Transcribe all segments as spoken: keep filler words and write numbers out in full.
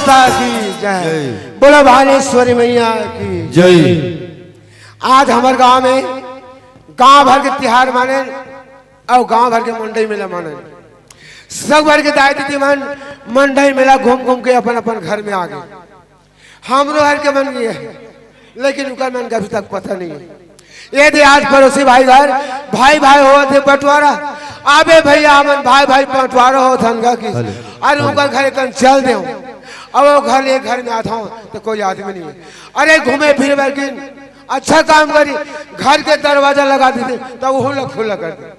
माता की जय। जय। बोलो भालेश्वरी मैया की। जय। आज हमर गांव में गांव भर के तिहार माने अउ गांव भर के मंडई मेला माने। सब भर के दाई दीदी मन मंडई मेला घूम घूम के अपन अपन घर में आ गे। हमरो हर के मन गे हे, लेकिन उकर मन के अभी तक पता नहीं हे। ये दे आज पड़ोसी भाई घर भाई भाई होवत हे बंटवारा। अबे भैया, हमन भाई भाई बंटवारा होवत हन गा कि हेलो। अरे उकर घर कन चल देव, अब वो घर, एक घर में आत हव तो कोई आदमी नहीं हे। अरे घूमे फिरे बर किन अच्छा काम करी, घर के दरवाजा लगा देते तब वो खुला खुला कर दे।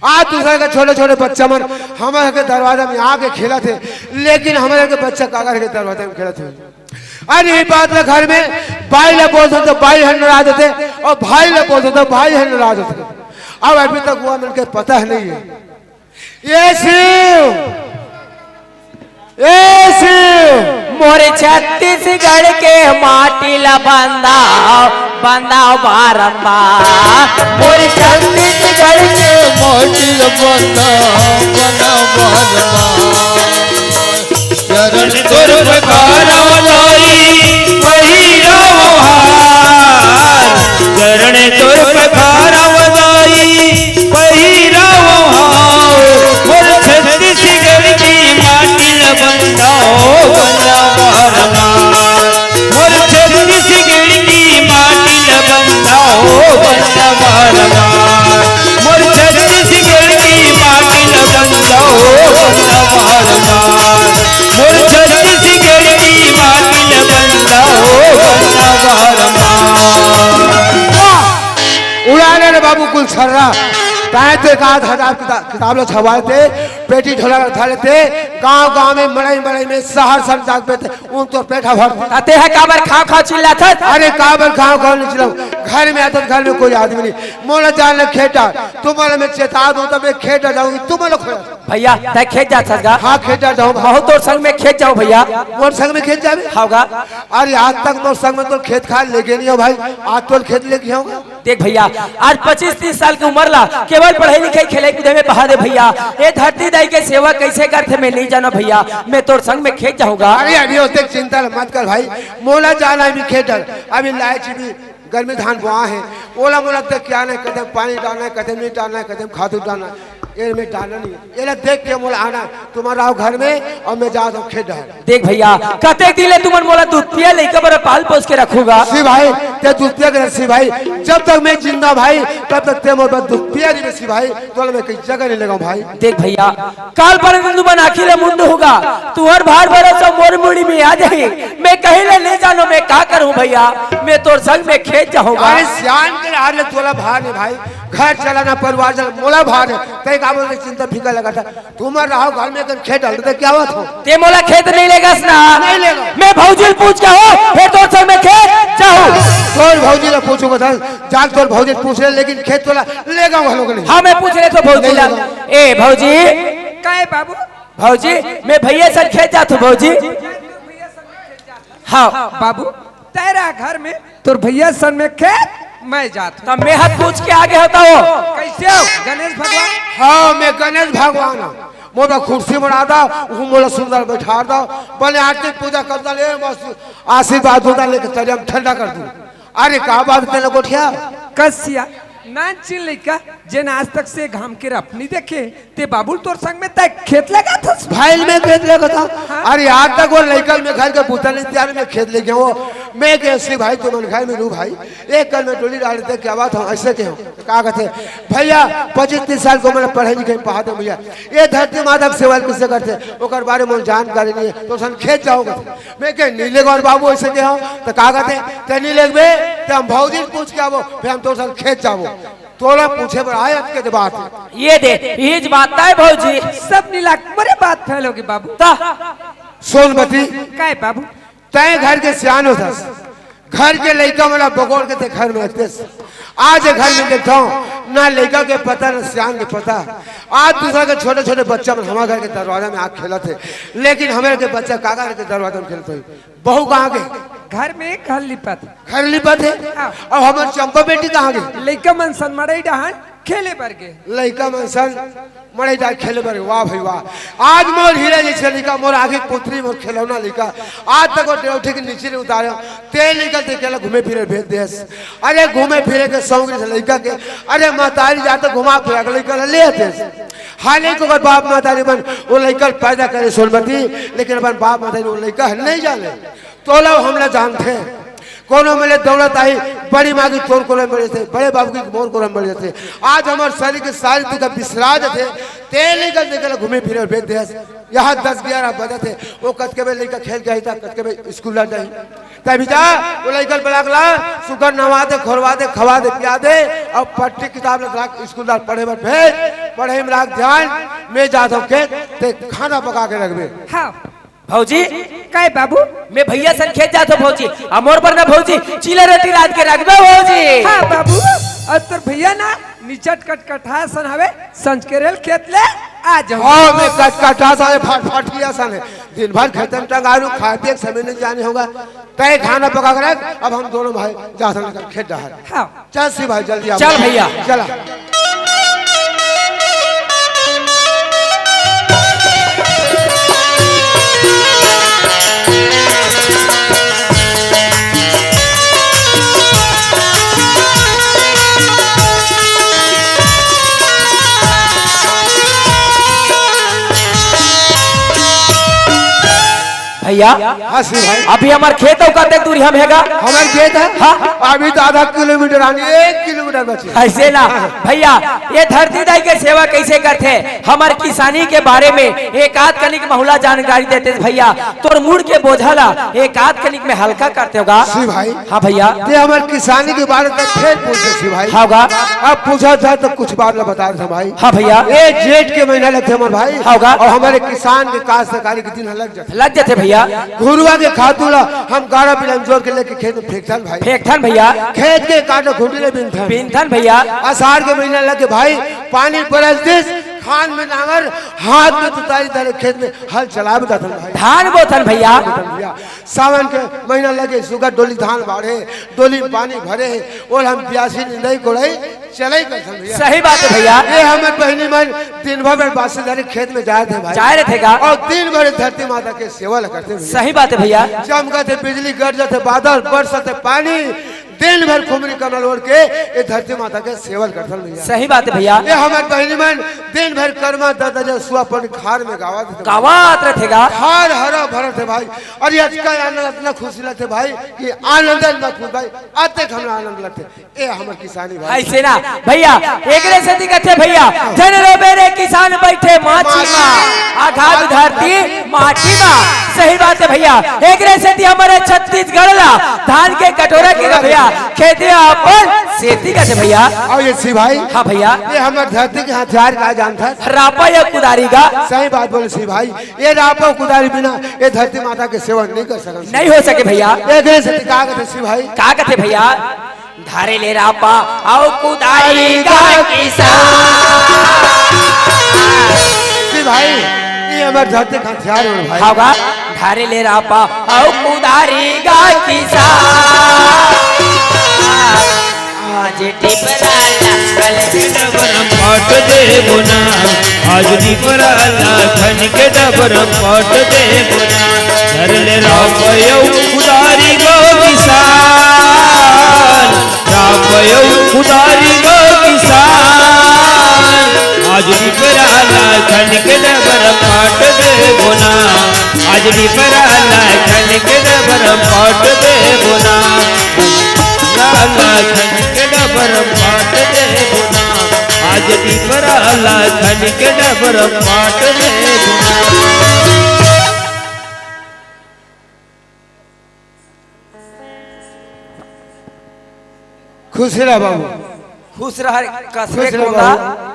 आज दूसरा के छोटे छोटे बच्चा मन हमर के दरवाजा में आके खेलत हे, लेकिन हमर के बच्चा काकर के दरवाजा में खेलत हे। अरे ये बात ला घर में बाई ला बोलथन तो बाई ह नाराज होथे, अउ भाई ला बोलथन तो भाई ह नाराज होथे। अब अभी तक वो मन के पता ही नहीं हे। ये शिव, ये शिव। मोर छत्तीसगढ़ के माटी ला बंदा, बंदा बारंबार। मोर छत्तीसगढ़ के माटी ला बंदा, बंदा बारंबार। चरण तोर पखारव नाई पहिरव हार, चरण तोर पखारव नाई पहिरव हार। मोर छत्तीसगढ़ की माटी ल बंधाओ बंधाओ हमार। मोर छत्तीसगढ़ की माटी ल बंधाओ बंधाओ हमार। मोर छत्तीसगढ़ की माटी ल बंधाओ बंधाओ हमार। मोर छत्तीसगढ़ की माटी ल बंधाओ बंधाओ हमार। वाह! उड़ाने रे बाबू कुल छर्रा। ताए तो एक आध हजार किता-, किताब लो छवाए थे, पेटी झोला उठा लेते, गांव गांव में, मड़ई मड़ई में, शहर शहर जाग पे थे, उन तो पेटा भर। ता तेहा काबर खाव खाव चिल्लाथस? अरे काबर खाव खाव नहीं चिल्लाऊं, घर में आता तो घर में कोई आदमी नहीं। मोला जान ले खेत डार, तुम्हारा मैं चेता दूं तो मैं खेत डार जाऊंगी, तुम्हारा खोया। भैया, तै खेत जाथस गा? हाँ, खेत डार जाऊंगा। महूं तोर संग में खेत जाऊं भैया। मोर संग में खेत जावे? हाव गा। अरे आज तक मोर संग में तो खेत खार लेगे नहीं हो भाई, आज तो खेत लेगे होगा। देख भैया, आज पच्चीस तीस साल के उमर ला केवल पढ़ई लिखई खेलई कूदे में बहा दे भैया। ए धरती दाई के सेवा कइसे करथे मैं नइ जानव भैया, मैं तोर संग में खेत जाहूं गा। अरे अभी ओतेक चिंता ल मत कर भाई, मोला जाना हे अभी खेत डहर, अभी लाए चीनी गर्मी धान बोआ हे, ओला मोला तक क्या नहीं, कदम पानी डालना हे, कदम नहीं डालना हे, कदम खातू डालना हे। ये मैं डालना नहीं हे। एला देख के मोला आना, तुम्हारा आओ घर में अउ मैं जात हंव खेत डहर। देख भैया, कतेक दिन ले तुमन मोला दूध पिया लइका बर पाल पोस के रखहू गा। सी भाई, ते दूध पिया के सी भाई, जब तक मैं जिंदा भाई, तब तक ते मोर बर दूध पिया रहिबे सी भाई, तोला मैं कहीं जगह नहीं लगाऊं भाई। देख भैया, काल परन तुमन आँखी ले मुंड होगा, तुहर भार भरोसा मोर मुड़ी में आ जाही। मैं कहीं ले नहीं जानव, मैं का करूं भैया, मैं तोर संग में खेत जाहूं गा। अरे सियान के हार ले तोला भार नहीं भाई, घर चलाना, परिवार चलाना, मोला भार हे, तै का बोलथे चिंता फिकर लगाथस। तुमन रहो घर में, अगर खेत डहर ते क्या बात हो? ते मोला खेत नहीं लेगस ना? नहीं लेगो। मैं भौजी ल पूछ के हंव, फेर तोर संग में खेत जाहूं। तोर भौजी ल पूछहूं बता, जा तोर भौजी ल पूछ ले, लेकिन खेत तोला लेगो घलो नहीं। हाँ, मैं पूछ लेथंव भौजी ला। नहीं लेगो। ए भौजी। काय बाबू? भौजी, मैं भैया संग खेत जाथंव भौजी। हाँ। बाबू, तै रह घर में, तोर भैया संग में खेत, मैं जात हंव। त मैं ह पूछ के आगे होता हो। कइसे हो गणेश भगवान? हाँ, मैं गणेश भगवान हंव। मोला कुर्सी बना दव, उहू मोला सुंदर बैठा दव। बने आरती पूजा कर दव, ले मस्त आशीर्वाद दे दव, लेके तरिया में ठंडा कर दूं। अरे का बात हे तेला गोठिया? कस सियान चिन लइका, जेन आज तक से घाम के रप नहीं देखे, ते बाबू ल तोर संग में तै खेत लगाथस? भाई ल मैं खेत लगाथंव। हाँ। अरे आज तक वो लइका ल मैं घर के बूता नहीं, तिहार में खेत लेगे हंव। मैं कहेंव सी भाई तुमन घर में रहू भाई, एक कन में डोली डाल देते, क्या बात हे, अइसे कहेंव। का कथे, भैया पच्चीस तीस साल के उमर में पढ़ई लिखई में पहात हंव भैया, ये धरती माता के सेवा कइसे करथे, ओकर बारे में जानकारी नहीं हे, तोर संग खेत जाहूं कथे। मैं कहेंव नहीं लेगों बाबू, अइसे कहेंव। त का कथे, ते नहीं लेगबे, ते हम भौजी ल पूछ के आबो, फेर हम तोर संग खेत जाबो। तोला पूछे बर आए अतके बात हे। ये दे, इहीच बात तय भौजी। सब मिला के मोरे बात फैलोगे बाबू। त सुन बती। काय बाबू? तय घर के सियान होथस, घर के लइका मन ला बगोर के ते घर में रखतेस। आज ये घर में देखथंव, ना लइका के पता, ना सियान के पता। आज दूसरा के छोटे-छोटे बच्चा मन हमर घर के दरवाजा में आके खेलत हे, लेकिन हमर के बच्चा काकर के दरवाजा में खेलत होही? बहू कहाँ गे? घर में घर लिपत। घर लिपत हे? हाँ। अब हमर चंपा बेटी कहाँ गे? लइका मन संग मड़ई डहर। खेले बर गे। लइका मन संग मड़ई जात खेले बर गे। वाह भाई वाह। आज मोर हीरा जइसे लइका, मोर आँखी के पुतरी, मोर खिलौना लइका। आज तक वो डेवढ़ी के नीचे नइ उतारे। ते लइका ते अकेला घूमे फिरे भेज देस। अरे घूमे फिरे के शौक रहिथे लइका के। अरे महतारी जाथे घुमा फिरा के लइका ल ले आथे। हालांकि ओकर बाप महतारी मन वो लइका ल पैदा करे सोनमती, लेकिन अपन बाप महतारी वो लइका ह नइ जाने। तोला हमला जानथे। कोनो मेर ले दौलत आही, बड़ी माँ की तोर कोरा म बड़ जाथे, बड़े बाबू की मोर कोरा म बड़ जाथे। आज हमर शरीर के सारी दुख बिसरा जाथे। ते लइका ल अकेला घूमे फिरे भेज देस। यहाँ दस ग्यारह बजथे, वो कतके बेर लइका खेल के आही, त कतके बेर स्कूल ला जाही। तभी जा, वो लइका ल बला के ला, सुग्घर नहवा दे, खोरवा दे, खवा दे, पिया दे, अउ पट्टी किताब ल राख, स्कूल ला पढ़े बर भेज, पढ़ई म राख ध्यान, मैं जात हँव खेत, ते खाना पका के रखबे। हाँ। भौजी, काय बाबू? मैं भैया संग खेत जात हँव भौजी, अउ मोर बर ना भौजी, चीला रोटी लाद के रखबे भौजी। हाँ बाबू, अउ तोर भैया ना निचट कटकटा सन हवे, संझ के रेल खेत ले आ जाहूँ। हाँ, मैं कटकटा सन हवे, फटफटिया सन हे। दिन भर खेत म टंगारू, खाए पिए के समय नइ जाने होगा। तय खाना पका के रख, अब हम दोनों भाई जात हन खेत डहर। हाँ। चल शिव भाई, जल्दी आ। चल भैया। चला। भैया, हाँ शिव भाई। अभी हमर खेत अउ कतेक दूरी हम हेगा? हमर खेत हे? हाँ। अभी तो आधा किलोमीटर आनी, एक किलोमीटर बचे। अइसे ना भैया, ये धरती दाई के सेवा कइसे करथे? हमर किसानी के बारे में एक आध कनिक महूला जानकारी देते भैया, तोर मुड़ के बोझा ला एक आध कनिक में हल्का करते होगा। शिव भाई। हाँ भैया। ते हमर किसानी के बारे में फेर पूछे शिव भाई। हाँ गा। अब पूछा जाए तो कुछ बात ला बता दे भाई। हाँ भैया। ये जेठ के महीना लगथे हमर भाई। हाँ गा। अउ हमर किसान के काश्तकारी के दिन ह लग जाथे। लग जाथे भैया। घुरुवा के खातू ला हम गाड़ा बिलम जोर के लेके खेत में फेंकथन भाई। फेंकथन भैया। खेत के काट खूंटी ले बीनथन। बीनथन भैया। असाढ़ के महीना लगे भाई, पानी बरस दिस, खान में नांगर, हाथ में तुतारी धरे खेत में हल चलाए बर जाथन भाई। धान बोथन भैया। बोथन भैया। सावन के महीना लगे, सुग्घर डोली धान बाढ़े, डोली में पानी भरे हे, ओला हम बियासी निंदई कोड़ई चलई करथन भैया। सही बात हे भैया। ये हमर बहिनी मन दिन भर में बासी धरे खेत में जाए रथे भाई। जाए रथे गा। अउ दिन भर धरती माता के सेवा ला करथे भैया। सही बात हे भैया। चमकथे बिजली, गरजथे बादल, बरसथे पानी, दिन भर खुमरी कमल ओढ़ के ये धरती माता के सेवा ला करथन भैया। सही बात हे भैया। ये हमर बहिनी मन दिन भर करमा ददा जे सुआ पन खार में गावत रथे। गावत रथे गा। खार हरा भरा रथे भाई। अउ ये अतका आनंद, अतना खुशी लगथे भाई कि आनंद मत पूछ भाई, अतेक हमला आनंद लगथे। ए हमर किसानी भाई। अइसे ना भैया, एकरे सेती कथे भैया, "जन रोबे रे किसान बइठे माची मा, आघात धरती माटी मा।" सही बात हे भैया, एकरे सेती हमर छत्तीसगढ़ ला धान के कटोरा के भैया, खेती अपन सेती कथे भैया। अउ ये शिव भाई। हाँ भैया। ये हमर धरती के हथियार का जानथस? रापा या कुदारी का? सही बात बोले शिव भाई, ये रापा कुदारी बिना ये धरती माता के सेवा नइ कर सकन। नइ हो सके भैया। एकरे सेती का कथे शिव भाई? का कथे भैया? धरे ले रापा अउ कुदारी गा किसान। जी भाई, ये हमर धरती के हथियार हे भाई। हाँ गा, धरे ले रापा अउ कुदारी गा किसान। आज टिपरा ला खन के डबर पाट देबो ना, आज टिपरा ला खन के डबर पाट देबो ना। धर ले रापा अउ कुदारी गा किसान, रापा अउ कुदारी गा किसान। आज टिपरा ला खन के डबर पाट देबो ना, आज टिपरा ला खन के डबर पाट देबो ना। ला खन के डबर पाट देबो ना, आज टिपरा ला खन के डबर पाट देबो ना। खुश रह बाबू। खुश रह, कसरे खुश रह कोंदा। बाबू।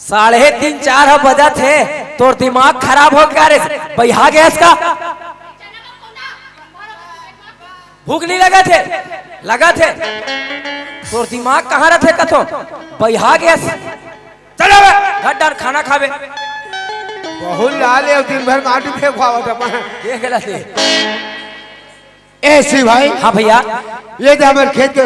साढ़े तीन, चार ह बजत हे, तोर दिमाग खराब हो गे रे? बइहा गेस का? भूख नइ लगत हे? लगत हे। तोर दिमाग कहाँ रथे कथों? बइहा गेस। चल बे, घर डहर खाना खाबे। बहुत लाल हे, दिन भर माटी फेंकवावत अपन। देख ला दे। ए शिव भाई। हाँ भैया। ये दे हमर खेत के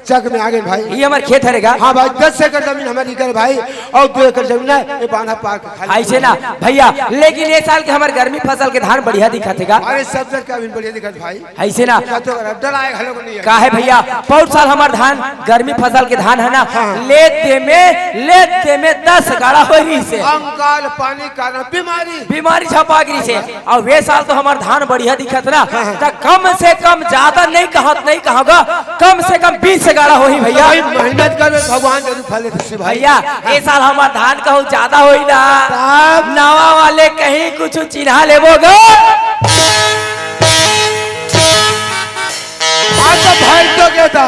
चक में आ गए भाई। ये हमर खेत हरे गा। हाँ भाई, दस एकड़ जमीन हमर इकर भाई, अउ दो एकड़ जमीन हे, ये बांधा पार के खाली। अइसे ना भइया, लेकिन ये साल के हमर गर्मी फसल के धान बढ़िया दिखत हे गा। अरे सब जगह अभी बढ़िया दिखत भाई। अइसे ना। का तो अगर डर आए घलो को नहीं है। काहे भइया, पउर साल हमर धान गर्मी फसल के धान हे ना, हाँ। लेते में, लेते में दस गाड़ा हो रहिसे। कंकाल पानी कारण बीमारी। बीमारी झपा गिरिसे। अउ ये साल तो हमर धान बढ़िया दिखत ना, हाँ, हाँ। त कम से कम, ज्यादा नहीं कहत, नहीं कहूँगा, कम से कम बीस से गाड़ा होही भइया। भाई, मेहनत करबे, भगवान जरूर फल देथे भाई। भइया, ये साल हमर धान कहूँ ज्यादा होही ना। तब? नवा वाले कहीं कुछ चिन्हा लेबो गा। आज तो भाई तो कहता,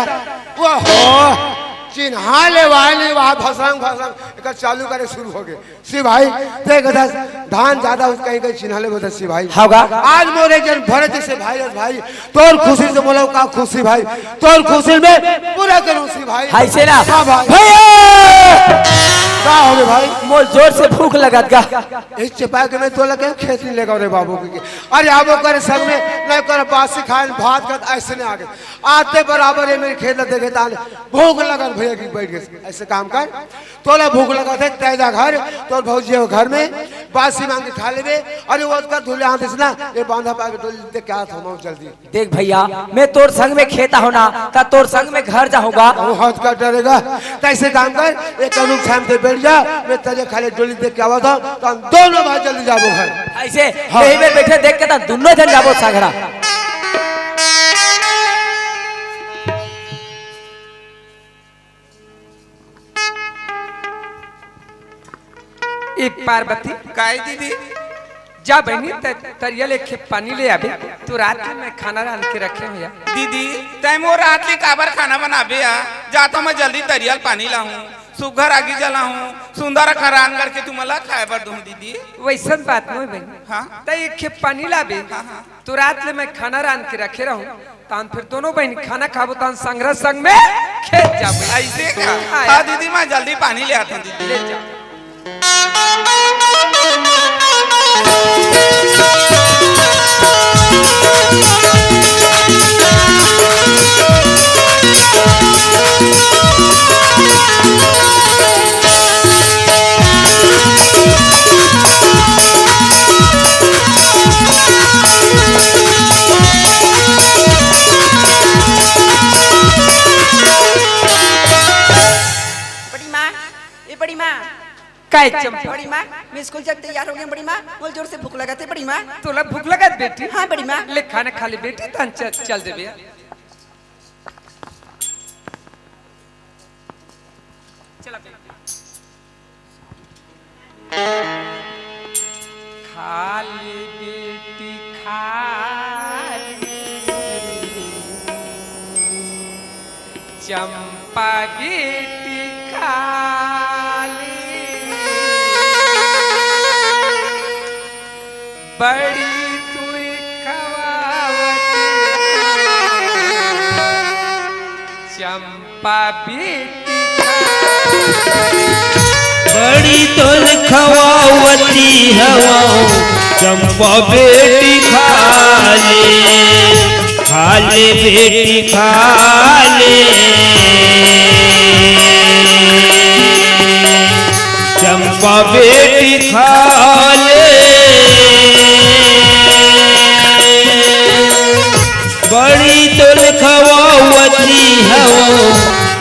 वो हो, चिन्हा ले वाली, वहाँ भसंग, भसंग, एकर चालू करे शुरू हो गए। सी भाई, देख दस, धान ज्यादा हो कहीं कहीं चिन्हा ले बता सी भाई। हाँ गा। आज मोरे जन भरत से भाई, अस भाई, तोर खुशी से बोलो का खुशी भाई, तोर खुशी में पूरा करूँ सी भाई। हाय से ना। हाँ भाई। भइया! का हो गए भाई? मोर जोर से भूख लगत गा। इस चिपा के मैं तोला के खेत नहीं लेगा रे बाबू के। अरे आबो करे संग में, नहीं कर बासी खान भात खात अइसे नहीं आ गए। आते बराबर ये मेरे खेत देखे तान भूख लगत भइया की बैठ गए। अइसे काम कर, तोला भूख लगत हे, तैं जा घर, तोर भौजी हे घर में, बासी मांग के खा लेबे। अरे वो ओतका धुले हाथ से ना, ये बांधा पाके डोली दे क्या था, हम जल्दी। देख भइया, मैं तोर संग में खेत आहूँ ना, त तोर संग में घर जाहूँ गा। वो हाथ का डरेगा, त अइसे काम कर, एक अनुक छाम से बैठ जा, मैं तैं जा खाली डोली दे क्या हुआ था, त हम दोनों भाई जल्दी जाबो घर। अइसे, हाँ। यही में बैठे देख के त दोनों जन जाबो संघरा। ए पार्वती। काय दीदी? जा बहिनी, त-, तरिया ले एक खेप पानी ले आबे। तू रात ले मैं खाना रांध के रखे हूँ यार। दीदी, तैं मोर रात ले काबर खाना बनाबे यार? जा तो मैं जल्दी तरिया ले पानी लाहूँ, सुघर आगी जलाहूँ, सुंदर अकन रांध करके तुमला खाए बर दूँ दीदी। वइसन बात नोहे बहिनी। हाँ? तैं एक खेप पानी लाबे। हाँ, हाँ। तू रात ले मैं खाना रांध के रखे रहूँ, तान फिर दोनों बहिनी खाना खाबो, तान संघरा संग में खेत जाबो। अइसे का? हाँ, हाँ यार। दीदी, मैं जल्दी पानी ले आथों दीदी। ले जा। बड़ी माँ, ए बड़ी माँ। काय चंपा? बड़ी माँ, मैं स्कूल जाके तैयार हो गई हूँ बड़ी माँ। मोला जोर से भूख लगत हे बड़ी माँ। तोला भूख लगत बेटी? हाँ बड़ी माँ। ले खाना खा ले बेटी, तान चल, चल देबे। चला बेटी। खा ले बेटी, खा ले। चंपा बेटी खा ले। बड़ी तुई खवावती। चंपा बेटी खा ले। बड़ी तोर खवावती हवं, चंपा बेटी खा ले, खा ले बेटी खा ले, चंपा बेटी खा ले। बड़ी तोर खवावती हवं,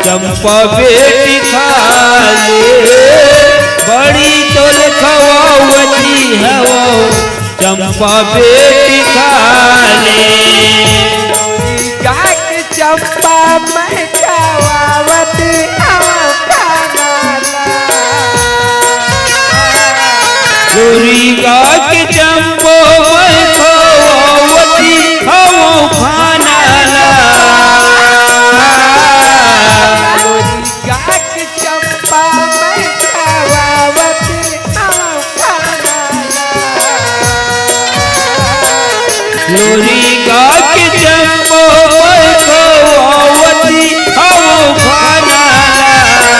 चंपा बेटी खा ले। बड़ी तोर खवावती हवं, चंपा बेटी खा ले। गाके चंपा मैं खवावत हवं खाना ला। गोरी गाके चंपा मैं खवावती हवं खाना ला। गाके चंपा मैं खवावत हवं खाना ला। गोरी गाके चंपा मैं खवावती हवं खाना ला।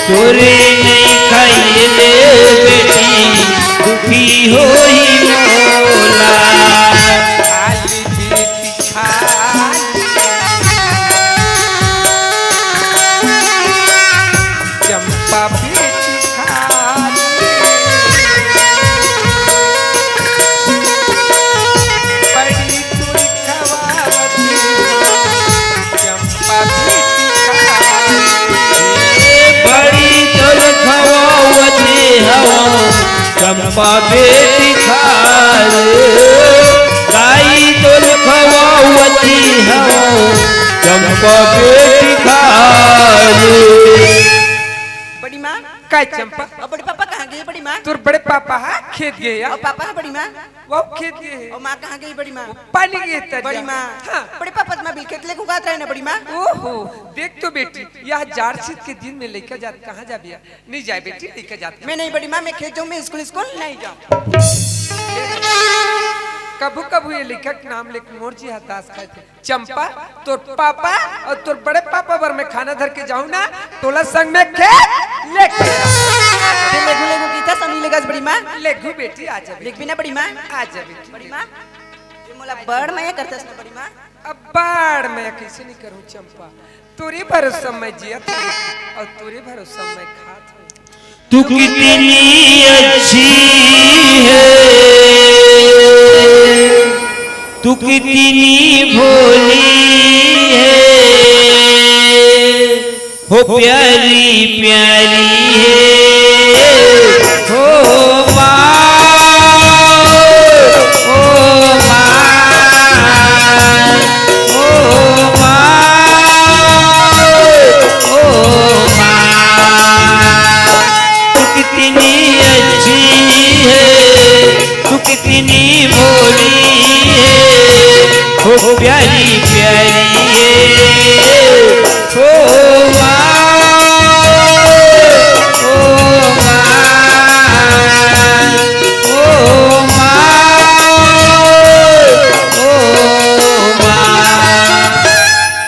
तोरे नहीं खाई ले बेटी, चंपा बेटी खाए, गाई तोर खवावती हवं, चंपा बेटी खाए। बड़ी माँ। काय चंपा? अउ बड़े पापा कहाँ गए बड़ी माँ? तोर बड़े पापा हा खेत गए या। अउ पापा हा बड़ी माँ? वो खेत गए हे। अउ माँ कहाँ गई बड़ी माँ? पानी गए तरिया। बड़ी माँ। हाँ। बड़े पापा तो मैं भी खेत लेके उगात रहे ना बड़ी माँ। ओहो, देख तो बेटी, यह जाड़ शीत के दिन में लइका जात कहाँ जाबे या? नहीं जाए बेटी, लइका जात। मैं नहीं बड़ी माँ, मैं खेत जाऊँ, मैं स्कूल, स्कूल नहीं जाऊँ। कभू कभू ये लइका के नाम लेके मोर जी हताश खाए थे। चंपा, तोर पापा अउ तोर बड़े पापा बर मैं खाना धर के जाहूँ ना, तोला संग में खेत लेके। ते लेगू लेगू की था समी लेगस बड़ी माँ। लेगू बेटी, आ जा बेटी। लेगबी ना बड़ी माँ। आ जा बेटी। बड़ी माँ, ये मोला बड़ मया करतस ना बड़ी माँ। अब बड़ मया कैसे नहीं करूँ चंपा, तोरे भरोसा मैं जियत हूँ अउ तोरे भरोसा मैं खात हूँ। तू कितनी अच्छी है, तू कितनी भोली है, हो प्यारी प्यारी है, हो माँ, ओ माँ, ओ माँ, ओ माँ। तू कितनी अच्छी है, तू कितनी भोली है, हो प्यारी प्यारी है, हो माँ, ओ माँ, ओ माँ, ओ माँ।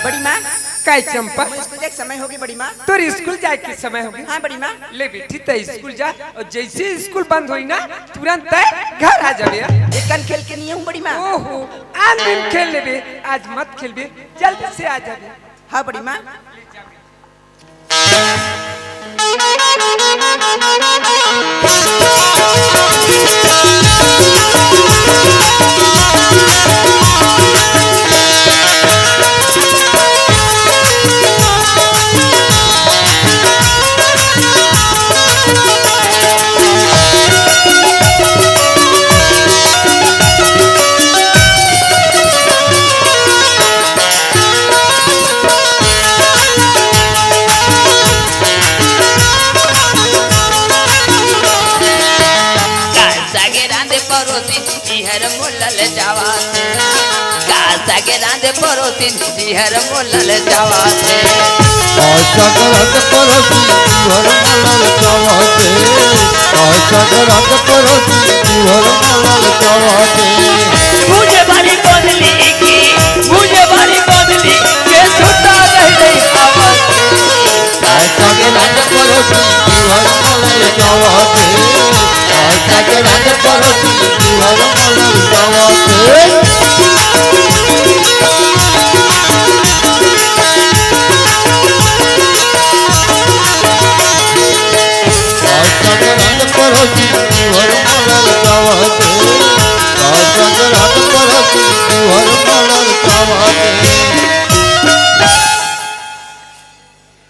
बड़ी माँ। काय चंपा? मोर स्कूल जाए के समय होगे बड़ी माँ। तोर स्कूल जाए के समय होगे? हाँ बड़ी माँ। ले बेटी, तैं स्कूल जा, अउ जैसे स्कूल बंद होई ना, तुरंत तैं घर आ जाबे। एकान खेल के नहीं हूँ बड़ी माँ। ओहो, आन दिन खेल लेबे, आज मत खेलबे, जल्दी से आ जाबे। हाँ बड़ी माँ। का सागे रांधे परोसी, इहर मोला ले जावा। का सागे रांधे परोसी, इहर मोला ले जावा। का सागे रांधे परोसी, इहर मोला ले जावा। का सागे रांधे परोसी, इहर मोला ले जावा। मुझे बारी बदली की, मुझे बारी बदली के छुट्टा नहीं, नहीं पावा।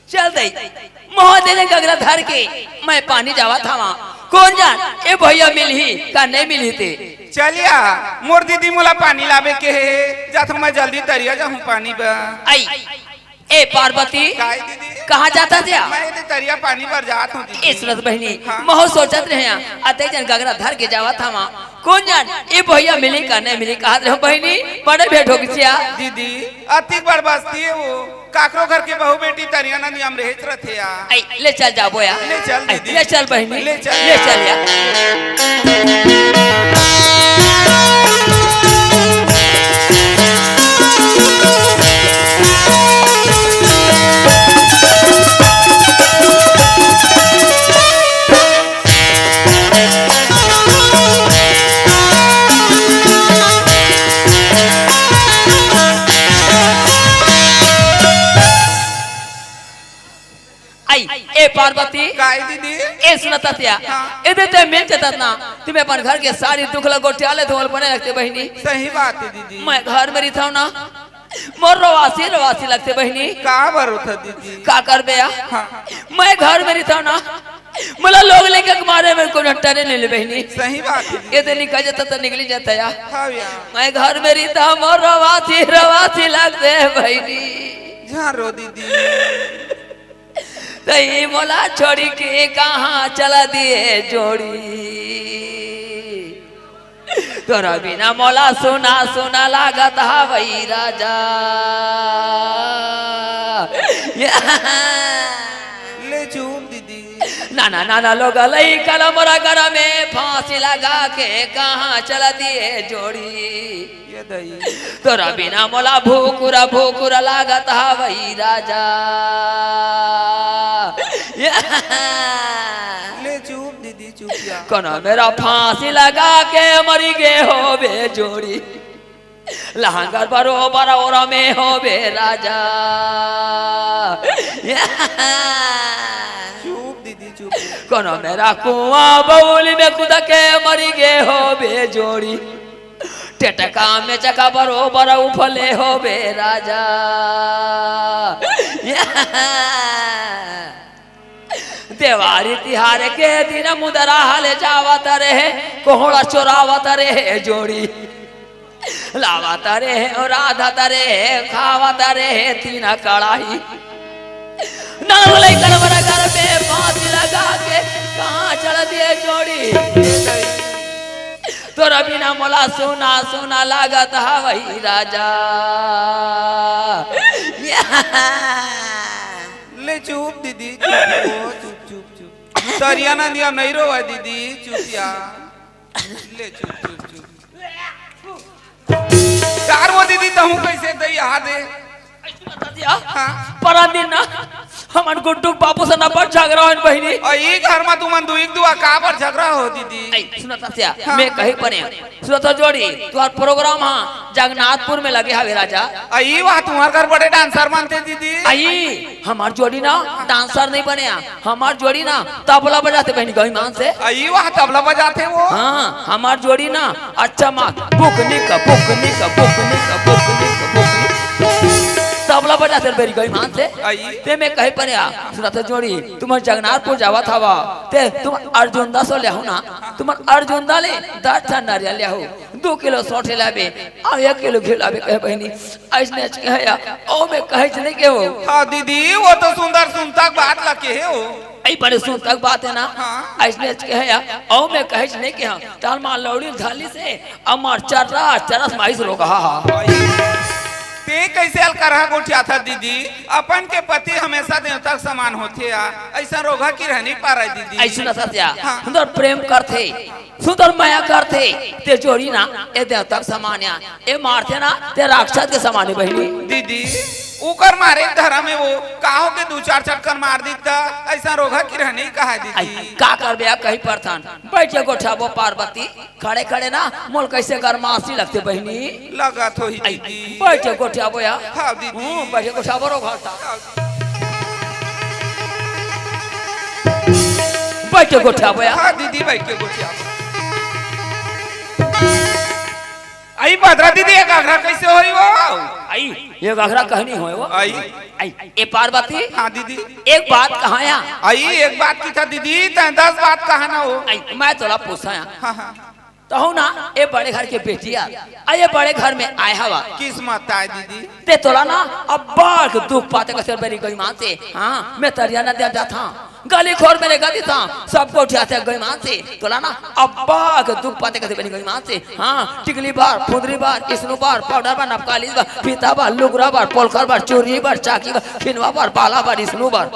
चल दई, मोहन दे दे गगरा धर के, मैं पानी जावत हवा। कोन जान, ए भैया मिलही का नहीं मिलही ते। चलिया, मोर दीदी मोला पानी लाबे के हे, जात हूँ मैं जल्दी तरिया जाहूँ पानी बर। आई, ए पार्वती, काय दीदी? कहाँ जाता थ्या? मैं एदे तरिया पानी बर जात हूँ दीदी। ए सुनत बहिनी, हाँ। महू सोचत रहे हैं, अते जन गगरा धर के जावत हवा। कोन जान, ए भैया मिलही का नहीं मिलही, कहत रहे बहिनी, बड़े भेंट होगे थ्या। दीदी, अतिक बड़ बस्ती हे वो। काकरो घर के बहू बेटी तरिया नदी अमरेच रथे या। आई, ले चल जाबो या। ले चल आई, दीदी। ले चल बहिनी। ले चल। ले चल या। आई, ए पार्वती। काय दीदी? ए सुनत थ्या। हाँ। एदे ते मिल जतात ना, तुम्हें अपन घर के सारी दुख ला गोठिया ले धोल बने रखते बहिनी। सही बात हे दीदी। मैं घर में रहिथव ना, मोर रवासी रवासी लगते बहिनी। का बर होता दीदी? का करबे या? हाँ। मैं घर में रहिथव ना, मोला लोग लइका के मारे में कोनो डरे नइ ले बहिनी। सही बात हे। ये तो निकल जाता तो निकली जाता या। हाँ भैया। मैं घर में रहिथंव, मोर रवासी, रवासी लगथे बहिनी। जहाँ रो दीदी। तई मोला छोड़ी के कहाँ चला दिए जोड़ी। तोरा बिना मोला सुना सुना लागत हवई राजा। ले चुप दीदी। नाना नाना लोग लइका ल मोरा घर में फांसी लगा के कहाँ चला दिए जोड़ी। ये दई। तोरा बिना मोला भूकुरा भूकुरा लागत हवई राजा। ले चुप दीदी, चुप या। कोनो मेरा फांसी लगा के मरी गे होबे जोड़ी। लहंगर बरोबर ओरा में होबे राजा। चुप दीदी, चुप। कोनो मेरा कुआं बउली में कूद के मरी गे होबे जोड़ी। टेटका में चका बरोबर उफले होबे राजा। देवारी तिहार के दिन मुदरा हले जावत रहे, कोहड़ा चोरावत रहे जोड़ी। लावत रहे, राधत रहे, खावत रहे तीन कड़ाही। नाम लइकन बड़ा घर में फांसी लगा के कहाँ चल दिए जोड़ी। तोरा बिना मोला सुना सुना लागत हवई राजा। ले चुप दीदी, चुप हो, चुप, चुप, चुप। तरिया नदिया नहीं रोवा दीदी, चुप या। ले चुप, चुप, चुप। यार वो दीदी, तहूँ कैसे दई हाथ दे? हाँ। परा दिन ना, हमन गुड्डू के बाबू से नब्बे झगरा होन बहिनी। अ, ई घर में तुमन दुई के दुआ काबर झगरा हो दीदी? ऐ, सुनत हस या, हाँ। मैं कही परे, सुनत हो जोड़ी, तुहार प्रोग्राम हा जगन्नाथपुर में लगे हवे राजा। अ, ई वाह, तुम्हार घर बड़े डांसर बनते दीदी। अ, ई, हमार जोड़ी ना डांसर नहीं बने, हमार जोड़ी ना तबला बजाथे बहिनी गईमान से। अ, ई वाह, तबला बजाथे वो। हाँ, हमार जोड़ी ना अच्छा मार, बुकनी का, बुकनी का, बुकनी का, बुकनी का, बुकनी। तबला बजाथे बेरी गईमान से। अ, ई। ते मैं कही परे आ, सुनत हो जोड़ी, तुमन जगन्नाथपुर जावत हवा, ते तुम अर्जुन दा से लेहू ना, तुमन अर्जुन दा ले दस ठन नरियल लेहू, दू किलो सोंठे लाबे, अउ एक किलो घी लाबे, कहे बहिनी, अइसने कहे या, ओ मैं कहेच नहीं के हो। हाँ दीदी, वो तो सुंदर सुनता के बात ला के हो। अई बड़े सुनता के बात हे ना, हाँ। अइसने कहे या, ओ मैं कहेच नहीं के हो, ताल मार लौड़ी धाली से, अमार चर्रा, चरस माइस रोगहा हा। ते कैसे अलकरहा गोठियाथा दीदी? अपन के पति हमेशा देवता के समान होथे या, ऐसा रोगहा की रहनी पारा दीदी। ऐसे न सत्या, हाँ। सुंदर प्रेम करथे, सुंदर मया करथे, ते जोड़ी ना, ए देवता के समान या, ए मारथे ना, ते राक्षस के समान हे बहिनी। दीदी, उकर मारे धरम हे वो, काहो के दू चार चटकन मार दीता, ऐसा रोगहा की रहनी कहा दीदी। आई, का करबे आ कही परथन, बैठ के गोठियाबो पार्वती। खड़े खड़े ना मोल कैसे गरमासी लगथे बहिनी। लगत होही आई, दीदी। बैठ के गोठियाबो या। हाँ दीदी। हूँ, बैठ के गोठियाबो रो घाटा। बैठ के गोठियाबो या। हाँ दीदी, बैठ के गोठियाबो। आई बदरा दीदी, एक घाघरा कैसे होई वो? आई, एक घाघरा कहनी होय वो। आई। आई, ए पार्वती। हाँ दीदी। एक बात कहा या। आई, एक बात की था दीदी, तैं दस बात कहा ना हो। आई, मैं तोला पूछा या। हाँ, हाँ। तहू ना, ए बड़े घर के बेटी आ, आ ए बड़े घर में आए हवा। किस्मत आय दीदी। ते तोला ना, अब्बड़ के दुख पाते कसे बेरी गईमान से। हाँ, मैं तरिया नदिया जाथा, गली खोर में रेगा दिथा, सब गोठियाथे गईमान से। तोला ना, अब्बड़ के दुख पाते कसे बेरी गईमान से। हाँ, टिकली बार, फुंदरी बार, इसनू बार, पाउडर बार, नपकाली बार, फीता बार, लुगरा बार, पोलखर बार, चुरी बार, चाकी बार, खिनवा बार, बाला बार, इसनू बार।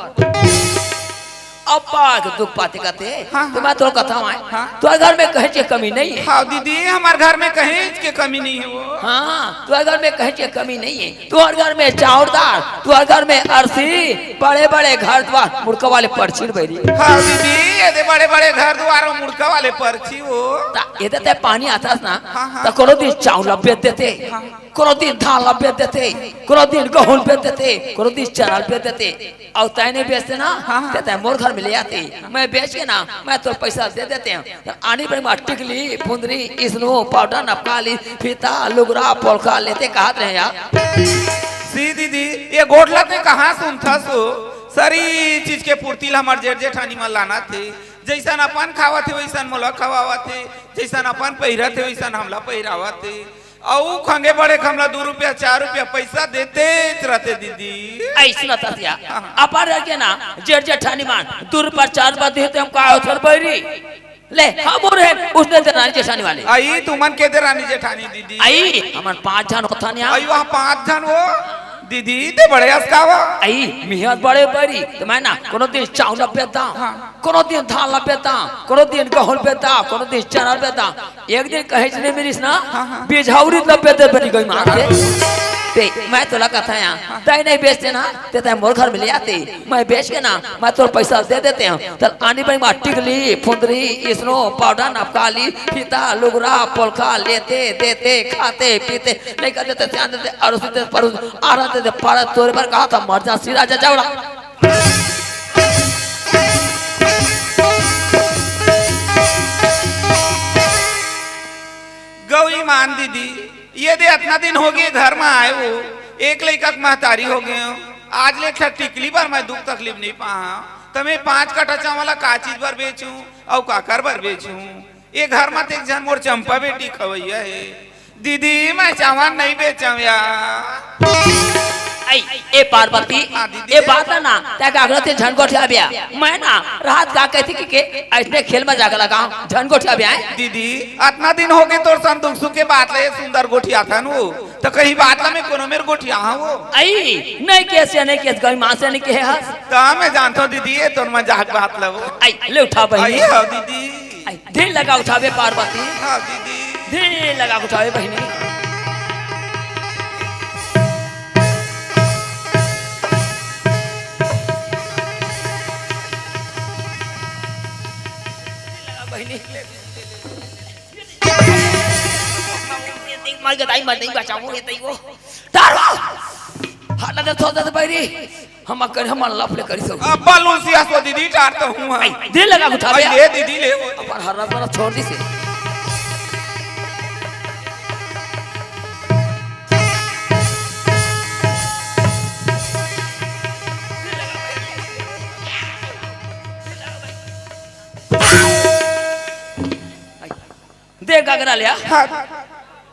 अब्बड़ के दुख पाते कथे, हाँ, हाँ। तो मैं तोला कथा हूँ, हाँ। तोर घर में कहेच के कमी नहीं हे। हाँ दीदी, हमार घर में कहेच के कमी नहीं हे वो। हाँ, तोर घर में कहेच के कमी नहीं हे। तोर घर में चाउर दाल, तोर घर में अरसी, बड़े बड़े घर दुवार, मुड़का वाले परछी बहिरी। हाँ दीदी, ये दे बड़े बड़े घर दुवार अउ मुड़का वाले परछी वो। ता, ये दे ते पानी आथस ना, हाँ, हाँ। ता कोनो दिन चाउर ला बेच देते, हाँ। कोनो दिन धान ला बेच देते, कोनो दिन गहूं बेच देते, कोनो दिन चना बेच देते। अउ तैं नहीं बेचते ना, हाँ, हाँ। ते तैं मोर घर में ले आते। मैं बेच के ना, मैं तोर पैसा दे देते हूँ। आनी बड़ी माँ टिकली, फुंदरी, इसनू, पाउडर, नपकाली, फीता, लुगरा, पोलखा लेते कहत रहे यार। सी दीदी, ये गोठ ला ते कहाँ सुनथस हो? सरी चीज के पूर्ति ला हमर जेठ जेठानी मन लानत हे। जइसन अपन खावत हे, वइसन मोला खवावत हे। जइसन अपन पहिरत हे, वइसन हमला पहिरावत हे। अउ खंगे बड़े के हमला दू रुपया, चार रुपया पइसा देतेच रहिथे दीदी। अइसना तसिया, हाँ, हाँ। अपन रहिके ना, जेठ जेठानी मन दू रुपया, चार रुपया देथे, हम का होथन बइरी? ले, हमू रहेन, उसने ते रानी जेठानी वाले। अई, तुमन के ते रानी जेठानी दीदी? अई, हमन पांच झन होथन यहाँ। अई, वहाँ पांच झन हो? दीदी, ते बड़े हस का वो? अई, मिहत बड़े बइरी, त मैं ना, कोनो दिन चाउर ल बेचदा, हाँ। कोनो दिन धान ल बेचदा, कोनो दिन गहूं ल बेचदा, कोनो दिन चना ल बेचदा। एक दिन कहेच नइ मिलिस ना, हाँ, हाँ। बिझौरी ल बेचे बनी गई मार के। ते, मैं तोला कथंव, हाँ। तैं नइ बेचते ना, ते तैं मोर घर में ले आते। मैं बेच के ना, मैं तोर पइसा दे देतेंव। चल आनी बनी मार टिकली, फुंदरी, इसनो, पाउडर, नपकाली, फीता, लुगरा, पोलखा, लेते, देते, खाते, पीते, लइका देते, सियान देते, अरोसी देते, परोसी, आरा देते, पारा तोरे बर कहा था, मर जा, सिरा जा, जावड़ा। गौरी मान दीदी, ये दे अतना दिन होगे घर म आए हो, एक लइका के महतारी होगे हो, आज ले एक ठा टिकली बर मैं दुख तकलीफ नइ पाहंव, त मैं पांच कट्ठा चांवल ला का चीज बर बेचहूं अउ काकर बर बेचहूं? ये घर म त एक झन मोर चंपा बेटी खवइया हे। दीदी, मैं चांवल नइ बेचंव या। अई, ए पार्वती, हाँ, दीदी। ए बात ना, तैं काकरो ते झन गोठियाबे या। मैं ना, रात का कहिथे कि के, अइसने खेल म जाके लगांव, झन गोठियाबे या। दीदी, अतना दिन होगे तोर संग दुख सुख के बात ले सुंदर गोठियाथन वो। त कहीं बात ला मैं कोनो मेर गोठियाहंव वो। अई, नइ केहेस या नइ केहेस, गई मां से नइ केहे हस। त मैं जानथंव दीदी, ये तोर मजाक बात ला वो। अई, ले उठा बहिनी। अई, हाँ दीदी। अई, धीर लगा उठाबे पार्वती। हाँ दीदी। धीर लगा उठाबे बहिनी। बहिनी। माई गदाई मत नहीं बचाऊं, ये तई वो। तारो! हटा दे, छोड़ दे, बइरी। हम कर, हम लफड़े करी सब। अब बालू सिया सो दीदी, टार तो हूँ, हाँ। अई, धीर लगा उठाबे। अई, ले दीदी, ले वो। अपन हर रात वाला छोड़ दी से। दे गगरा ले आ। हाँ।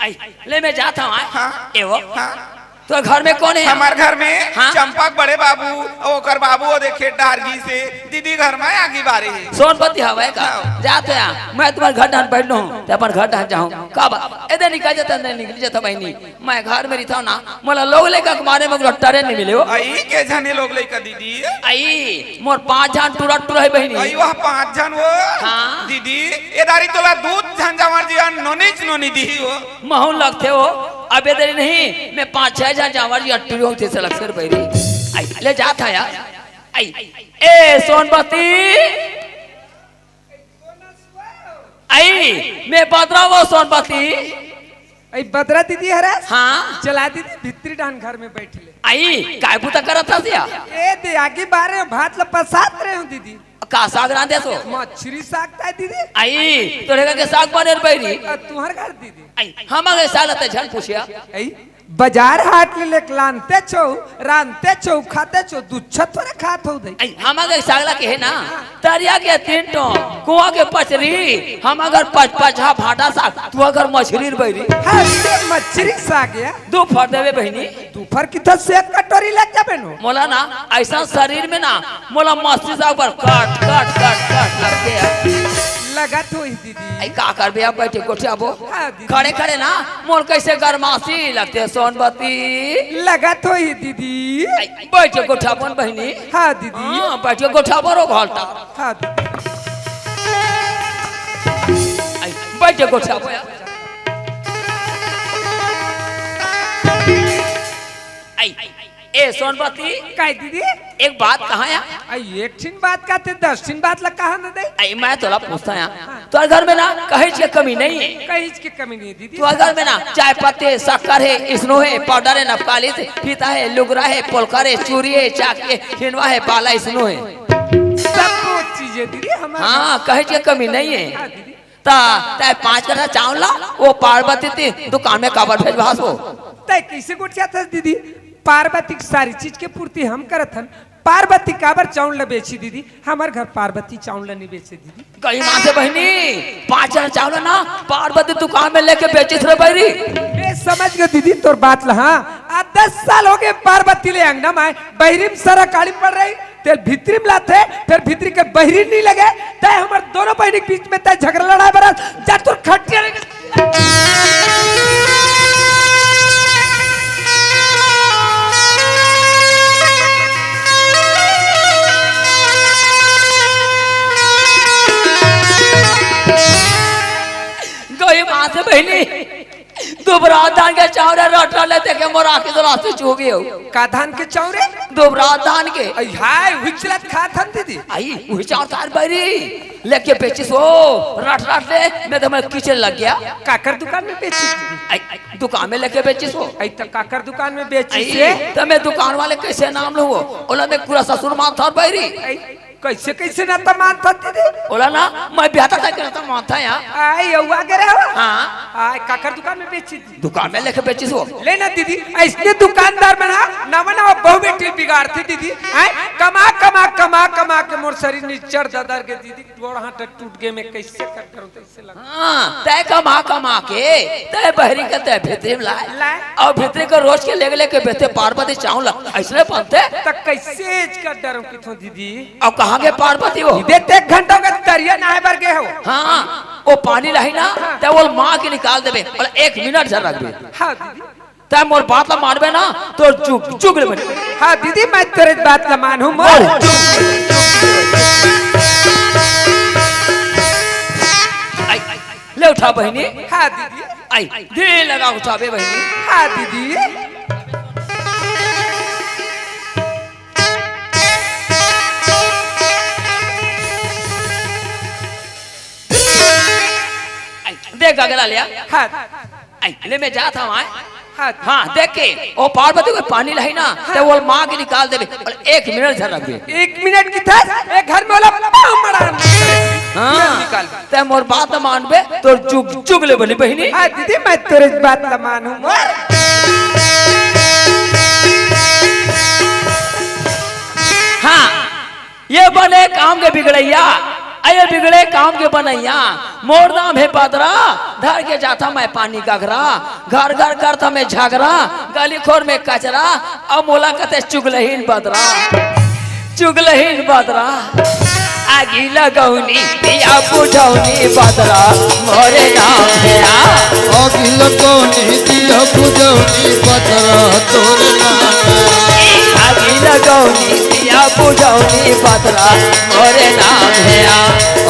अई, ले मैं जाथंव, आय। हाँ। ए वो। हाँ। तोर घर में कोन हे? हमर घर में हाँ। चंपा के बड़े बाबू, ओकर बाबू वो देखे डारगी से, दीदी घर में आगी बारे हे। सोनपति हवय का? हाँ। जात हंव, मैं तुम्हर घर डहन बइठ लूं, ते अपन घर डहन जाहूं। का बा? ए दे निकल जाथंव, निकल जाथंव बहिनी। मैं घर में रहिथंव ना, मोला लोग लइका के मारे में टरे नइ मिले हो। अई के झने लोग लइका दीदी? अई, मोर पांच झन टुरा टुरा हे बहिनी। अई, वह पांच झन वो? हाँ। दीदी, ए दारी तोला दू झन जांवर जियन नोनीच नोनी दिही वो। महूं लगथे वो, अब ए दारी नहीं, मैं पांच छह झन जांवर जियन टुरी होथे से लगथे बहिनी। अई, ले जाथंव यार। अई, ए सोनपति। अई, मैं बदरा वो सोनपति। अई बदरा दीदी हरस? हाँ। चला दीदी, भीतरी डहन घर में बइठ ले। अई, काय बुता करत हस या? ए दे, आगी बारे में भात ल पसात रहे हूँ दीदी। का साग रांधे हस वो? मछरी साग ताय दीदी। अई, तोरे घर के साग बने रे बइरी। अ, तुम्हर घर दीदी। अई, हमर घर साग ल ते झन पूछे या। अई, बजार हाट ले लेके लानते छो, रांधते छो, खाते छो, दुच्छा थोरे खात हो दे। अई, हमर घर साग ला के हे ना, तरिया के तीन ठो, कुआं के पचरी, हमर घर पच-, पचहा भाटा साग, तुम्हर घर मछरी रे बइरी। हाँ, ये मछरी साग या। दू फर देबे बहिनी। दू फर किथस से एक कटोरी लग जाबे नो। मोला ना, अइसन शरीर में ना, मोला मछरी साग बर कट, कट, कट, कट लगथे। लगत होही दीदी। अई का करबे, अब बइठे गोठियाबो। हाँ, दीदी। खड़े खड़े ना मोर कइसे गरमासी लगथे सोनपति। लगत होही दीदी। अई, बइठ के गोठियाबो न बहिनी। हाँ दीदी। हाँ, बइठ के गोठियाबो रो घालटा। हाँ दीदी। अई, बइठ के गोठियाबो यार। अई, ए सोनपति। काय दीदी? एक बात कहा या? अई, एक ठिन बात का ते दस ठिन बात ला कहा न दे? अई, मैं तोला पूछथंव या। हाँ। तोर घर में ना कहीच के कमी नइ हे। कहीच के कमी नइ हे दीदी। तोर घर में ना चाय पत्ती, शक्कर हे, इसनो हे, पाउडर हे, नपकालिस हे, फीता हे, लुगरा हे, पोलखर हे, चूरी हे, चाकी हे, हिनवा हे, बाला इसनो हे। सब चीज हे दीदी हमर। हाँ, कहीच के कमी नइ हे। हाँ दीदी। त तैं पांच कट्ठा चांवल ला, वो पार्वती के दुकान में काबर भेजवास वो? तैं कइसे गोठियाथस दीदी? पार्वती के सारी चीज के पूर्ति हम करत हन, पार्वती काबर चाउर ल बेची दीदी? हमर घर पार्वती चाउर ल नइ बेचे दीदी। गई माँ से बहिनी, पाँच झन चाउर ना पार्वती दुकान में लेके बेचिस रे बहिरी। मैं समझ गयो दीदी तोर बात ल। हाँ, आज दस साल हो गए पार्वती ले अंगना में, बहिरी में सारा काली पड़ रही, तेल भीतरी में लाथे, फिर भीतरी के बहिरी नहीं लगे, तय हमर दोनों बहिनी के बीच में तय झगड़ा लड़ाई बरस, जा तोर खटिया लेके गई माँ से बहिनी, दुबरा धान के चाउर रट रट ले देखे मोर आँखी से आँसू चूहू गे हो। का धान के चाउर रे? दुबरा धान के। आई हाय, उही चलत खात हन दीदी। आई, उही चाउर तार बहिरी लेके बेचिस हो, रट रट ले, मैं तो मैं किचन लग गया। काकर दुकान में बेचिस दीदी? आई, दुकान में लेके बेचिस हो। आई, तो काकर दुकान में बेचिस आई, से? तो मैं दुकान वाले कैसे नाम लूँ हो? ओला मैं पूरा ससुर मानथँव बहिरी। आई, कैसे, कैसे ना त मानथस दीदी? ओला ना, मैं बिहाता था के ना त मानथँव यार। आई, अउ आगे रहे हो? हाँ। आई, काकर दुकान में बेचिस दीदी? दुकान में लेके बेचिस हो। ले ना दीदी, अइसने दुकानदार मन ह नवा नवा बहू बेटी ल बिगाड़थे दीदी। आई, कमा, कमा, कमा, कमा के मोर शरीर निचर ददर गे दीदी, गोड़ हाथ टूट गे, मैं कैसे कर करूँ, कैसे लगा? हाँ, तय कमा कमा के, तय बहिरी के तय भीतरी में लाय। लाय। अउ भीतरी के रोज के लेके लेके बेचथे पार्वती चाउर ल, अइसने बनथे? त कैसे एज कर डरऊँ किथों दीदी? अउ कहाँ गे पार्वती हो? दीदी, ते एक घंटा के तरिया नहाय बर गे हो। हाँ, ओ पानी लाही ना, हाँ। तय ओला माँग के निकाल देबे, अउ एक मिनट झन रखबे। हाँ दीदी। तय मोर बात ल मानबे ना, तोर जुग, जुग ले बने। हाँ दीदी, मैं तोरे बात ल मानहूँ, मोर। आई, ले उठा बहिनी। हाँ दीदी। आई, दे लगा उठाबे बहिनी। हाँ दीदी। आई, दे गगरा ले आ। हाँ। आई, ले मैं जात हँव, आय। हाँ। हाँ, देख के, ओ पार्वती के पानी लाही ना, हाँ। तय ओला माँग के निकाल देबे, अउ एक मिनट झन रखबे। एक मिनट किथस, ए घर में ओला पाँव मड़ा। हाँ। निकाल। तय मोर बात ल मानबे, तोर जुग, जुग ले बनी बहिनी। हाँ दीदी, मैं तोरे बात ल मानहूँ, मोर। हाँ। ये बने काम के बिगड़इया, अ ये बिगड़े काम के बनइया। मोर नाम हे बदरा, धर के जाथँव मैं पानी गगरा। घर घर करथँव मैं झगरा, गली खोर में कचरा। अउ मोला कथे चुगलहीन बदरा, चुगलहीन बदरा। आगी लगौनी दिया बुझौनी बदरा, मोरे नाम हे आ। आगी लगौनी दिया बुझौनी बदरा, तोरे नाम हे आ। आगी लगौनी दिया बुझौनी बदरा, मोरे नाम हे आ।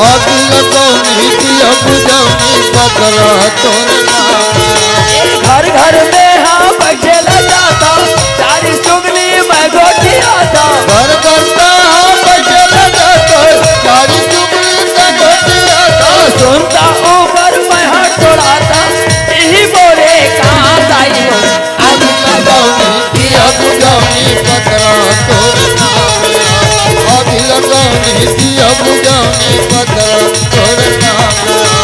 आगी लगौनी दिया बुझौनी बदरा, तोरे नाम हे आ। घर घर में हाँ बइठे ल जाथँव, चारी चुगली मैं गोठियाथँव। घर घर में हाँ बइठे ल जाथँव, चारी चुगली मैं गोठियाथँव। सुनथँव ओकर मैं हँस छोड़ाथँव, इही मोरे काम आही हो। आगी लगौनी दिया बुझौनी बदरा, तोरे नाम हे आ। आगी लगौनी दिया बुझौनी बदरा, तोरे नाम हे आ।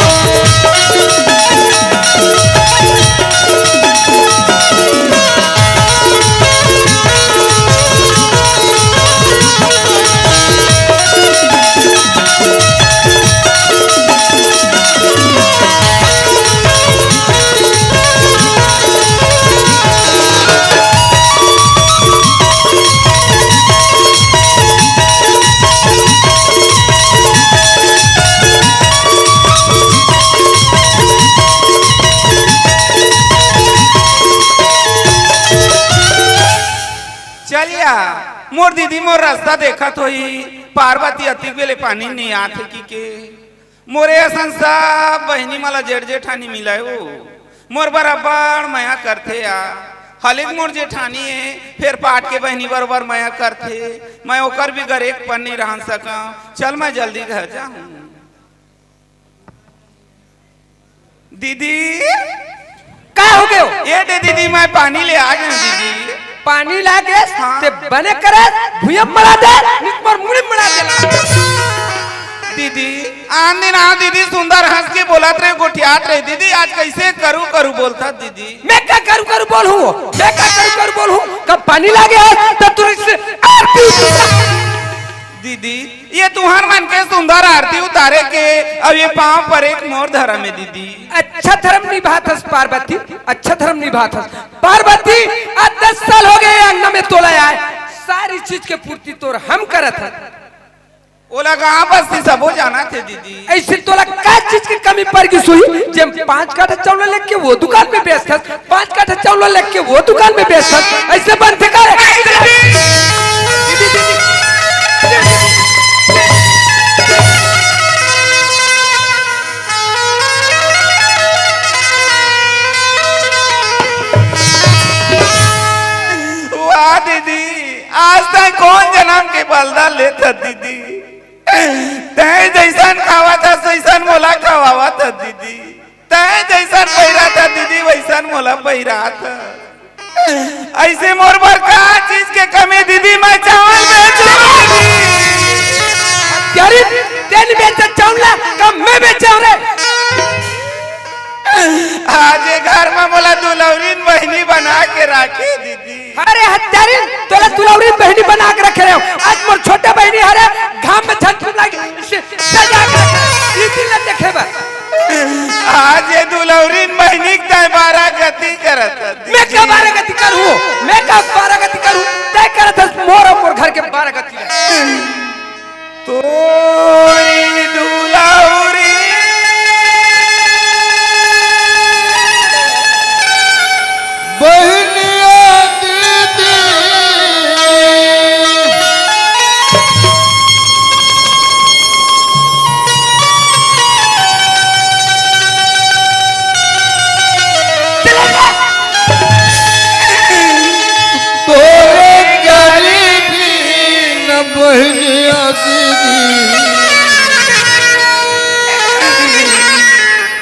चलिया, मोर दीदी मोर रस्ता देखत होही, पार्वती अतिक बेले पानी नइ आत हे कहिके। मोरे असन सब बहिनी मन ला जेठ जेठानी मिलय ओ। मोर बर अब्बड़ मया करथे या। हलेक मोर जेठानी ए, फेर पाट के बहिनी बरोबर मया करथे। मैं ओकर बिगर एक पन नइ रहन सकँव। चल, मैं जल्दी घर जाहूँ। दीदी। का हो गयो? ए दे दीदी, मैं पानी ले आ गेंव दीदी। पानी ला गेस? हाँ। ते बने करे, भुइयाँ मड़ा दे, नित मोर मुड़ी मड़ा दे। दीदी, आन दिन आ दीदी सुंदर हँस के बोलत रहे, गोठियात रहे दीदी, आज कइसे करू करू बोलथस दीदी? मैं का करू करू बोलहूँ? मैं का करू करू हूँ, कब पानी लागे है, तब तुरंत से आरती उतार। दीदी, ये तुहर मन के सुंदर आरती उतारे के, अब ये पाँव परे के मोर धरम हे दीदी। अच्छा धरम निभात हस पार्वती, अच्छा धरम निभात हस पार्वती। आज दस साल हो गए अंगना में तोला आए, सारी चीज के पूर्ति तोर हम करत हन। ओला गाँव बस्ती सबो जानथे दीदी। ऐसे तोला का चीज की कमी पड़ गई सुई, जे पाँच काठा चावल लेके वो दुकान में बेचथस, पाँच काठा चावल लेके वो दुकान में बेचथस, ऐसे बनथे का रे? वाह दीदी, आज तैं कोन जनम के बलदा लेथस दीदी। तैं जइसन खावत हस, वइसन मोला खवावत हस दीदी। तैं जइसन पहिरत हस दीदी, वइसन मोला पहिरात हस। अइसे मोर बर का चीज के कमी दीदी, मैं चावल बेचहूँ दीदी। तेरी, तेरी बेचत चावल ला, कम मैं बेचहूँ रे। आज ये घर में मोला दुलौरिन बहिनी बना के राखे दीदी। अरे हत्यारिन, तोला दुलौरी बहिनी बना के रखे रहे हो। आज मोर छोटे बहिनी हरे घाम में झटकुन लागे, इसे सजा के रखे। ई दिन ला देखे बर। आज ये दुलौरी बहिनी के तैं बारह गति करत हस। मैं का बारह गति करूँ? मैं का बारह गति करूँ? तैं करत हस मोर अउ मोर घर के बारह गति। तोरी दुलौरी बहिनिया दीदी। तोरे गरीबी न बहिनिया दीदी,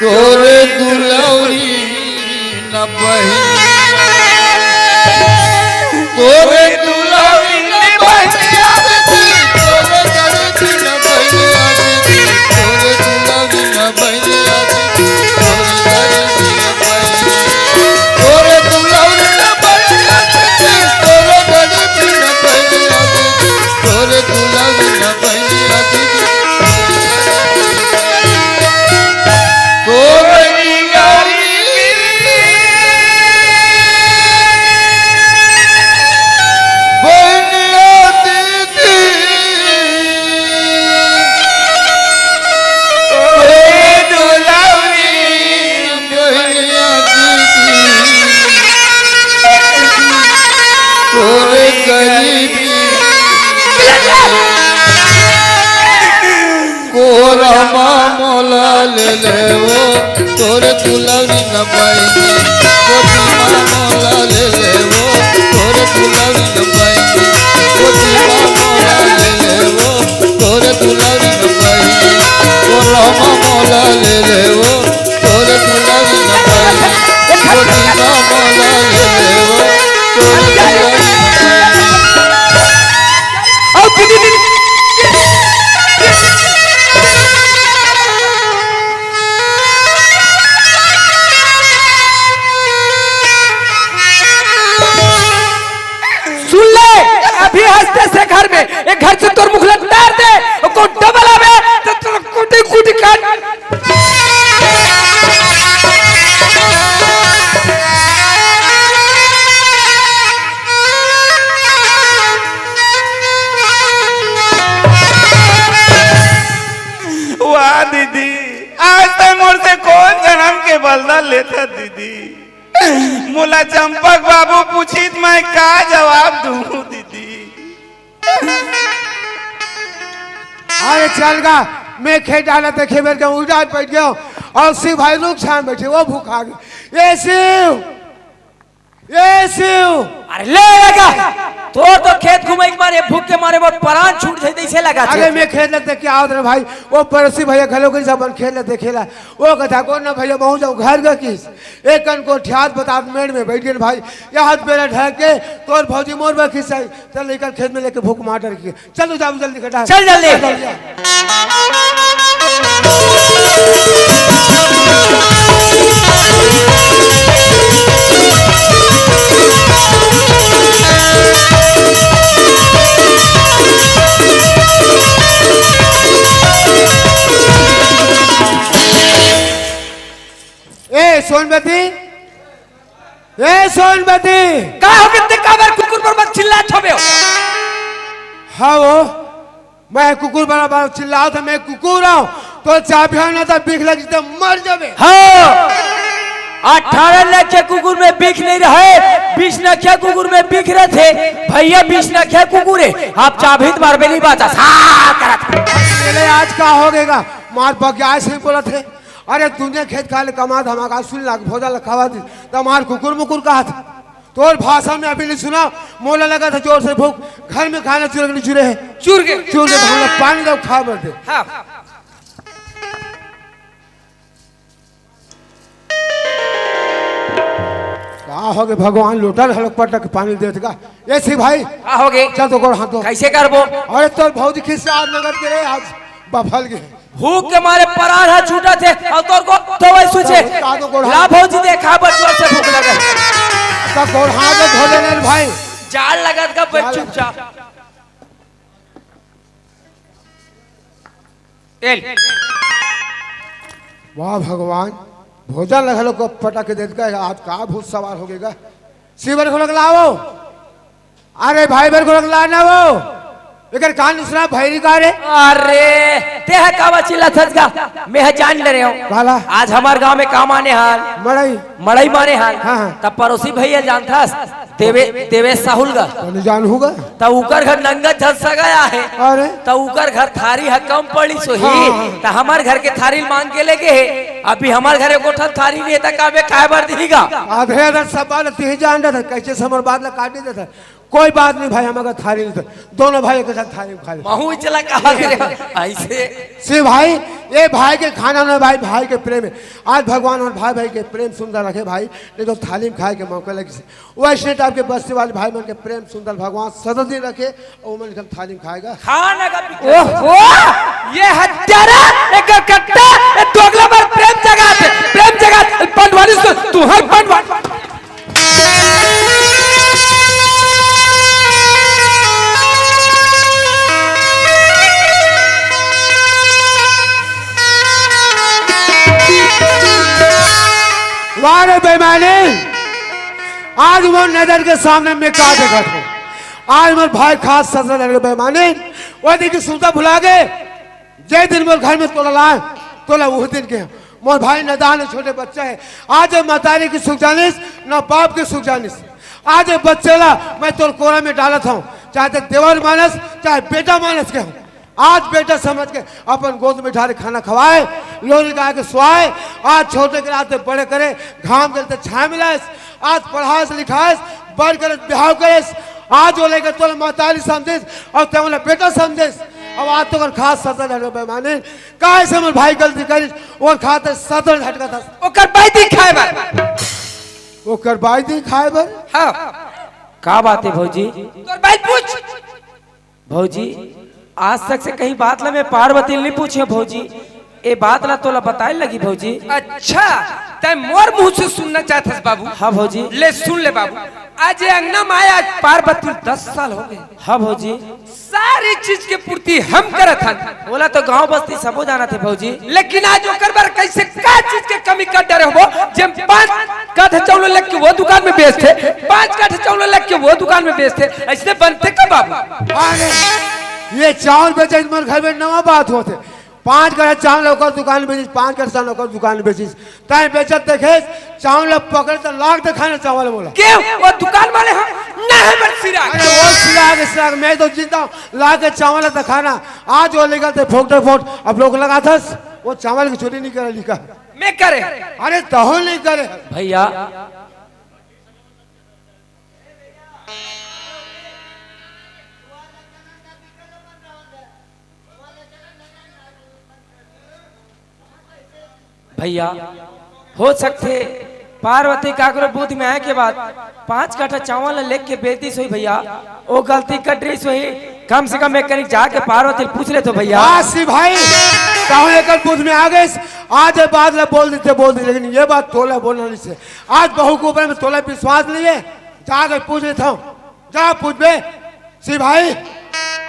तोरे दुलौरी न बहिनिया, तोरे दुलौरी न बहिनिया दीदी, तोरे गरीबी न बहिनिया दीदी, तोरे दुलौरी न बहिनिया दीदी, तोरे गरीबी न बहिनिया, तोरे दुलौरी न बहिनिया दीदी, तोरे गरीबी न बहिनिया दीदी, तोरे दुलौरी न बहिनिया दीदी, तोरे दुलौरी बहिनिया दीदी। तोरे दुलौरी बहिनिया दीदी, तोरे गरीबी कोरमा मोला ले ले वो, तोरे दुलौरी न बहिनी, कोरमा मोला ले ले वो, तोरे दुलौरी न बहिनी, कोरमा मोला ले ले वो, तोरे दुलौरी न बहिनी, कोरमा मोला ले ले वो, तोरे दुलौरी न बहिनी, कोरमा मोला ले ले वो, तोरे दुलौरी न बहिनी। सुन ले, अभी हंसते से घर में, एक घर से तोर मुखला तार दे, ओको डबल आवे, तो तोर कुटी कुटी काट। वाह दीदी, आज तक मोर से कोन जनम के बलदा लेथस दीदी। मोला चंपक बाबू पूछित मैं का जवाब दूँ दीदी। अरे चल गा, मैं खेत डाला देखे बेर के उल्टा बैठ गया और शिव भाई रुख छान बैठे, वो भूखा गए। ए शिव, ए शिव। अरे ले लगा, तोर तो खेत घूमे के मारे भूख के मारे मोर परान छूट जाए तइसे लगा अरे थे। मैं खेत लग देख के आवत रहे भाई, वो पड़ोसी भैया घलो के अपन खेत लग देखेला, वो कथा को ना भैया बहुत जाओ घर का किस एक कन को ठियात बतात मेड़ में बैठ गए भाई, ये हाथ मेरा ढक के तोर भौजी मोर बखी साई। चल निकल खेत में लेके भूख मार डर के। चल तू जाबू जल्दी कटा। चल जल्दी। चल जल्दी। सोनबती, ए सोनबती। का हो गे, ते काबर कुकुर बर चिल्लात हवे हो? हाँ वो, मैं कुकुर बराबर चिल्लात हँव, मैं कुकुर हँव। तोर चाबही ना त बिख लग जही त मर जाबे। हाँ, अठारह नखिया कुकुर में बिख नहीं रहे, बीस नखिया कुकुर में बिख रथे। भैया बीस नखिया कुकुर हे, अब चाबही त मारबे नहीं बाचा, सा करत। अरे आज का हो गे गा, मार बगिया से बोलत हे। अरे दुनिया खेत खार ले कमा धमा के सुन ला, भोजा ला खवा दिस, त मार कुकुर मुकुर कहत। तोर भाषा में अभी नहीं सुना, मोला लगथे जोर से भूख, घर में खाना चुरक नहीं चुरे हे। चुर गे। चुर गे, त हमला पानी दे, खा बर दे। हाँ। का हो गे भगवान, लोटा घलोक पटक के पानी देत गा। ए सिपाही, का हो गे? चल तो गोड़ हाथ धो। कैसे करबो? अरे तोर भौजी खिस्सा आज नगद के रे, आज बफल गे। भूख के मारे परान ह छूटत हे, अउ तोर गोड़ धोवई सूझे। का तो गोड़ हाथ ला भौजी, देखा बर जोर से भूख लगे। त गोड़ हाथ धो लेने रे भाई। जाड़ लगत गा, बइठ जाड़ चुपचाप। तेल। वाह भगवान, भोजा ला घलोक पटक के देत गा, आज का भूत सवार हो गे गा। सिपाही घलोक लावव। अरे भाई बर घलोक लाना वो। एकर कान दूसरा भैरी का रे? अरे, तेह काबर चिल्लाथस गा? मैं ह जान डरे हँव। काला? आज हमर गांव में काम आने हन। मड़ई। मड़ई माने हन। हाँ, हाँ। त पड़ोसी भैया जानथस, देवे-, देवेश साहुल गा। त नहीं जानहूँ गा। त उकर घर नंगत झन सगा हे। अरे। त उकर घर थारी ह कम पड़िस होही। हाँ, हाँ। त हमर घर के थारी ल मांग के लेगे हे। अभी हमर घर एको ठन थारी नहीं हे, त काबे खाए बर दिही गा? आधे आधा सब बात तिही जान डरथस, कैसे से हमर बात ला काटी देथस। कोई बात नहीं भाई, हम अगर थारी नहीं तो दोनों भाई एक साथ थारी में खा लेते। महू चला कहा रे, ऐसे। से भाई, ये भाई के खाना ना भाई, भाई के प्रेम हे। आज भगवान अउ भाई भाई के प्रेम सुंदर रखे भाई, नहीं तो थारी में खाए के मौका लगिस। वैसने टाइप के बस्ती वाले भाई मन के प्रेम सुंदर भगवान सदा दिन रखे, अउ मन एकदम थारी में खाए गा। खाना का पिक्चर। ओहो, ये हत्यारा, एक कट्टा, ये दोगला बर प्रेम जगात हे, प्रेम जगात हे, पंडवानी से, तुँहर पंडवानी। वाह रे बेईमानी, आज मोर नजर के सामने मैं का देखत हँव? आज मोर भाई खास सजा लगे बेईमानी, वो दिन के सुविधा भुला गे। जे दिन मोर घर में तोला लाएँव, तोला उही दिन के। मोर भाई नदान हे, छोटे बच्चा हे। आज ए मतारी के सुख जानिस, ना बाप के सुख जानिस। आज ए बच्चा ला मैं तोर कोरा में डालत हँव, चाहे ते देवर मानस, चाहे बेटा मानस के हँव। आज बेटा समझ के अपन गोद में उठा के खाना खवाए, लोरी गाय के सुवाए। आज छोटे के रात से बड़े करे, घाम के ते छाया मिलाएस। आज पढ़ाएस लिखाएस, बड़ करे बिहाव करेस। आज वो लइका तोला मतारी समझेस अउ ते ओला बेटा समझेस। अब आज तो ओकर खास सजा लगे बेईमानी। काहे से मोर भाई गलती करिस, ओकर खातिर सजा झटकत हस। ओकर बैदी खाए बर। ओकर बैदी खाए बर? हाँ। का बात हे भौजी? तोर बैद पूछ। भौजी, आज तक से कहीं बात ला मैं पार्वती ल नहीं पूछे हँव भौजी। ए बात ला तोला बताए लगी भौजी। अच्छा, तैं मोर मुँह से सुनना चाहत हस बाबू? हाँ भौजी। ले सुन ले बाबू, आज ये अंगना में आए आज पार्वती ल दस साल हो गे। हाँ भौजी। सारी चीज के पूर्ति हम करत हन। ओला तो गांव बस्ती सबो जानत हे भौजी। लेकिन आज ओकर बर कैसे का चीज के कमी कर डरे होबो, जे पाँच काठा चावल लेके वो दुकान में बेचथे, पाँच काठा चावल लेके वो दुकान में बेचथे, ऐसे बनथे का बाबू? अरे, ये चावल बेचे मन घर में नवा बात होथे। पाँच काठा चावल ओकर दुकान में बेचिस, पाँच काठा चावल ओकर दुकान में बेचिस। तैं बेचत देखेस, चावल ला पकड़े त लाग दे खाना चावल बोला। के वो दुकान वाले ह? नहीं बन सिराग। अरे वो सिराग, सिराग, मैं तो जिंदा हूँ, लाग के चावल ला दे खाना। आज वो लेकर ते फोकटे फोट, अब लोग लगाथस, वो चावल की चोरी नहीं करे लिखा। मैं करे। अरे तहो नहीं करे। भैया, भैया, हो सकथे पार्वती काकरो बुद्धि में आए के बाद पाँच काठा चावल ल लेके बेच दिस होही भैया, ओ गलती कर दिस होही। कम से कम एक कनिक जाके पार्वती ल पूछ लेथों भैया। वाह सिपाही, कहूँ एकर बुद्धि में आ गइस, आज ये बात ला बोल देते, बोल देते, लेकिन ये बात तोला बोलना नहीं से। आज बहू के ऊपर में तोला विश्वास नहीं है, जाके पूछ लेथों, जा पूछबे सिपाही।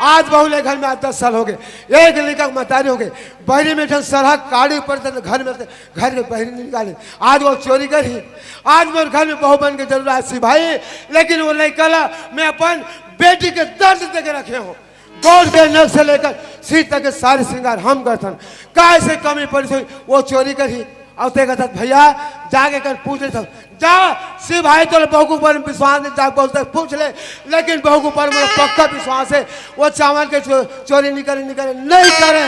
आज बहू ले घर में आज दस साल हो गए, एक लड़का के मतारी हो गए, बहरी में ठन सरहा काड़ी ऊपर से घर में से, घर के बहरी निकाले। आज वो चोरी कर ही, आज मोर घर में बहू बन के जरूर आए सिपाही, लेकिन वो लड़का ला मैं अपन बेटी के दर्द दे के रखे हूँ। गोड़ के नख से लेकर सिर तक के सारे श्रृंगार हम करथन। काय से कमी पड़ी सोई, वो चोरी कर ही। अउ ते कहत, "भैया, जाके कर पूछ ले सब।" जा, सिपाही तोर बहू के ऊपर में विश्वास नहीं, जा बहू से पूछ ले। लेकिन बहू के ऊपर में पक्का विश्वास है, वो चावल के चो-, चोरी नहीं करे, नहीं करे, नहीं करे।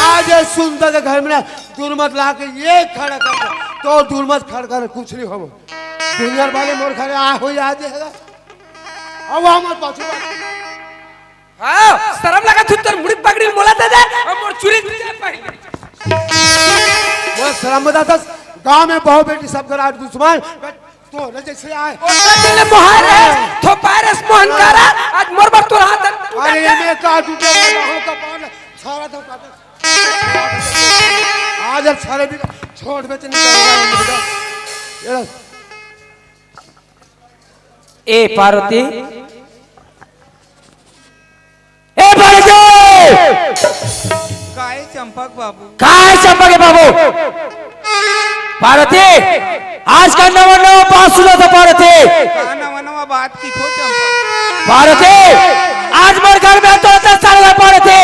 आज ये सुंदर के घर में ना दुर्मत ला के ये खड़ा कर दे, तो दुर्मत खड़ा कर कुछ नहीं हो। दुनिया वाले मोर घरे आ हो आज है। अब वो हमारे पाछू हाँ, शरम लगा तू, तोर मुड़ी पकड़ी मोला दे दे, अब मोर चुरी दे दे पहले। वो शरम बता दस, गांव में बहू बेटी सब घर आज दुश्मन, तो न जैसे आए। ओ, तेरे मोहार है, थोपार है, मोहन का रहा, आज मोर बर तोर हाथ है। अरे, ये मैं का तू तो गांव का पान, सारा तो काटे। आज अब सारे भी छोड़ बेच नहीं करूंगा, ये लो। ए पार्वती, ए पार्वती! काय चंपक बाबू? काय चंपक के बाबू? पार्वती, आज का नवा नवा बात सुना था पार्वती। का नवा नवा बात की थो चंपक? पार्वती, आज मोर घर में तो दस साल हुआ पार्वती।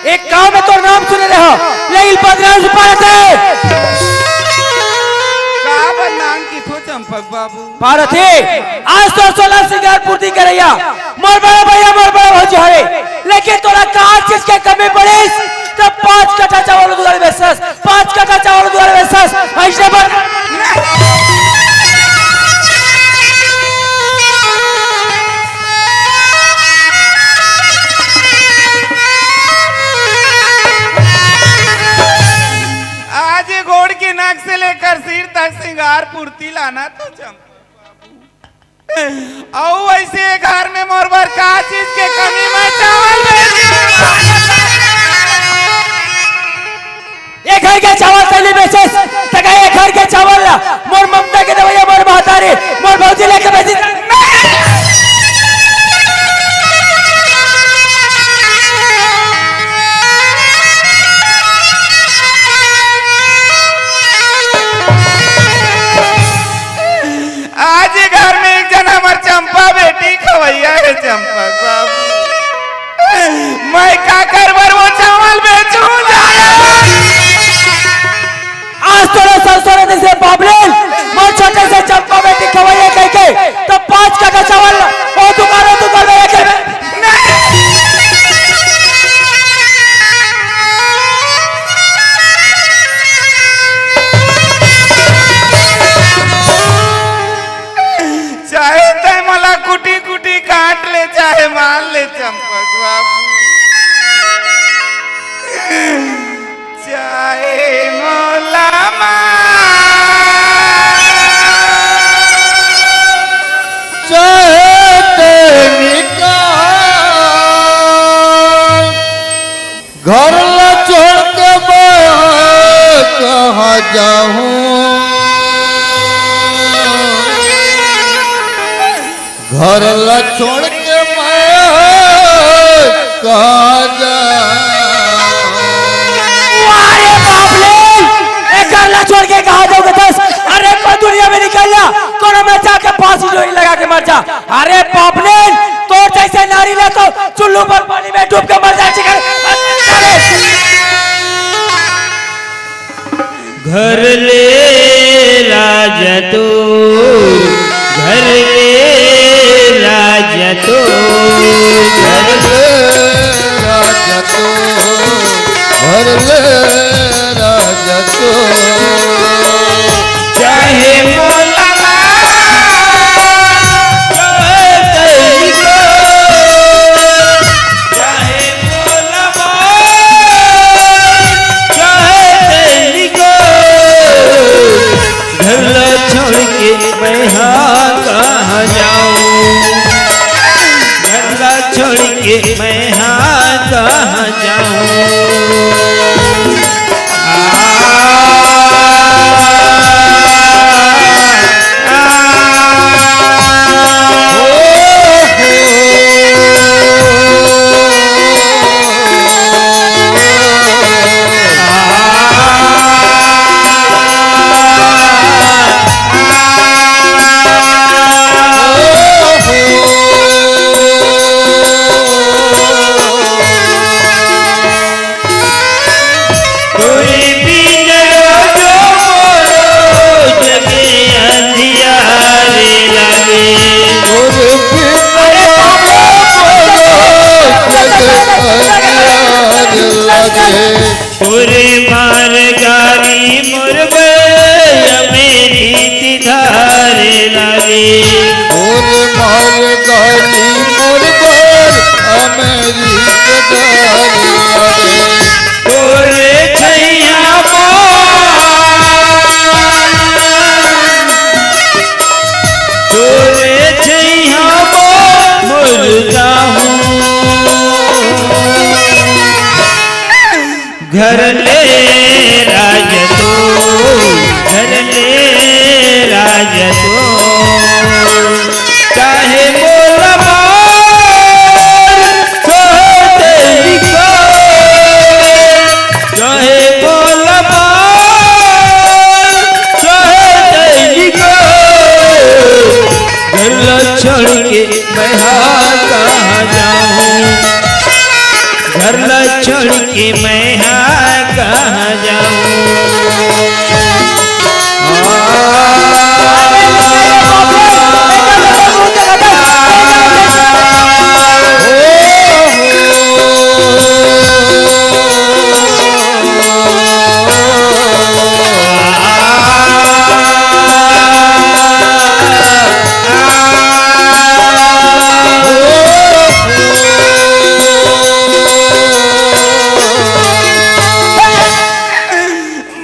एक गांव में तो नाम सुने रहे हो, लेकिन बदनाम से पार्वती। का बदनाम की थो चंपक बाबू? पार्वती, आज तो सोलह श्रृंगार पूर्ति करैया, मोर बड़ा भैया, मोर बड़ा भौजी हरे, लेकिन तोला का चीज के कमी पड़िस, तब पाँच कट्ठा चावल गुदड़ बेचस, पाँच कट्ठा चावल गुदड़ बेचस, ऐसे बन आज ये गोड़ की नक से लेकर सिर तक श्रृंगार पूर्ति लाना तो चंपक। अउ वैसे घर में मोर बर का चीज के कमी, मैं चावल बेचूं। ये घर के चावल तैली बेचस, तका ये घर के चावल ला मोर ममता के दवैया, मोर महतारी, मोर भौजी लेके बेची। आज ये घर में एक जन हमर चंपा बेटी खवैया है, चंपा बाबू। मैं का करबर वो चावल बेचूं जाए। आज तोरे संसार में से बाबलेन, मैं छोटे से चंपा बेटी खवैया कह के, तो पाँच कट्ठा चावल, वो दुकान, वो दुकान में लेके चाहे तय मोला कुटी कुटी काट ले, चाहे मार ले चंपक बाबू, चाहे मोला मार। चाहे ते निकाल घर ला छोड़ के मैं कहाँ जाऊँ? घर ला छोड़ के मैं कहाँ जाऊँ? अरे बाप रे, ए घर ला छोड़ के कहाँ जाओगे दस? अरे कोई दुनिया में निकल जा, कोनो में जाके फांसी डोरी लगा के मर जा। अरे बाप रे, तोर जैसे नारी ला तो चुल्लू पर पानी में डूब के मर जाए। घर ले राजा तो, घर ले राजा तो, घर ले राजा तो, घर ले राजा तो। चाहे मोला मार, चाहे तैको, चाहे मोला मार, चाहे तैको, घर ला छोड़ के मैं हाँ कहाँ जाऊँ? घर ला छोड़ के मैं हाँ कहाँ जाऊँ? जाहूं। घर ले राज तो, घर ले राज तो, काहे मोला मार छोड़ देही को? काहे मोला मार छोड़ देही को? घर ला छोड़ के मैं हा कहाँ जाऊं? घर ला छोड़ के मैं हा कहाँ जाऊं?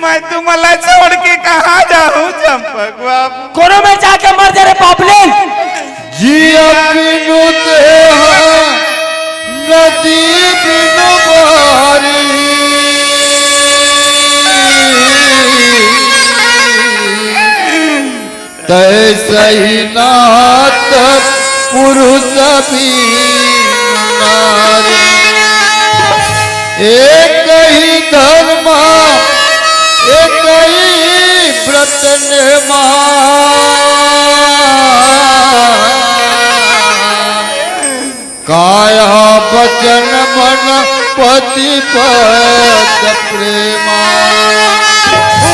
मैं तुमला छोड़ के कहाँ जाहूं चंपक बाबू? कोनो में जाके मर जा रे पापलेन। जिया बिनु देहा नदी बिनु बारी। तैसही नाथ पुरुष बिनु नारी। एक ही धर्म, एक ही व्रत नेमा। काया वचन मन पति पद प्रेमा।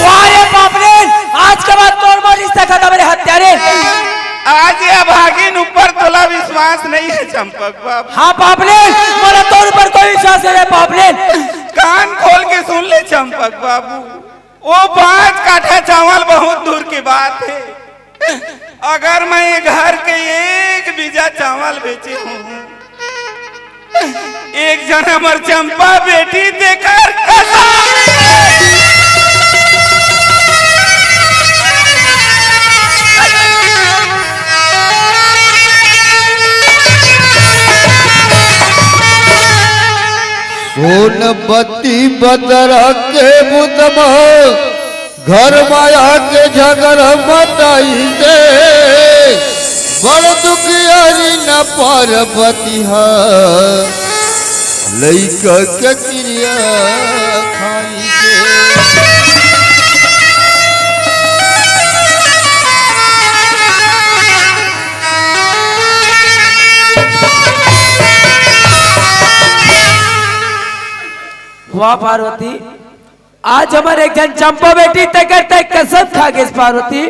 वाह रे बापलेन, आज के बाद तोर मोर रिश्ता खत्म रे हत्यारे। आज ये अभागिन ऊपर तोला विश्वास नहीं है चंपक बाबू। हाँ बापलेन, मोला तोर ऊपर कोई विश्वास नहीं है बापलेन। कान खोल के सुन ले चंपक बाबू, वो पांच काठा चावल बहुत दूर की बात है। अगर मैं ये घर के एक बीजा चावल बेचे हूँ, एक जन हमर चंपा बेटी तेकर कसम। सोन बत्ती बदरा के बुतमा घर माया के झगड़ा मताई से बड़ दुखियारी न पार्वती हा लइका के क्रिया खाई से। वाह पार्वती, आज हमर एक झन चंपा बेटी तेकर तैं कसम खा गेस पार्वती।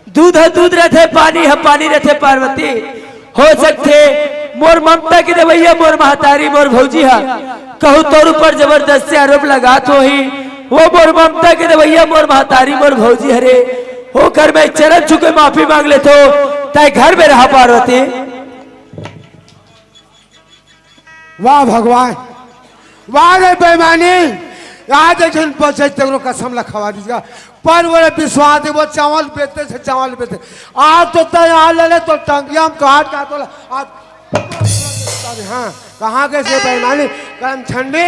दूध ह दूध रथे, पानी ह पानी रथे पार्वती। हो सकथे मोर ममता के देवइया, मोर महतारी, मोर भौजी ह कहूँ तोर ऊपर जबरदस्ती आरोप लगात होही। वो मोर ममता के देवइया, मोर महतारी, मोर भौजी हरे, ओकर मैं चरण छू के माफी मांग लेथो। तैं घर में रहा पार्वती। वाह भगवान, वाह रे बेईमानी। आज एक झन बचे तेकरो कसम ला खवा दीजिएगा। पर वो रे विश्वास दे, वो चावल बेचते से चावल बेचते। आज तो तैं आ ले ले तो टंगिया में काट काट बोला। आज हाँ, कहाँ के से बेईमानी? करम छंडी,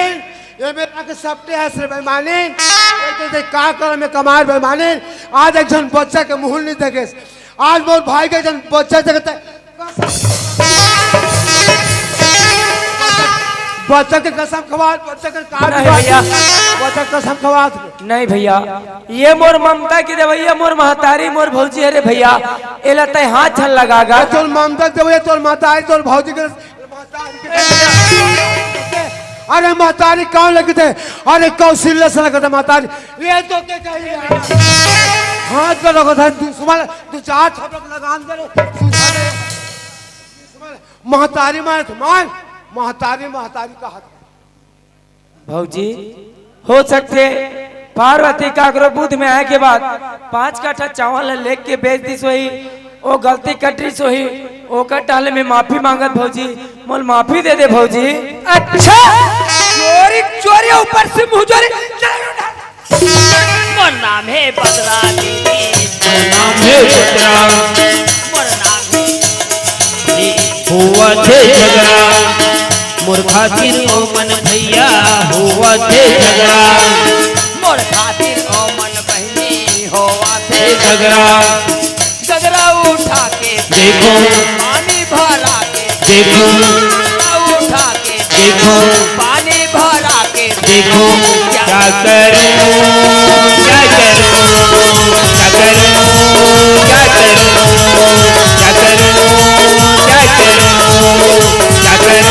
ये मेरा के सपटे है से बेईमानी। ये तो देख का करम में कमार बेईमानी। आज एक झन बच्चा के मुंह नहीं देखे। आज मोर भाई के एक झन बच्चा देखे बच्चा के कसम खवात, बच्चा के काट नहीं भैया। बच्चा के कसम खवात। नहीं भैया, ये मोर ममता के देवइया, मोर महतारी, मोर भौजी हरे भैया, एला तैं हाथ झन लगा गा। तोर ममता के देवइया, तोर महतारी, तोर भौजी के, अरे महतारी कौन लगते? अरे कौशल्या से लगते महतारी। ये तो के चाहिए? हाथ पे लगता है दुश्मन, दो चार थपड़क लगान दे रे। महतारी मारे तो मार, महतारी, महतारी का हाथ। भौजी, हो सकथे पार्वती काकरो बुध में आए के बाद पांच काठा चावल ल लेके बेच दिस होही, ओ गलती कटरिस होही, ओकर टाले में माफी मांगत भौजी, मोल माफी दे दे भौजी। अच्छा, चोरी, चोरी ऊपर से मुंह चोरी। मोर नाम हे बदरा दीदी। मोर नाम हे बदरा। मोर नाम हे दीदी। होवत हे झगड़ा, मोर खातिर ओ मन भैया, होवत हे झगड़ा। मोर खातिर ओ मन बहिनी, होवत हे झगड़ा। झगड़ा उठा के देखो। पानी भरा के देखो। झगड़ा उठा के देखो। पानी भरा के देखो। क्या करूं, क्या करूं, क्या करूं, क्या करूं, क्या करूं, क्या करूं, क्या करूं, क्या करूं।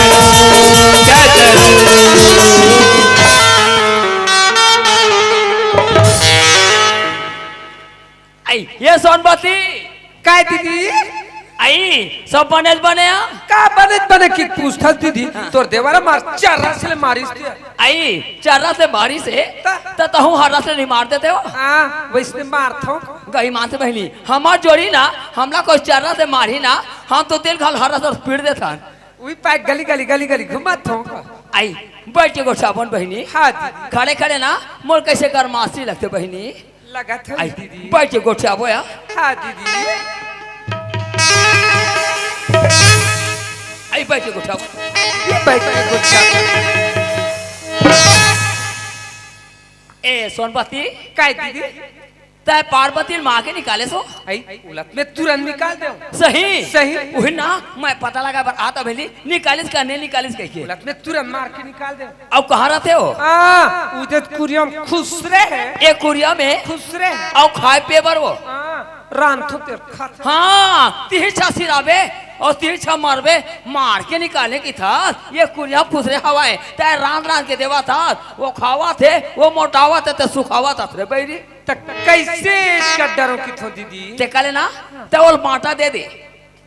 आई, ये सोनबती। काय दीदी? आई, सब बने बने आ? का बने बने की पूछथस दीदी? हाँ। तोर देवरा मार चर्रा से ले मारिस दिया। आई, चर्रा से मारिस हे? त? त तहूँ हर्रा से नहीं मार देते हो? हाँ, वैसने मारथों। गई माँ से बहिनी, हमार जोड़ी ना, हमला कोई चर्रा से मारी ना, हम तो दिल घल हर्रा से पीट देथन। उही पाए गली गली गली गली घुमाथों। आई, बैठ के गोठियाबोन बहिनी। हाँ दीदी। खड़े खड़े ना, मोर कैसे गरमासी लगथे बहिनी। लगत हे आई, दीदी। बैठ के गोठियाबो या। हाँ दीदी। आई, बैठ के गोठियाबो। ये बैठ के गोठियाबो। ए सोनबती। काय दीदी? तै पार्वती ल मार के निकालेस हो? आई, उलत में तुरंत निकाल देंव। सही? सही। उही ना, मैं पता लगा बर आता भेली, निकालिस का नहीं निकालिस कहिके। उलत में तुरंत मार के निकाल देंव। अउ कहाँ रहिथे हो? हाँ, उदे कुरिया में खुसरे हे। ए कुरिया में? खुसरे हे। अउ खाए पिए बर वो? हाँ, रांधथों तेला खाथों। हाँ, तिही छा सिराबे अउ तिही छा मरबे, मार के निकाले कहिथस, ए कुरिया खुसरे हवय, तै रांध रांध के देवत हस, वो खावत हे, वो मोटावत हे, तै सुखावत हस रे बइरी। त कैसे इसका डरो कहिथों दीदी? ते कहले ना, ते ओला बांटा दे दे।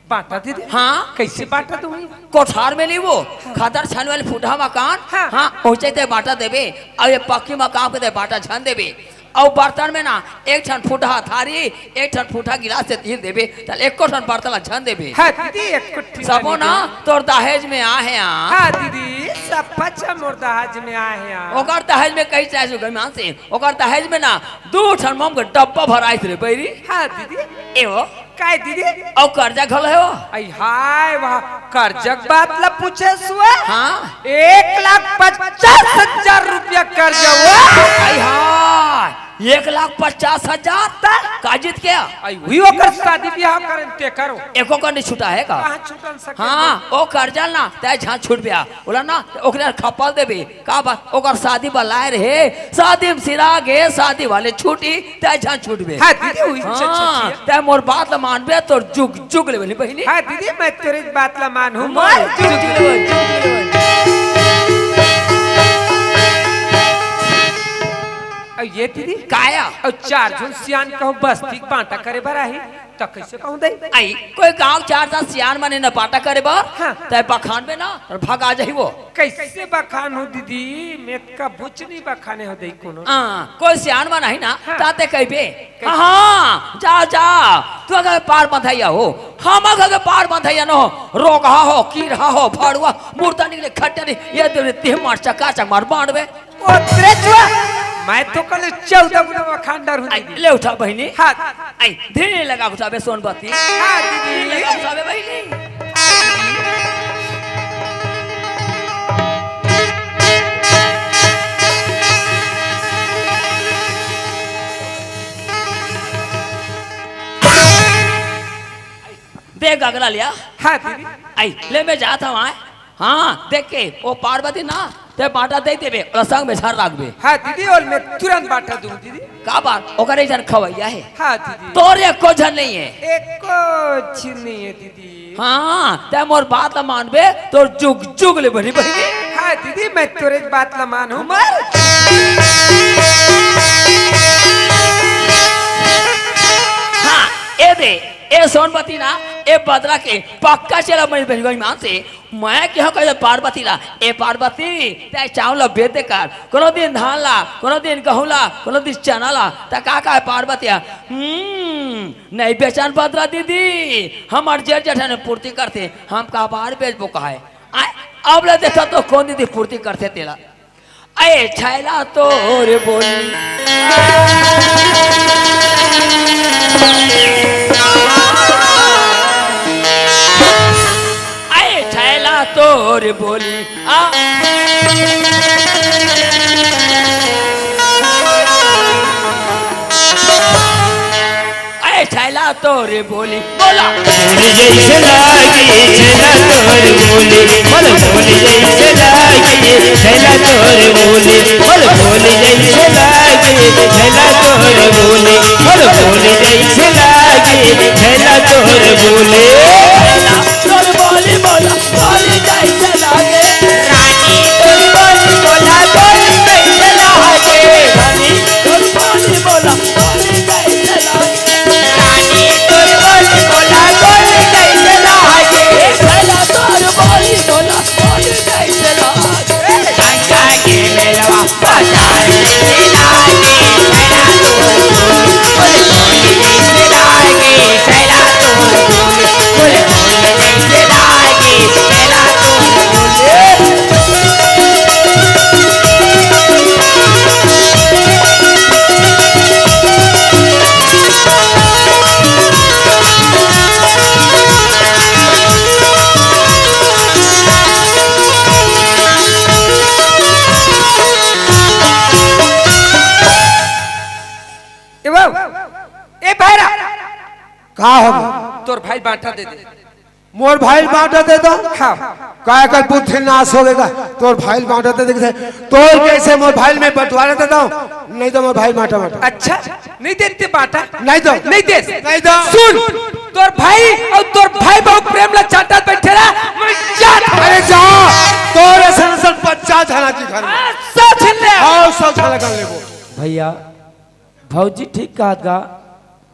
बांटा दे दे? हाँ। कैसे बांटा दूंगी? कोठार में नहीं वो, खदर छन वाले फूटा मकान, हाँ। हाँ, ओइसे ते बांटा देबे। अउ ए पक्की मकान के ते बांटा झन देबे। अउ बर्तन में ना, एक ठन फूटा थारी, एक ठन फूटा गिलास ते तीर देबे, त एको ठन बर्तन ला झन देबे। हाँ दीदी, एको ठन सबो ना देबे। तोर दहेज में आहे आ। हाँ दीदी, सब पचा मोर दहेज में आहे आ। ओकर दहेज में कही चाहे सुगमान से, ओकर दहेज में ना, दू ठन मोम के डब्बा भराइस रे बइरी। हाँ दीदी। ए हो। काय दीदी? अउ कर्जा घलो हे वो। आई हाय, वाह, कर्जा के बात ला पूछे सुआ। हाँ। एक लाख पचास हजार रुपया कर्जा हुआ। आई हाय, एक लाख पचास हजार? त? काजित के? आई हुई ओकर शादी ब्याह करेन ते करो। एको कर नहीं छुटा हे का? कहाँ छुटन सके? हाँ, ओ कर्जा ना, तै झन छुटबे आ। ओला ना, ओकरे खपल देबे। का बात? ओकर शादी बलाए रहे, शादी में सिरा गे, शादी वाले छुट्टी, तै झन छुटबे। हाँ दीदी, वही हाँ, छुट्टी है। तै मोर बात ला मानबे, तोर जुग जुग ले बनी बहिनी। हाँ दीदी, मैं तेरे बात ला मानहूँ, मोर जुग जुग ले बनी, जुग जुग ले बनी। अउ ये दीदी? काया? अउ चार झन सियान कहूँ बस्ती के बांटा करे बर आही। त कइसे कहूँ दई? आई, कोई गाँव चार सात सियान मन हे न बांटा करे बर, हाँ। तै बखानबे ना अउ भगा जाही वो। कइसे बखानहूँ दीदी, मैं कभूच नहीं बखाने हों दई कोनो। हाँ, कोई सियान मन आही ना, हाँ। त तै कहिबे, कइसे? हाँ, हाँ, जा, जा, तू अगर पार बंधइया हो, हम अगर पार बंधइया न हो, रोगहा हो, कीरहा हो, भड़ुआ, मुर्दा निकले, खट्टा नहीं, ये दे तिही मार चकाचक मार बांटबे। ओ त्रेचुआ, मैं तो कल चौदह गुना वखान डर हूँ आई, दीदी। ले उठा बहिनी। हाँ। आई, धीरे लगा उठाबे सोनबती। हाँ, दीदी। धीरे लगा उठाबे बहिनी। दे गगरा लिया। हाँ, दीदी। आई, ले मैं जात हूँ, आय। हाँ, देख के, ओ पार्वती ना, तै बांटा दे देबे, ओला संग में झन राखबे। हाँ दीदी, ओला मैं तुरंत बांटा दूँ दीदी। का बात? ओकर एक झन खवैया हे। हाँ दीदी। तोर एको झन नहीं हे। एको झन नहीं हे दीदी। हाँ, तै मोर बात ला मानबे, तोर जुग जुग ले बनी बहिनी। हाँ दीदी, मैं तोरे बात ला मानहूँ मर। हाँ, ए दे, ए सोनबती ना, ए बदरा के पक्का चेला बनी बहिनी मान से। मैं कहेंव कहे पार्वती ला, ए पार्वती, तै चाँव ला बेच दे कर, कोनो दिन धान ला, कोनो दिन गहूँ ला, कोनो दिन चना ला, त का का हे पार्वती ह? हम्म, नहीं बेचन बदरा दीदी, हमर जेठ जेठानी पूर्ति करथे, हम काबर बेचबो कहे? आय, अब ले देखा तो कोन दीदी पूर्ति करथे तेला। अये छैला तोर बोली। अये तोर बोली। आ। ए छैला तोर बोली, बोला। बोली जैसे लागे छैला तोर बोली, बोल बोली जैसे लागे छैला तोर बोली, बोल बोली जैसे लागे छैला तोर बोली, बोल बोली जैसे लागे छैला तोर बोली। तोर बोली बोला, बोली जैसे लागे। रानी तोर बोली बोला, बोली जैसे लागे। रानी तोर बोली बोला, बोली जैसे लागे। रानी तोर बोली बोला, बोली जैसे लागे। छैला तोर बोली बोला, बोली जैसे लागे। गंगा के मेलवा बाजार में लागे, छैला तोर बोली, बोल बोली जैसे लागे, छैला तोर बोली, बोल बोली जैसे लागे, छैला तोर बोली। ए बाबू, ए भैरा, का हो गया? तोर भाई बांटा दे दे। मोर भाई बांटा दे दो। हाँ। काय कर बुद्धि नाश हो गया। तोर भाई बांटा दे दे। तोर कैसे मोर भाई में बंटवारा दे दो? नहीं तो मोर भाई बांटा बांटा। अच्छा, नहीं देते बांटा? नहीं दो। नहीं दे। नहीं दो। सुन, तोर भाई और तोर भाई बाबू प्रेम ला चांटा बैठे रहा, मैं जात हूँ। अरे जा, तोर ऐसा नसल पचास झना की घर में। हाँ, सौ छीन ले। हाँ, सौ झना कर लेबो। भैया, भौजी ठीक कहत गा।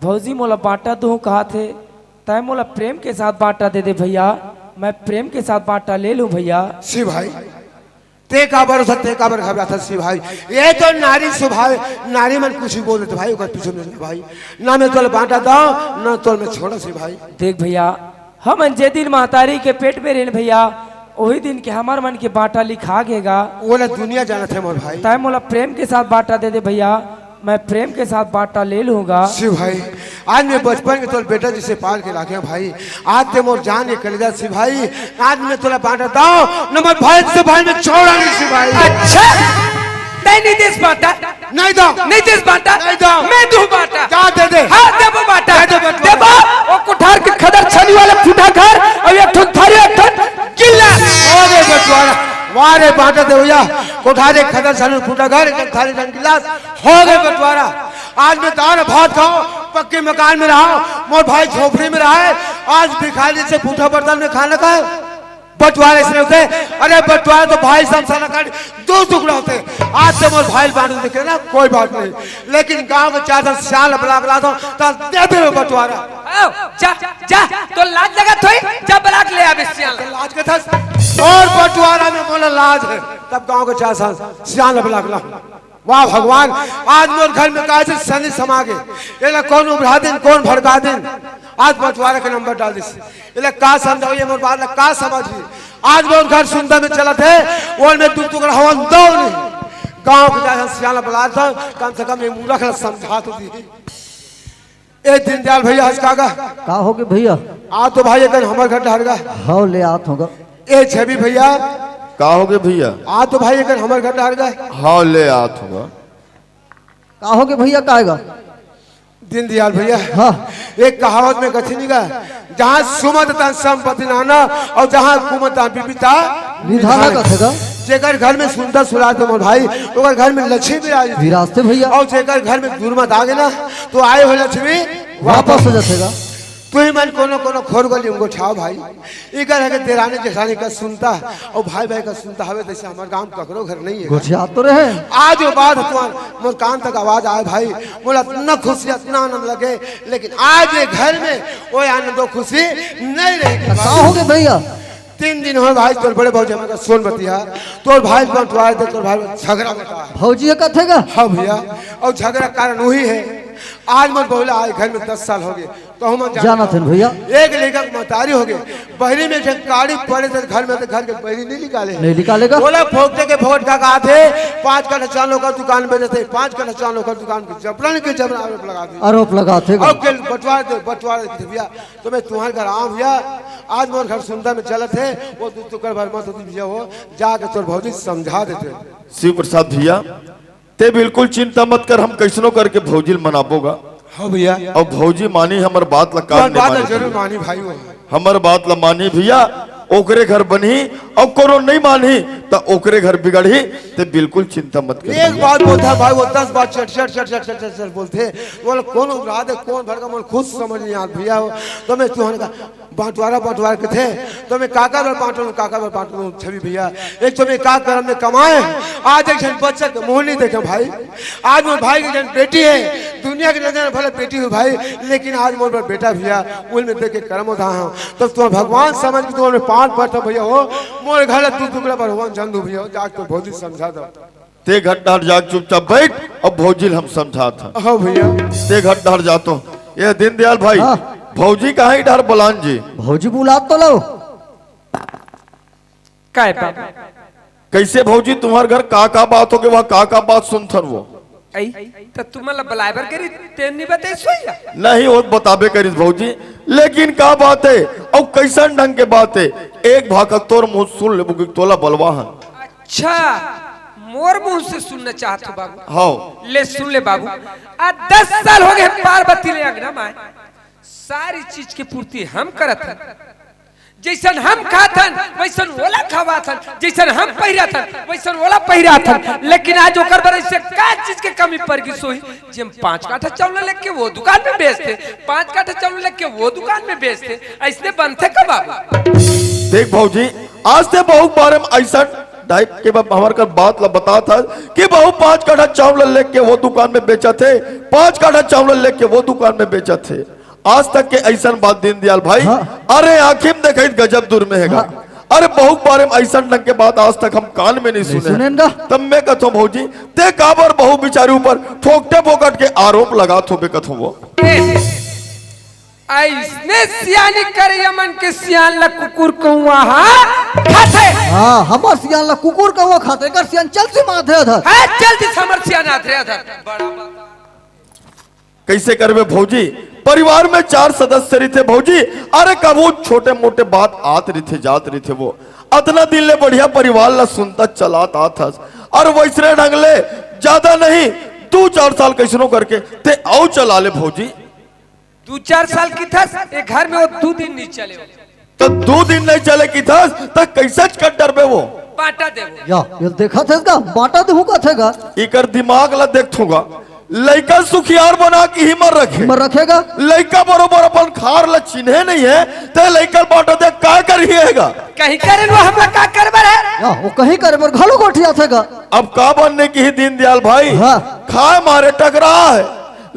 भौजी मोला बांटा दूँ कहत हे, तै मोला प्रेम के साथ बांटा दे दे भैया, मैं प्रेम के साथ बांटा ले लूँ भैया। शिव भाई, ते काबर ओसा, ते काबर घबराथस शिव भाई? ये तो नारी स्वभाव, नारी मन कुछ भी बोल देथे भाई, ओकर पीछू नइ जा भाई। ना मैं तोला बांटा दंव, ना तोला मैं छोड़ंव शिव भाई। देख भैया, हमन जे दिन महतारी के पेट में रहेन भैया, ओही दिन के हमर मन के बांटा लिखा गे गा। ओला दुनिया जानत हे मोर भाई। तै मोला प्रेम के साथ बांटा दे दे भैया, मैं प्रेम के साथ बांटा ले लूँगा। शिव भाई, आज मैं बचपन के तोर बेटा जैसे पाल के राखे हंव भाई। आज ते मोर जान के कलेजा शिव भाई, आज मैं तोला बांटा दंव, न मोर भाई से भाई मैं छोड़ंव नहीं शिव भाई। अच्छा, तै नहीं देस बांटा? नहीं दंव। नहीं देस बांटा? नहीं दंव। मैं दूँ बांटा। जा दे दे। हाँ, देबो बांटा। दे दे बंटवारा। देबो। ओ कोठार के खदर छानी वाले फूटा घर, अउ एक ठन थारी, एक ठन गिलास। अरे बंटवारा, वाह रे बांटा दे भैया, कोठार के खदर छानी फूटा घर, एक ठन थारी, एक ठन गिलास, हो गे बंटवारा। आज मैं दाल भात खांव, पक्के मकान में रहंव, मोर भाई झोपड़ी में रहय, आज भिखारी से फूटा बर्तन में खाना खाय। बंटवारा इसने होथे, अरे बंटवारा तो भाई समसा ल काट दू टुकड़ा होथे। आज ते मोर भाई ल बांट देथे ना, कोई बात नहीं, लेकिन गांव के चार झन सियान ल बला के लाथंव, त दे देबे बंटवारा। आओ, जा, जा, तोला लाज लगत होही, जा बला के ले आबे सियान ल। लाज के थस, मोर बंटवारा में मोला लाज हे, तब गांव के चार झन सियान ल बला के लाहूं। वाह भगवान, आज मोर घर में का से शनि समा गे। एला कौन उभरा दिन, कौन भड़का दिन। आज बंटवारा के नंबर डाल दिस। एला का समझाहूं, ये मोर बात ला का समझही। आज मोर घर सुंदर में चलत हे, ओल में दू टुकड़ा हवन दो नहीं। गांव के जाय सियान ल बलात हंव, कम से कम ये मूरख ला समझा तो दी। ए दीनदयाल भैया, आज का गा? का होगे भैया? आ तो भाई, एकन हमर घर डहर गा। हव, ले आत हों गा। ए छवि भैया। का होगे भैया? आ तो भाई, एकन हमर घर डहर गा। हव, ले आत हों गा। का होगे भैया, का हे गा? दीनदयाल भैया। हाँ। एक कहावत में कथे नहीं गा, जहाँ सुमत तहाँ संपत्ति नाना अउ जहाँ कुमत तहाँ बिपति निधाना। निधाना कथे गा। जेकर घर में सुंदर सुराज हे मोर भाई, ओकर घर में लक्ष्मी विराज हे। विराजथे भैया। अउ जेकर घर में दुर्मत आगे ना, त आए हुए लक्ष्मी वापस हो जाथे गा। तुही मन कोनो कोनो खोर गली में गोठियाव भाई। इकर हे के देरानी जेठानी का सुनता अउ भाई भाई का सुनता हवे, तइसे हमर गांव में ककरो घर नहीं हे। गोठियात तो रहे। आज वो बात तुम्हार मोर कान तक आवाज आय भाई, मोला अतना खुशी, अतना आनंद लगे, लेकिन आज ये घर में वो आनंद, वो खुशी नहीं रही का भाई। होगे भैया? तीन दिन होय भाई, तोर बड़े भौजी हमर का सोनबतिया, तोर भाई बंटवारा दे, तोर भाई झगरा होता हे। भौजी ये कथे गा? हाँ भैया, अउ झगरा कारण वही हे। आज मोर बहू ला आय घर में दस साल होगे, तो हम जानत हन भैया। एक लइका के महतारी हो गए, बहरी में एक काड़ी पड़े थे घर में, तो घर के बहरी नहीं निकाले। नहीं निकालेगा। बोला फोकटे के फोकट का कहा थे, पाँच कट्ठा चांद ओकर दुकान में देते, पाँच कट्ठा चांद ओकर दुकान के जबरन के जबरन आरोप लगा थे। आरोप लगा थे। अब के बंटवार दे, बंटवार दे भैया, तो मैं तुम्हारे घर आऊँ भैया, आज मोर घर सुंदर में चलत है, वो तू तुकर भर मत होती भैया हो, जाके तोर भौजी समझा देते। शिव प्रसाद भैया, ते बिल्कुल चिंता मत कर, हम कैसनो करके भौजी ल मनाबो गा। हाँ भैया। अउ भौजी मानी हमर बात ला, कान तुम्हार नहीं बात ला मानी जरूर भैया। मानी भाई हो। हमर बात ला मानी भैया, ओकरे घर बनही, अउ कोनो नहीं मानही त ओकरे घर बिगड़ही। ते बिल्कुल चिंता मत कर एक भैया। बात बोलता है भाई, वो दस बात चट चट चट चट चट चट चट बोलते हैं। बोले कौन उगरा दे, कौन भड़का, मन खुद समझ नहीं आता भैया हो। तो मैं तुहन का बंटवारा बंटवार के थे, तो मैं काका बर बांटूं, काका बर बांटूं, छवि भैया। एक तो मैं का करम में कमाए, आज एक झन बच्चा के मुंह नहीं देखे भाई। आज मोर भाई के जन बेटी है, दुनिया के नजर में भले बेटी हो भाई, लेकिन आज मोर बर बेटा भैया, उन में देख के करम होता हूँ। तो तुम भगवान समझ के तुम पांच पड़ता भैया हो, मोर घर तू टुकड़ा पर हो, जन दू भैया हो, जाके तो भौजी समझा दो। ते घर डहर जाके चुपचाप बैठ, अब भौजी ल हम समझात हन। हाँ भैया। ते घर डहर जातो। ये दीनदयाल भाई, हाँ। भौजी कहाँ ही डहर बलान जी? भौजी बुलात तो लो। काय बाबा? कैसे भौजी, तुम्हार घर का का बात हो के, वहाँ का का बात सुनथन वो? आई, त तुमन ला बलाय बर करी, तेन नी बते सोइया? नहीं, वो बताबे करिस भौजी, लेकिन का बात है, अउ कैसन ढंग के बात है, एक भाखा तोर मुंह सुन लेबो कि तोला बलवा हन। अच्छा, मोर मुंह से सुनना चाहत हो बाबू? हाँ। ले सुन ले बाबू, आज दस साल हो गए पार्वती ले अंगना माए। सारी चीज के पूर्ति हम करत हन। जैसन हम खात हन, वैसन ओला खवात हन। जैसन हम पहिरत हन, वैसन ओला पहिरात हन। लेकिन आज ओकर बर ऐसे का चीज के कमी पड़ गई सोई? जे हम पाँच काठा चावल लेके वो दुकान में बेचते, पाँच काठा चावल लेके वो दुकान में बेचते, ऐसने बनते का बाबू? देख भौजी, आज ते बहुत बारे में ऐसा टाइप के बा-, हमार कर बात ला बतात हस कि बहू पाँच काठा चावल लेके वो दुकान में बेचत हे, पाँच काठा चावल लेके वो दुकान में बेचत हे। आज तक के ऐसन बात दीनदयाल भाई, हाँ। अरे आँखी में देखई त गजब दूर में हेगा। हाँ। अरे बहुत बारे में ऐसन ढंग के बात आज तक हम कान में नहीं नहीं सुने। सुनेन गा। तब मैं कथों भौजी, ते काबर बहू बिचारी ऊपर फोकटे फोकट के आरोप लगात होबे कथों वो। ए, अइसने सियानी करइया मन के सियान ला कुकुर कौआ हा खाथे। हाँ, हमर सियान ला कुकुर कौआ खाथे, एकर सियान चलती माथे अधर। हाँ, चलती हमर सियान आथे अधर। बड़ा बात। कैसे करबे भौजी? परिवार में चार सदस्य रहिथे भौजी, अरे कभू छोटे मोटे बात आत रहिथे, जात रहिथे वो। अतना दिन ले बढ़िया परिवार ला सुनता चलात आत हस, अउ वैसने ढंग ले ज्यादा नहीं, दू चार साल कैसनो करके ते अउ चला ले भौजी। दू चार साल किथस, ए घर में वो दू दिन नहीं चले। त दू दिन नहीं चले किथस, त कैसे कर डरबे वो? बांटा देबो। या, ये देखत हस गा, बांटा देहूं कथे गा। इकर दिमाग ला देखथूं गा। लइका सुखियार बना के ही मर रखे। मर रखेगा। लइका बरोबर अपन खार ला चिन्हे नहीं है, ते लइका बांटा दे का करही हेगा? कहीं करे वो हमला का करबर है? या, वो कहीं करे बर घलो गोठियाथे गा। अब का बनने की ही दीनदयाल भाई? हाँ। खाए मारे टकरा है।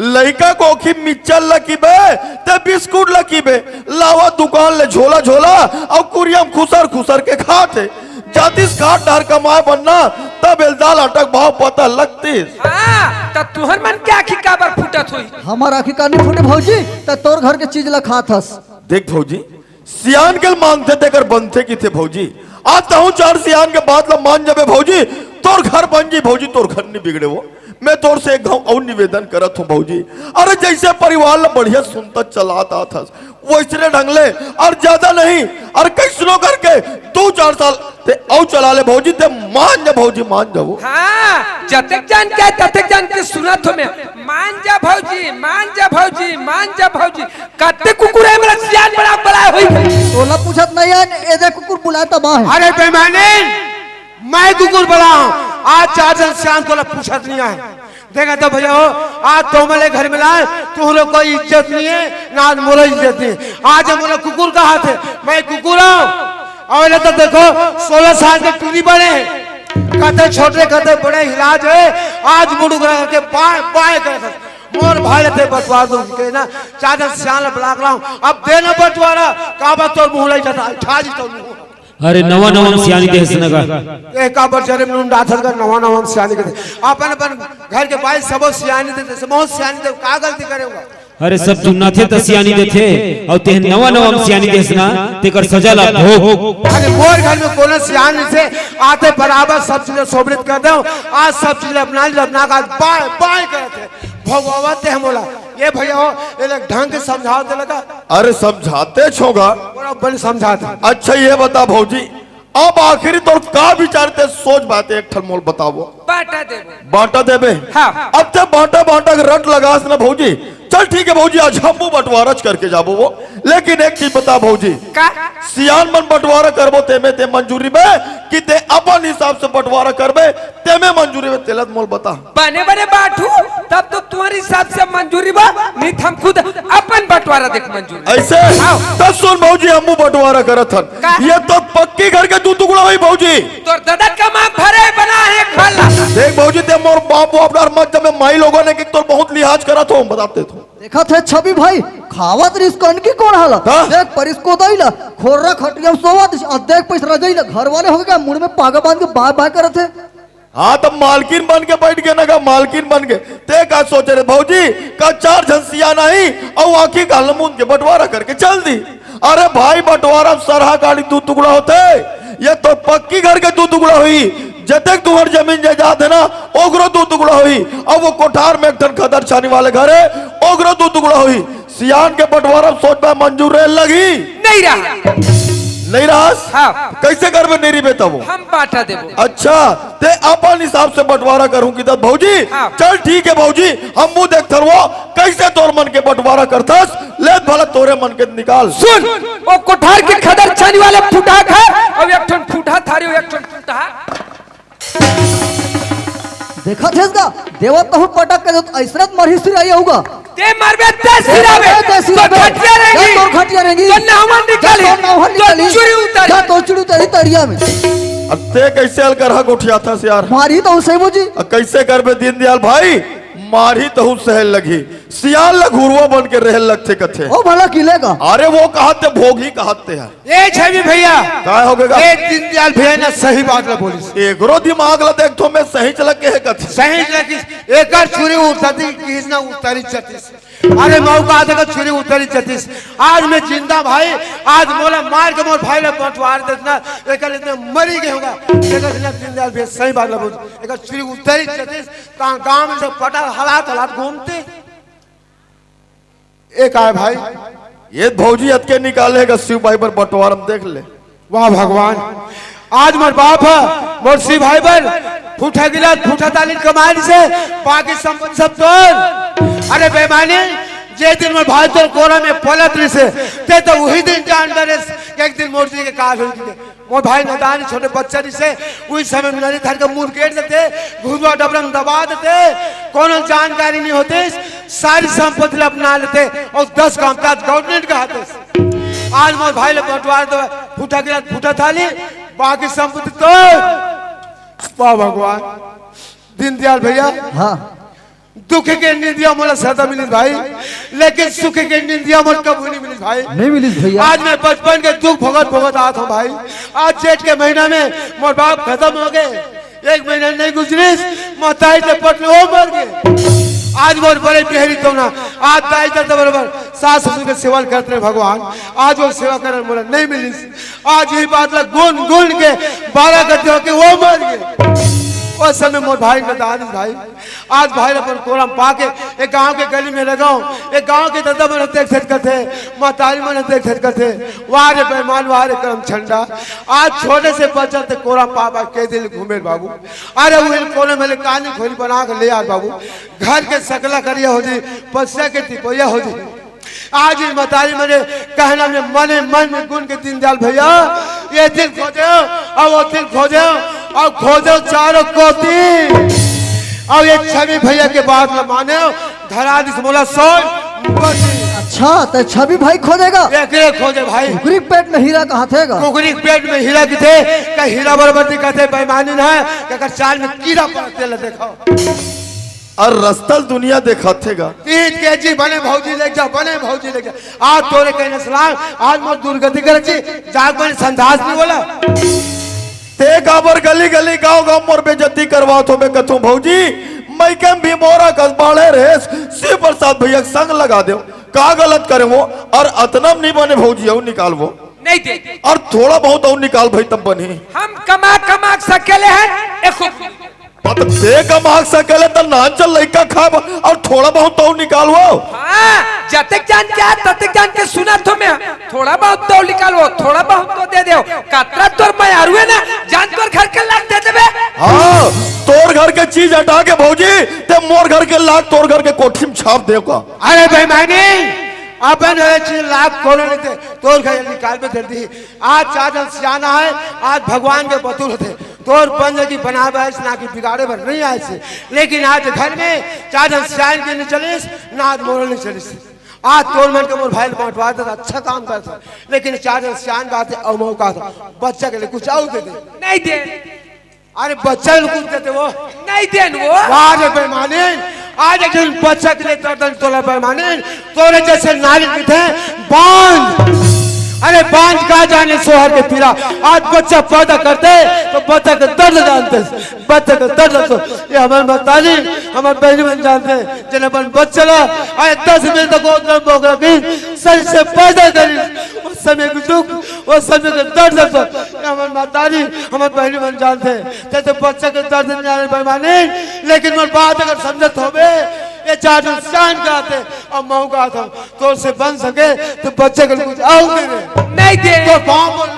लइका कोखी मिक्चर ल किबे, ते बिस्कुट ल किबे, लावा दुकान ले झोला झोला, अउ कुरिया म खुसर खुसर के खात हे। जातिस खाट डार कमाए बनना, तब एल दाल आटा के भाव पता लगतिस। हाँ, त तुहर मन के आँखी काबर फूटत होही? हमर आँखी का नहीं फूटे भौजी, त तोर घर के चीज ल खात हस। देख भौजी, सियान के मांगथे तेकर बनथे किथे भौजी। आज तहूँ चार सियान के बात ल मान जाबे भौजी, तोर घर बन जी भौजी, तोर घर नहीं बिगड़े वो। मैं तोर से एक घाव अउ निवेदन करत हूँ भौजी, अरे जैसे परिवार ल बढ़िया सुनता चलात आत हस, वैसने ढंग ले, अउ ज्यादा नहीं, अउ कैसनो करके दू चार साल ते अउ चला ले भौजी, ते मान जा भौजी, मान जा वो। हाँ, जतेक जान के आए, ततेक जान के सुनत हो मैं। मान जा भौजी, मान जा भौजी, मान जा भौजी। कते कुकुर हे मोला सियान बना बलाए होही? तोला पूछत नहीं है, एदे कुकुर बुलाए त बा है। अरे बेईमानी, मैं कुकुर बलाऊं? आज चार झन सियान तोला पूछत नहीं है। देखा तो भैया हो, आज तो मोला घर में लाए, तुम लोग कोई इज्जत नहीं है, ना आज मोला इज्जत नहीं है। आज हम लोग कुकुर कहाथे, मैं कुकुर हूँ। अउ एला तो देखो, सोलह साल के टूरी बने हे, कते छोटे, कते बड़े इलाज हे, आज मुड़ उगरा करके बाय, बाय करत हे। मोर भाई ते बंटवार दो के ना, चादर सियान बलाक लाऊं, अब दे ना बंटवारा, काबर तोर मुंह लई जाता, ठा जी तोर मुंह। अरे नवा नवा सियानी देहस न गा। ए काबर जरे में डाथर का नवा नवा सियानी के दे। अपन, अपन घर के बाई सबो सियानी दे, सबो सियानी दे, का गलती करे होगा? अरे, सब जुन्नाथे त सियानी देथे, अउ तेह नवा नवा म सियानी देस ना, तेकर सजा ला भोग। अरे, मोर घर में कोनो सियान नइसे, आते बराबर सब चीज सोबरित कर दो। आज सब चीज अपना ली, अपना का बाय बाय करत हे। भगवत हे मोला। ए भइया हो, ए ला ढंग के समझावत हे लगा। अरे, समझाते छोगा। बराबर समझात हे। अच्छा, ये बता भौजी, अब आखिरी तोर का विचार हे, सोच बात एक ठन मोल बतावो। बांटा देबो। बांटा देबे? हाँ। अब ते बांटा बांटा के रट लगास ना भौजी। चल ठीक हे भौजी, आज हमू बंटवारा च करके जाबो वो। लेकिन एक चीज बता भौजी। का? सियान मन बंटवारा करबो तेमे ते मंजूरी बे कि ते अपन हिसाब से बंटवारा करबे तेमे मंजूरी बे, तेला त मोल बता। बने बने बांटू, तब तो तुम्हारे हिसाब से मंजूरी बा, नहीं त हम खुद अपन बंटवारा देख मंजूरी। अइसे? हाँ। त सुन भौजी, हमू बंटवारा करत हन। का? ये तो पक्की घर के दू टुकड़ा होही भौजी। तोर ददा कमा भरे बना हे घर ला। देख भौजी, ते मोर बाप बाप डर मत जमे, माई लोगन हे कि तोर बहुत लिहाज करत हों, बताते तो। देखत हे छवि भाई, खावत रिस कनकी कोन हाला? हाँ? देख परिस कोदई ला, खोर्रा खटिया म सोवत, अउ देख परिस रजई ला, घर वाले हो गे, मुड़ में पागा बांध के बाय बाय करत हे। हाँ, त मालकिन बन के बइठ गे ना गा, मालकिन बन के। ते का सोचे रे भौजी, का चार झन सियान आही अउ आँखी घाल मूंद के बंटवारा करके चल दी। अरे भाई, बंटवारा म सरहा गाड़ी दू टुकड़ा होथे, ये तो पक्की घर के दू टुकड़ा होही। जतेक तुंहर जमीन जायदाद हे ना, ओकरो दू टुकड़ा होही। अउ वो कोठार में एक ठन खदर छानी वाले घर हे, ओकरो दू टुकड़ा होही। सियान के बंटवारा म सोच पाए मंजूर रहे लगही? नहीं रहा। नहीं रहस? हाँ। कइसे करबे नहीं रहिबे तब? हम बांटा देबो। अच्छा, ते अपन हिसाब से बंटवारा करहूं किथस भौजी? हाँ। चल ठीक हे भौजी, हमू देखथन वो कइसे तोर मन के बंटवारा करथस, ले भला तोरे मन के निकाल। सुन, वो कोठार के खदर छानी वाले फूटहा घर, अउ एक ठन फूटहा थारी, अउ एक ठन फूटहा। देखत हेस गा, देवत तहूं पटक के देवत, अइसने त मरही सिराही होगा। ते मरबे, ते सिराबे, ते सिराबे। तोर खटिया रेंगही। जा तोर खटिया रेंगही। तोर नहवा निकलही। जा तोर नहवा निकलही। चूरी उतारी। जा तोर चूरी उतारी तरिया में। अब ते कइसे अलकरहा गोठियाथस यार? मारही तहूं सही बुझी। अब कइसे करबे दीनदयाल भाई? मारही तहूं सहे लगही। सियान ला घुरवा बन के रहे लगथे कथे। ओ भला किलेगा। अरे वो कहत ते भोगही कहत ते हे। ए छवि भइया। काय हो गे गा? ए दीनदयाल भइया ना सही बात ला बोलिस। एकरो दिमाग ला देख तो मैं सही चला के हे कथे। सही चला कि एकर चूरी उतरती किस ना उतरी चतिस। अरे मौका आते का चूरी उतरी चतिस। आज मैं जिंदा भाई, आज मोला मार के मोर भाई ला बंटवार देस ना, एकर इतने मरी गे होगा। एकर इतना दीनदयाल भइया सही बात ला बोलिस। एकर चूरी उतरी चतिस, ता गांव में से पटा हलात हलात घूमते। ए काय भाई? ये भौजी अतके निकाले हे गा शिव भाई बर बंटवारा म देख ले। वाह भगवान, आज मोर बाप ह मोर शिव भाई बर फूटा गिलास फूटा थाली कमाय से बाकी संपत्ति सब तोर। अरे बेईमानी, जे दिन मोर भाई तोर कोरा में पलत रहिसे, ते तो उही दिन जान डरेस कि एक दिन मोर जी के का होई। मोर भाई नदान छोटे बच्चा रहिसे, उही समय में नरी धर के मुंह गेर देते, घुरुवा डबरन दबा देते, कोनो जानकारी नहीं होतिस, सारी संपत्ति ला अपना लेते अउ दस काम काज government के हाथे से। आज मोर भाई ला बंटवार दो, फूटा गिलास फूटा थाली, बाकी संपत्ति तो वाह भगवान। दीनदयाल भइया, हाँ। दुख के निंदिया मोला सदा मिलिस भाई, लेकिन सुख के निंदिया मोला कभू नहीं मिलिस भाई। नहीं मिलिस भइया। आज मैं बचपन के दुख भोगत भोगत आत हों भाई। आज जेठ के महीना में मोर बाप खतम हो गे, एक महीना नहीं गुजरिस, महतारी ते पटले वो मर गे। आज मोर बड़े बिहारी तो ना, आज दाई ददा बरोबर सास ससुर के सेवा करत रहे भगवान, आज वो सेवा करन मोला नहीं मिलिस। आज इही बात ला गुन गुन के बारा करते हो कि वो मर गे। ओ समय मोर भाई नदान रहिस भाई, आज भाई अपन कोरा म पाके एक गांव के गली में लगाओ, एक गांव के ददा मन देख सक करथे, महतारी मन देख सक करथे। वाह रे बेईमान, वाह रे करम छंडा। आज छोटे से बच्चा ते कोरा म पा पा के दिल घूमे बाबू। अरे उही कोने में कानी खोली बना के ले आ बाबू। घर के सकला करिया हो जी, पसिया के तिपैया हो जी। आज इही महतारी मने कहना में मने मन में गुन के दीनदयाल भइया, ये दिल खोजे अउ वो दिल खोजे अउ खोजे चारों कोती। अउ ये छवि भइया के बात ल माने, धरा दिस मोला सोन बती। अच्छा, त छवि भाई खोजेगा? एकरे खोजे भाई। कुकरी के पेट में हीरा कहाथे गा? कुकरी के पेट में हीरा किथे, का हीरा बरोबर दिखाथे, बेईमानी ना हे, का चाल में कीड़ा पड़थे ला देखो। अउ रस्तल दुनिया देखाथे गा। तीन केजी बने भौजी ले जा, बने भौजी ले जा। आज तोरे कहने सलाम, आज मोर दुर्गति करे जी, जाग बने संदास नहीं बोला। ते काबर गली गली गांव गांव मोर बेइज्जती करवात होबे कथों भौजी, पैके में भी मोरा कस बाढ़े रहे, शिव प्रसाद भैया के संग लगा दे। का गलत करे वो? और अतना में नहीं बने भौजी, अउ निकाल वो। नहीं दे। और थोड़ा बहुत अउ निकाल भाई, तब बने। हम कमा कमा के सकेले हैं, एको अब ते कमा सकेले त नान चल लइका खाब, और थोड़ा बहुत तो निकालवो। हाँ, जतेक जान के आ, ततेक जान के सुनत हो मैं। थोड़ा बहुत तो निकालवो, थोड़ा बहुत तो दे देव। कतरा तोर मैं आरुए ना, जान तोर घर के लाग दे देबे। हाँ, तोर घर के चीज हटा के भौजी, ते मोर घर के लाग तोर घर के कोठी में छाप देव का। अरे बेईमानी, अपन ये चीज लाग कोनो नहीं दे, तोर घर निकाल में दे दी। आज चार झन सियान आए, आज भगवान के बतुर होथे। तोर बन जगी बनावे आइस, ना कि बिगाड़े बर नहीं आइस। लेकिन आज घर में चार झन सियान के नहीं चलिस, ना आज मोर नहीं चलिस। आज तोर मन के मोर भाई ल बंटवा दे, अच्छा काम करत हे। लेकिन चार झन सियान बात हे, अउ मौका था, बच्चा के लिए कुछ अउ दे दे। नहीं दे। अरे बच्चा ल कुछ देते वो। नहीं देन वो। वाह रे बेईमानी, आज एक दिन बच्चा के लिए दर्द तोला बेईमानी, तोरे जैसे नारी की थे बांझ। अरे बांझ का जाने सोहर के पीरा, आज बच्चा पैदा करते तो बच्चा के दर्द जानते, बच्चा के दर्द जानते। ये हमर मतारी, हमर बहनी मन जानते, जिन्हें अपन बच्चा ला, अरे दस मिनट तक वो दर्द भोग रखी, सही से पैदा करी, वो समय के दुख, वो समय के दर्द जानते। ये हमर मतारी, हमर बहनी मन जानते, जैसे बच्चा के दर्द नहीं जाने बेईमानी, लेकिन मोर बात अगर समझत होबे, ये चार झन सियान के आते, अब मऊ का था, तोर से बन सके, तो बच्चा के कुछ अउ दे दे। नहीं दे। तो पाँव पर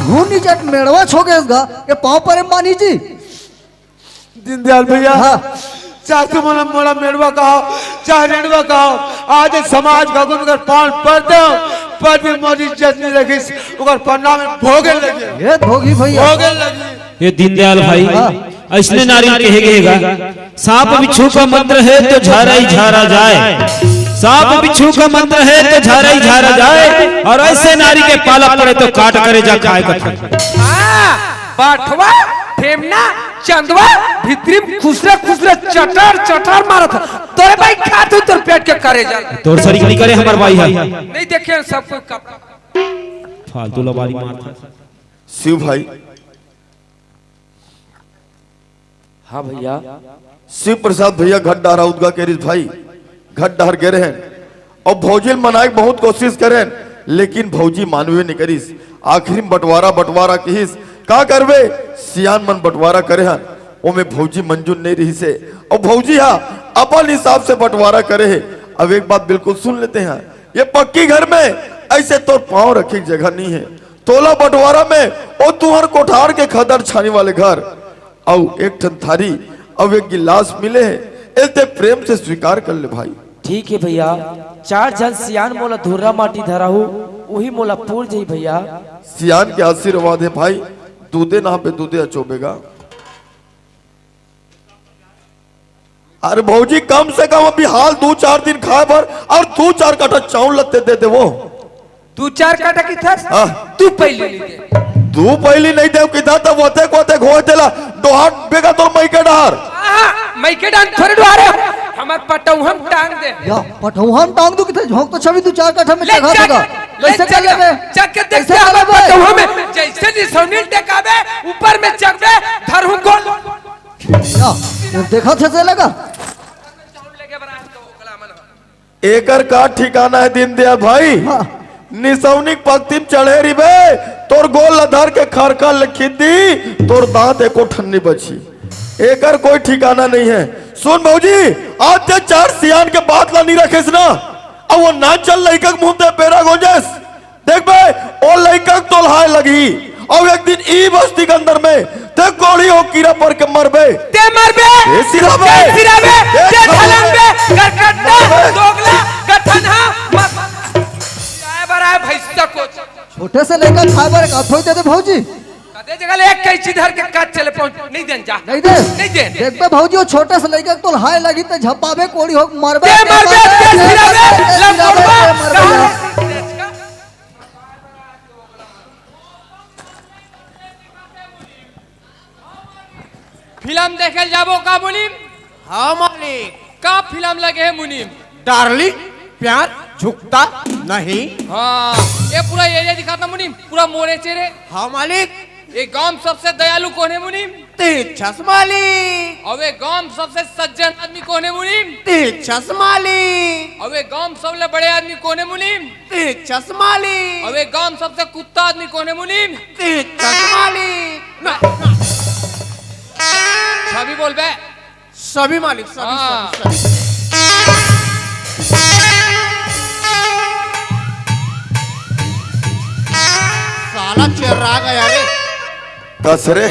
हुनी जट मेड़वा छो गए गा, ये पाँव परे मानी जी। दीनदयाल भैया, हाँ। चाहे तुम मोला, मोला मेड़वा कहो, चाहे रेड़वा कहो, आज समाज का गुण कर पाँव पर दो, पर भी मोर इज्जत नहीं रखिस, ओकर पन्ना में भोगे लगे। ये भोगी भैया। भोगे लगे। ये दीनदयाल भाई, हाँ। अइसने नारी कहे गए गा, सांप बिच्छू का मंत्र है तो झारा ही झारा जाए, सांप बिच्छू का मंत्र है तो झारा ही झारा जाए, और ऐसे नारी के पाला पड़े तो काट करे जा खाए कथे। हाँ, बाठवा, ठेमना, चंदवा, भीतरी में खुसरे खुसरे चटर चटर मारत ह। तोरे भाई खा तू तोर पेट के करे जा। तोर सरीक नहीं करे हमर भाई है। नहीं देखे सब कोई कप-, फालतू लबारी मारत ह। शिव भाई। हाँ भैया। शिव प्रसाद भैया घर डहर उदगा के रिस भाई, घर डहर गे रहेन। अउ भौजी ल मनाए के बहुत कोशिश करेन, लेकिन भौजी मानबे नइ करिस। आखिरी में बंटवारा, बंटवारा किहिस, का करबे, सियान मन बंटवारा करे हन, ओमे भौजी मंजूर नइ रिहिस हे। अउ भौजी हा अपन हिसाब से बंटवारा करे हे। अब एक बात बिल्कुल सुन लेते हैं, ये पक्की घर में ऐसे तोर पाँव रखे के जगह नइ हे। तोला बंटवारा में ओ तुंहर कोठार के खदर छानी वाले घर, अउ एक ठन थारी, अउ एक गिलास मिले हे, एल ते प्रेम से स्वीकार कर ले भाई। ठीक हे भैया, चार झन सियान मोला धुर्रा माटी धराहू, उही मोला पूर जही भैया। सियान के आशीर्वाद हे भाई, दूधे नहाबे दूधे अचोबे गा। अरे भौजी, कम से कम अभी हाल दू चार दिन खाए बर अउ दू चार कट्ठा चाउर ल ते दे देवो। दू चार कट्ठा किथस? हाँ। दू पइली नइ दे। दू पइली नइ देव किथा त वतेक वतेक होय तेला डोहार बेगा तोर मइके डहर। हाँ, मइके डहर थोरे डोहारे हो। हमर पटउहम टांग दे। या, पटउहम टांग दू किथे झोंक तो छवि दू चार कट्ठा में ले चघा चक, सका। ले कैसे चक, कर लेबे? चक के देख कैसे के कर हमर लेबे? पटउहम में जैसे निसौनी टेकाबे, ऊपर में चघबे, धरहूँ गोल। या, वो देखा थे से लगा? एकर का ठिकाना हे दीनदयाल भाई? हाँ। निसौनी के पक्ति में चढ़े रिबे, तोर गोल ल धर के खरखर ले खींच दी, तोर दांत एको ठन नइ बची। एकर कोई ठिकाना नइ हे। सुन भौजी, आज ते चार सियान के बात ला नइ रखेस ना, अब वो नाचल लइका के मुंह ते बेरा गोंजेस। देखबे, ओ लइका के तोल्हाय लगही, अउ एक दिन ई बस्ती के अंदर में ते कोढ़ी हो कीरा पर के मरबे। ते मरबे, ते सिराबे, ते सिराबे, ते ते खा-, छलंगबे, गरकट्टा, मरबे। दोगला, गथनहा, मर-, आए बर आए भैंसा को। छोटे से लइका खाए बर एक अथोई दे दे भौजी। कदे जगह ले एक कैंची धर के काट चले पहुंच, नहीं देन जा। नहीं दे। नहीं देन। देखबे भौजी, ओ छोटे से लइका के तोल्हाय लगही ते झपाबे, कोढ़ी हो के मरबे, ते मरबे, ते सिराबे, ते सिराबे, लंगोड़बा, ते मरबे। कहाँ? फिल्म देखे ल जाबो का मुनीम? हाँ मालिक। का फिल्म लगे हे मुनीम? डार्लिंग प्यार झुकता नहीं। हाँ, ये पूरा एरिया दिखाता मुनीम, पूरा मोरे चेरे। हाँ मालिक। ये गांव में सबसे दयालु कौन है मुनीम? ते छस मालिक। अबे गांव में सबसे सज्जन आदमी कोन हे मुनीम? ते छस मालिक। अबे गांव में सबले बड़े आदमी कोन हे मुनीम? ते छस मालिक। अबे गांव में सबसे कुत्ता आदमी कोन हे मुनीम? ते छस मालिक। ना, ना। छवि बोल बे। सभी मालिक, सभी, हाँ। सभी, सभी। साला चिर्रा गया रे। कस रे,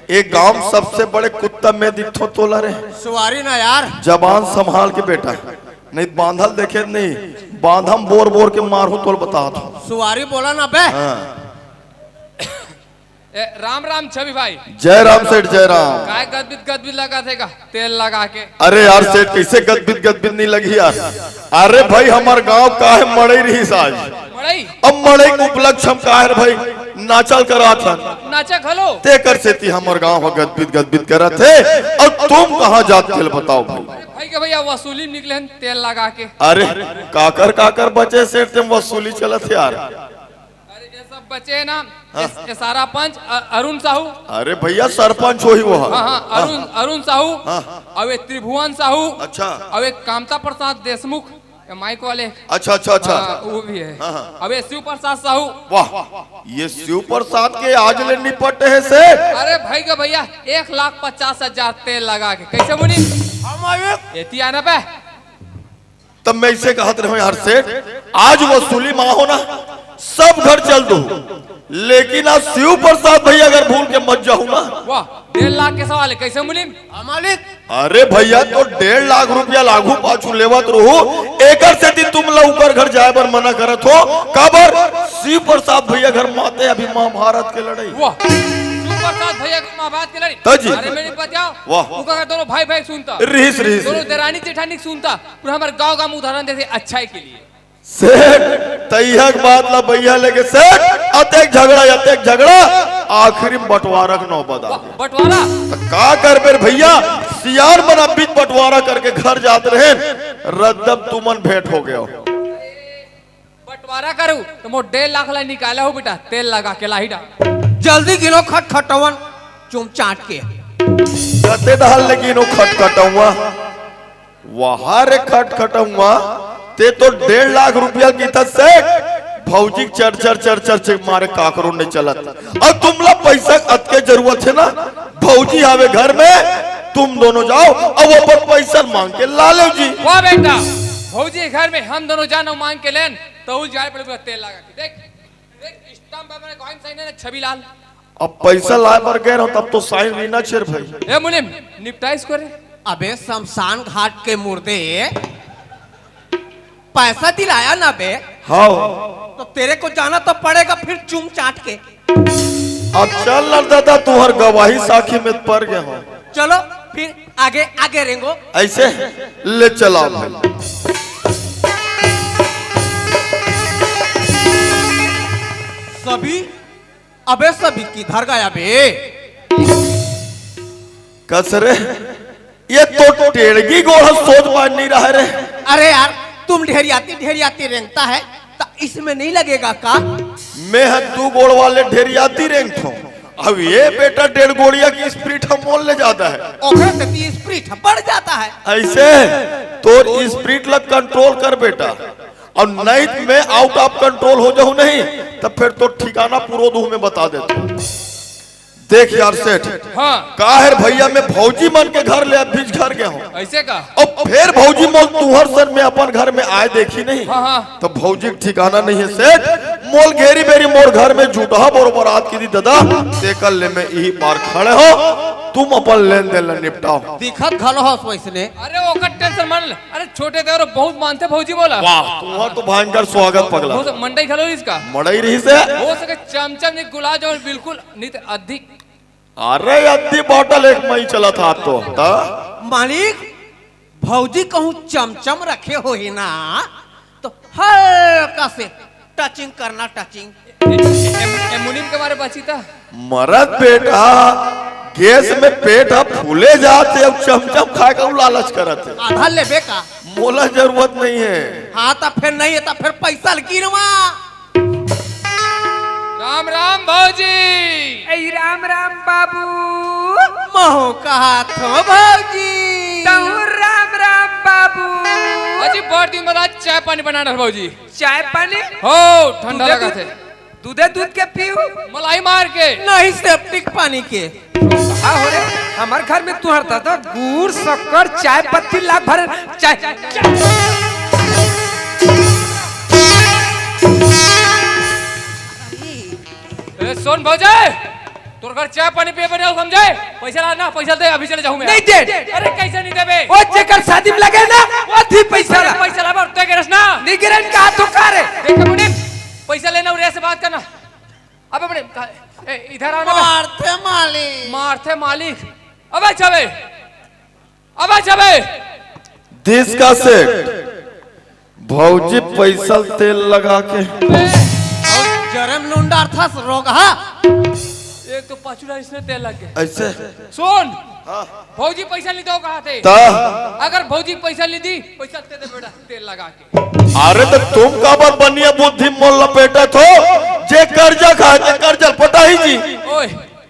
ए गांव सबसे बड़े कुत्ता में दिखथो तोला रे। सुवारी ना यार। जबान संभाल के बेटा, नहीं बांधल देखे नहीं, बांधम बोर बोर के मारहूं तोल बतात हूं। सुवारी बोला ना बे। हाँ। ए, राम राम छवि भाई। जय राम सेठ, जय राम। काय गदबिद गदबिद लगाथे का? तेल लगा के। अरे यार सेठ, कैसे गदबिद गदबिद नहीं लगी यार? अरे भाई, हमर गांव काहे मड़ई रहिस आज। मड़ई? अब मड़ई के उपलक्ष्य हम काहे रे भाई नाचल करात हन। नाचा घलो? तेकर सेती हमर गांव ह गदबिद गदबिद करत हे। अउ तुम कहां जात तेल बताओ भाई? अरे भाई के भैया वसूली निकले हन तेल लगा के। अरे काकर काकर बचे सेठ, तेम वसूली चलत हे यार। अरे ये सब बचे हे ना, हाँ। एस-, एसारा पंच, अ-, अरुण साहू। अरे भैया सरपंच होही वो ह। हाँ, हाँ, अरुण, अरुण साहू। हाँ। अउ ये त्रिभुवन साहू। अच्छा। अउ ये कामता प्रसाद देशमुख, ये माइक वाले। अच्छा, अच्छा, अच्छा। हाँ, वो भी है। हाँ, हाँ। अउ ये शिव प्रसाद साहू। वाह, ये शिव प्रसाद के आज ले निपटे हे सेठ। अरे भाई के भैया, एक लाख पचास हजार तेल लगा के। कैसे मुनीम? हम आए। एती आना पे। तब मैं इसे कहत रहे हूं यार सेठ, आज वसूली मा हो ना, सब घर चल दो, लेकिन आज शिव प्रसाद भैया घर भूल के मत जाहू ना। वाह, डेढ़ लाख के सवाल हे, कैसे मुनीम? हाँ, मालिक। अरे भैया, तो डेढ़ लाख रुपया लागू पाछू लेवत रहू, एकर सेती तुम ला उकर घर जाए बर मना करत हो। काबर? शिव प्रसाद भैया घर माते अभी महाभारत के लड़ई। वाह, शिव प्रसाद भैया के महाभारत के लड़ई। त जी। अरे मेरे बताओ, वाह। उकर घर दोनों भाई भाई सुनता। रिहिस, रिहिस। दोनों देरानी जेठानी सुनता। पूरा हमर गांव गांव में उदाहरण देथे अच्छाई के लिए। सेठ, तइहक बात ला बइहा लेके सेठ, अतेक झगड़ा, अतेक झगड़ा, आखिरी में बंटवारा के नौबत आ गे। बंटवारा? त का करबे रे भइया, सियान मन अब्बीच बंटवारा करके घर जात रहेन, रद्दम तुमन भेंट हो गेव। बंटवारा करू त मोर डेढ़ लाख ला निकाला हो बेटा, तेल लगा के लाही डाल। जल्दी गिनो खटखटवन चुम चाट के। कते डाल ले गिनो खटखटवा। वाह रे खटखटवा, ते तो डेढ़ लाख रुपया गिथस सेठ, भौजी के चर चर चर चर चर मारे काकरो नइ चलत। अउ तुमला पइसा अतके जरूरत हे ना, भौजी आवे घर में, तुम दोनों जाव अउ अपन पइसा मांग के ला लेव जी। वाह बेटा, भौजी घर में हम दोनों जान अउ मांग के लेन, तहू जाए पड़े तेल लगा के। देख, देख, स्टंप है मेरे, कौन साइन है ना, छवि लाल। अब पइसा लाए बर गे रहो, तब तो साइन रीना छेर भाई। ए मुनीम, निपटाइस को रे। अबे शमशान घाट के मुर्दे, पैसा दिलाया ना बे? हाँ। तो तेरे को जाना तो पड़ेगा फिर चुम चाट के। अब चल ना दादा, तुहर गवाही साखी में पड़ गए हो। चलो फिर आगे, आगे रेंगो। ऐसे ले चला भाई। सभी अबे सभी किधर गया बे? कस रे, ये तो टेड़गी गोड़ सोच पान नहीं रहा रे। अरे यार, तुम ढेरियाती ढेरियाती रेंगता है, तो इसमें नहीं लगेगा का? मैं ह दू गोड़ वाले ढेरियाती रेंगथों, अब ये बेटा डेढ़ गोड़िया की स्प्रिट हम मोल ले जाता है। ओकरे से ती स्प्रिट बढ़ जाता है। ऐसे तोर स्प्रिट ला कंट्रोल कर बेटा। अउ नहीं त मैं आउट ऑफ कंट्रोल हो जाहूं नहीं, त फेर तो ठिकाना पूरो दूह में बता देथों। देख यार सेठ, हाँ। काहे रे भइया, मैं भौजी मन के घर ले अभीच घर गे हों। ऐसे का? अब फेर भौजी मोल तुहर सन में अपन घर में आए देखी नहीं, हाँ, हाँ। त भौजी के ठिकाना नहीं हे सेठ, मोल घेरी बेरी मोर घर में जुटहा बरोबर आत किदी ददा, तेकर ले मैं इही पार खड़े हों, तुम अपन लेन देन ला निपटाव। दिखत घलो हस वैसने। अरे ओकर टेंशन मन ले, अरे छोटे देवर बहुत मानथे भौजी मोला। वाह, तुहर तो भयंकर स्वागत पगला। हो सक-, मंडई घलो रहिस का? मड़ई रहिस हे। हो सके चमचम नहीं, गुलाब जामुन बिल्कुल नहीं त अधिक। अरे अद्धी बॉटल एक मई चलत हा तो। त? मालिक, भौजी कहूं चमचम रखे होही ना, तो हल्का से टचिंग करना, टचिंग। ए, ए, ए, ए, मुनीम के मारे बाची था। मरत बेटा, गैस में पेट ह फूले जात हे, अब चमचम खाए का लालच करत हे। आधा लेबे का? मोला जरूरत नहीं हे। हाँ, त फेर नहीं हे, त फेर पैसा ल गिनवा। राम राम भौजी। ए, राम राम बाबू। महू कहत हो भौजी। तहूँ राम राम बाबू। अजी, बड़ दिन बाद आज चाय पानी बना रहे भौजी। चाय पानी? हो, ठंडा दूधे लगा दूध, थे। दूधे दूध के पीऊ? मलाई मार के। नहीं, सेप्टिक पानी के। हाँ हो रे, हमार घर में तुहर दादा गुड़, शक्कर, चाय पत्ती लाग भरे चाय। ए, सुन भौजी, तोर घर चाय पानी पिए बने समझे? पैसा ला ना, पैसा दे, अभी चले जाऊँ मैं। नहीं दे। अरे कैसे नहीं देबे? ओ जेकर शादी में लगे ना, वो दी पैसा ला। पैसा ला, तोय गिरस ना। नहीं गिरन का तो का रे? देख मुनीम, पैसा लेना और से बात करना। अबे मुनीम, का-, ए, इधर आ ना बे। मारथे मालिक। मारथे मालिक। अबे छबे, अबे छबे। दिस का सेठ, भौजी पैसा तेल लगा के। अउ जरम लुंडार थस रोगहा। एक तो पाछू डारिस ने तेल लग गए। ऐसे? सुन, हाँ। भौजी पैसा नहीं दो कहा थे। ता? अगर भौजी पैसा नहीं दी, पैसा दे दे बेटा, तेल लगा के। अरे तो तुम काबर बनिया बुद्धि मोल लपेटत हो, जे कर्जा खाय ते कर्जा ल पटाही जी। ओए,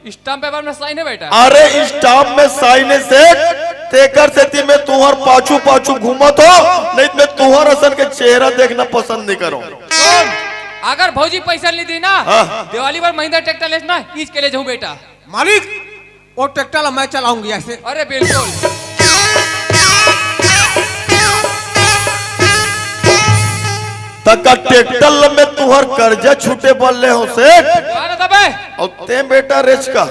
स्टाम्प पेपर में साइन है बेटा। अरे स्टाम्प में साइन है सेठ, तेकर सेती मैं तुहर पाछू पाछू घूमत हो, नहीं तो मैं तुहर असन के चेहरा देखना पसंद नहीं करूं। सुन, अगर भौजी पैसा नहीं दी ना, हाँ। दिवाली पर महिंद्रा ट्रैक्टर लेस ना, खींच के ले जाऊं बेटा। मालिक, वो ट्रैक्टर ला मैं चलाऊंगी ऐसे। अरे बिल्कुल। तका ट्रैक्टर ल में तुहर कर्जा छूटे बर ले हो सेठ। अरे तबे। अउ ते बेटा रेचका,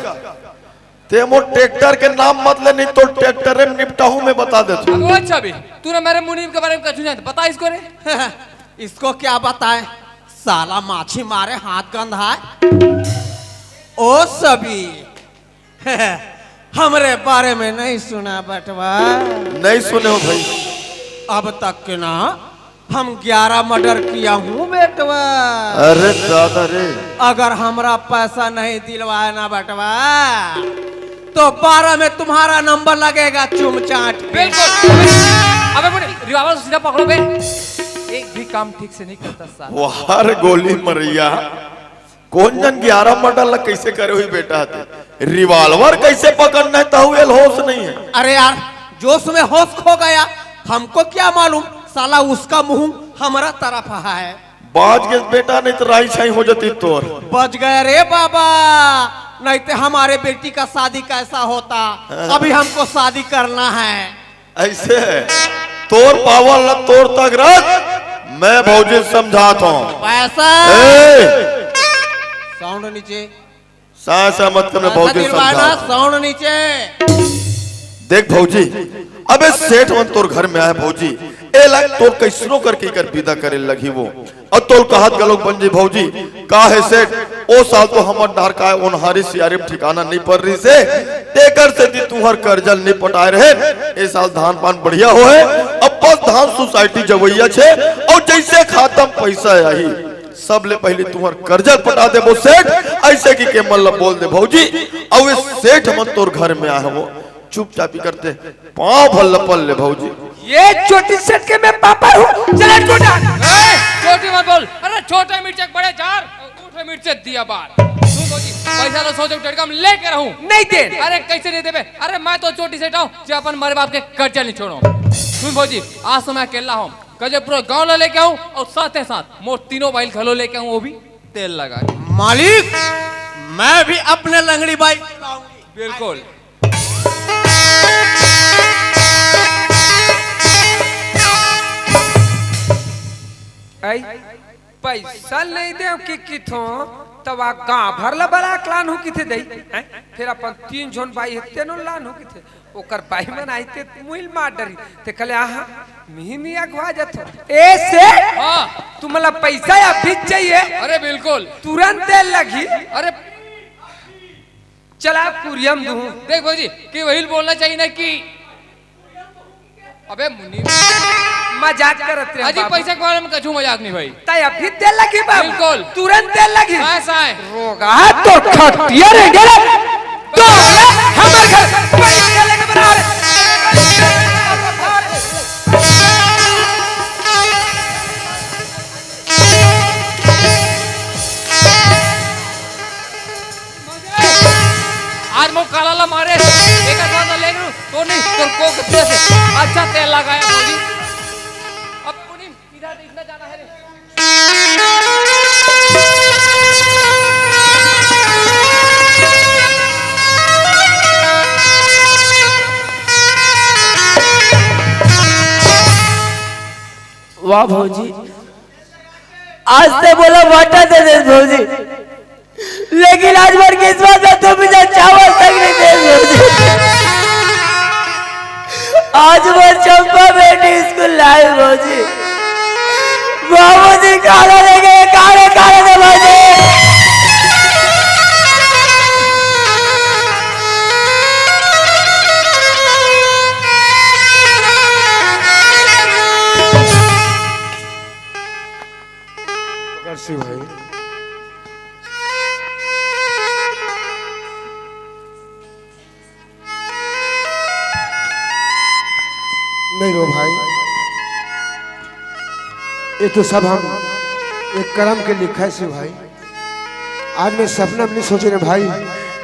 ते मोर ट्रैक्टर के नाम मत ले, नहीं तो ट्रैक्टर में निपटाहूं मैं, बता देथों। अरे अच्छा भी, तूने मेरे मुनीम के बारे में कुछ नहीं जानता, बता इसको रे। इसको क्या बताएं, साला माछी मारे हाथ गंधाए। ओ सभी, हमरे बारे में नहीं सुना बटवा? नहीं सुने हो भाई। अब तक के ना हम ग्यारह मर्डर किया हूँ बेटवा। अरे दादा रे। अगर हमरा पैसा नहीं दिलवाए ना बटवा, तो बारह में तुम्हारा नंबर लगेगा चुमचाट के। बिल्कुल। अबे बोले, रिवॉल्वर सीधा पकड़ो बे। एक भी काम ठीक से नहीं करता साला। वाह रे गोली मरैया। कौन जन ग्यारह मर्डर ला कैसे करे हुई बेटा ते? रिवॉल्वर कैसे पकड़ना है, ताहू एल होश नहीं है। अरे यार, जोश में होश खो गया, हमको क्या मालूम, साला उसका मुंह हमारा तरफ है। बाज के बेटा, नहीं तो राई छाई हो जाती तोर। बच गया रे बाबा, नहीं तो हमारे बेटी का शादी कैसा होता। हाँ। अभी हमको शादी करना है। ऐसे है, तोर पावर ला तोर तक रख, मैं भौजी समझात हूँ। पैसा। ए! साउंड नीचे। सा, सा मत कर, मैं भौजी समझात हूँ। साउंड नीचे। देख भौजी, अबे सेठ मन तोर घर में आए भौजी, ए लाग तोर कैसनो करके कर विदा करे लगी वो। अउ तोल कहत घलोक बन जी भौजी, का हे सेठ, ओ साल तो हमर डहर काय ओनहारी सियारी म ठिकाना नइ पर रिहिसे, तेकर सेती तुंहर करजा ल नइ पटाय रहेन। ए साल धान पान बढ़िया होहे, अब बस धान सोसाइटी जवइया छे, अउ जइसे खाता म पइसा आही, सबले पहिली तुंहर करजा ल पटा देबो सेठ, अइसे कहिके मन ल बोल दे भौजी। अउ ए सेठ मन तोर घर में आए हवो, चुपचापी करते पाँव भर ल पल ले भौजी। ये चोटी सेठ के मैं पापा हूँ, चला छोटा। ए, चोटी मत बोल। अरे छोटा मिर्चा बड़े जार, ऊठे मिर्चा दिया बार। सुन भौजी, पैसा तो सोचे टटका में लेके रहूं। नहीं दे। अरे कैसे नहीं देबे? अरे मैं तो चोटी सेठ हूँ, जो अपन मरे बाप के कर्जा नहीं छोड़ो। सुन भौजी, आज तो मैं अकेला हूँ, कल जब पूरा गांव ला लेके आऊँ और साथ ही साथ मोर तीनों बाइल घलो लेके आऊँ, वो भी तेल लगा के। मालिक, मैं भी अपने लंगड़ी बाइल लाऊंगी। बिल्कुल। आई, पैसा नहीं देव कि किथों, तब आ गांव भर ला बला के लानहूं किथे दई, हैं? फिर अपन तीन झोन बाई हे, तेनो लानहूं किथे। ओकर बाई मन आई ते मुइल मार डरी। ते कहले, "आहा, मिही मिया अगवा जथो।" ए से? हाँ। तुमला पैसा अभी चाहिए? अरे बिल्कुल। तुरंत दे लगी। अरे चला कुरियम दूं। देख भौजी, कि वही बोलना चाहिए ना कि अबे मुनीम। मजाक करत रहे अजी, बाबू। पैसा के बारे में कछु मजाक नहीं भाई। तय अभी दे लगी बाबू। बिल्कुल। तुरंत दे लगी। ऐसा है। रोगा तो खटिया रे, रे। तो हमर घर पैसा लेके बना रे। आज मोर काला ला मारे, एकर बाद ले लूं, तो नहीं, तोर कोख से। अच्छा तेल लगाया भौजी। अब मुनीम, इधर देखना जाना है रे। वाह भौजी, आज ते मोला भांटा दे दे भौजी, लेकिन आज मोर किस्मत में तू मुझे चावल तक नहीं दे भौजी। आज मोर चंपा बेटी स्कूल लाई भौजी, बाबूजी काला ले गए, काले काले दे भौजी। कर शिव भाई। नहीं रो भाई, ये तो सब हम एक करम के लिखा है शिव भाई। आज मैं सपना में नहीं सोचे रे भाई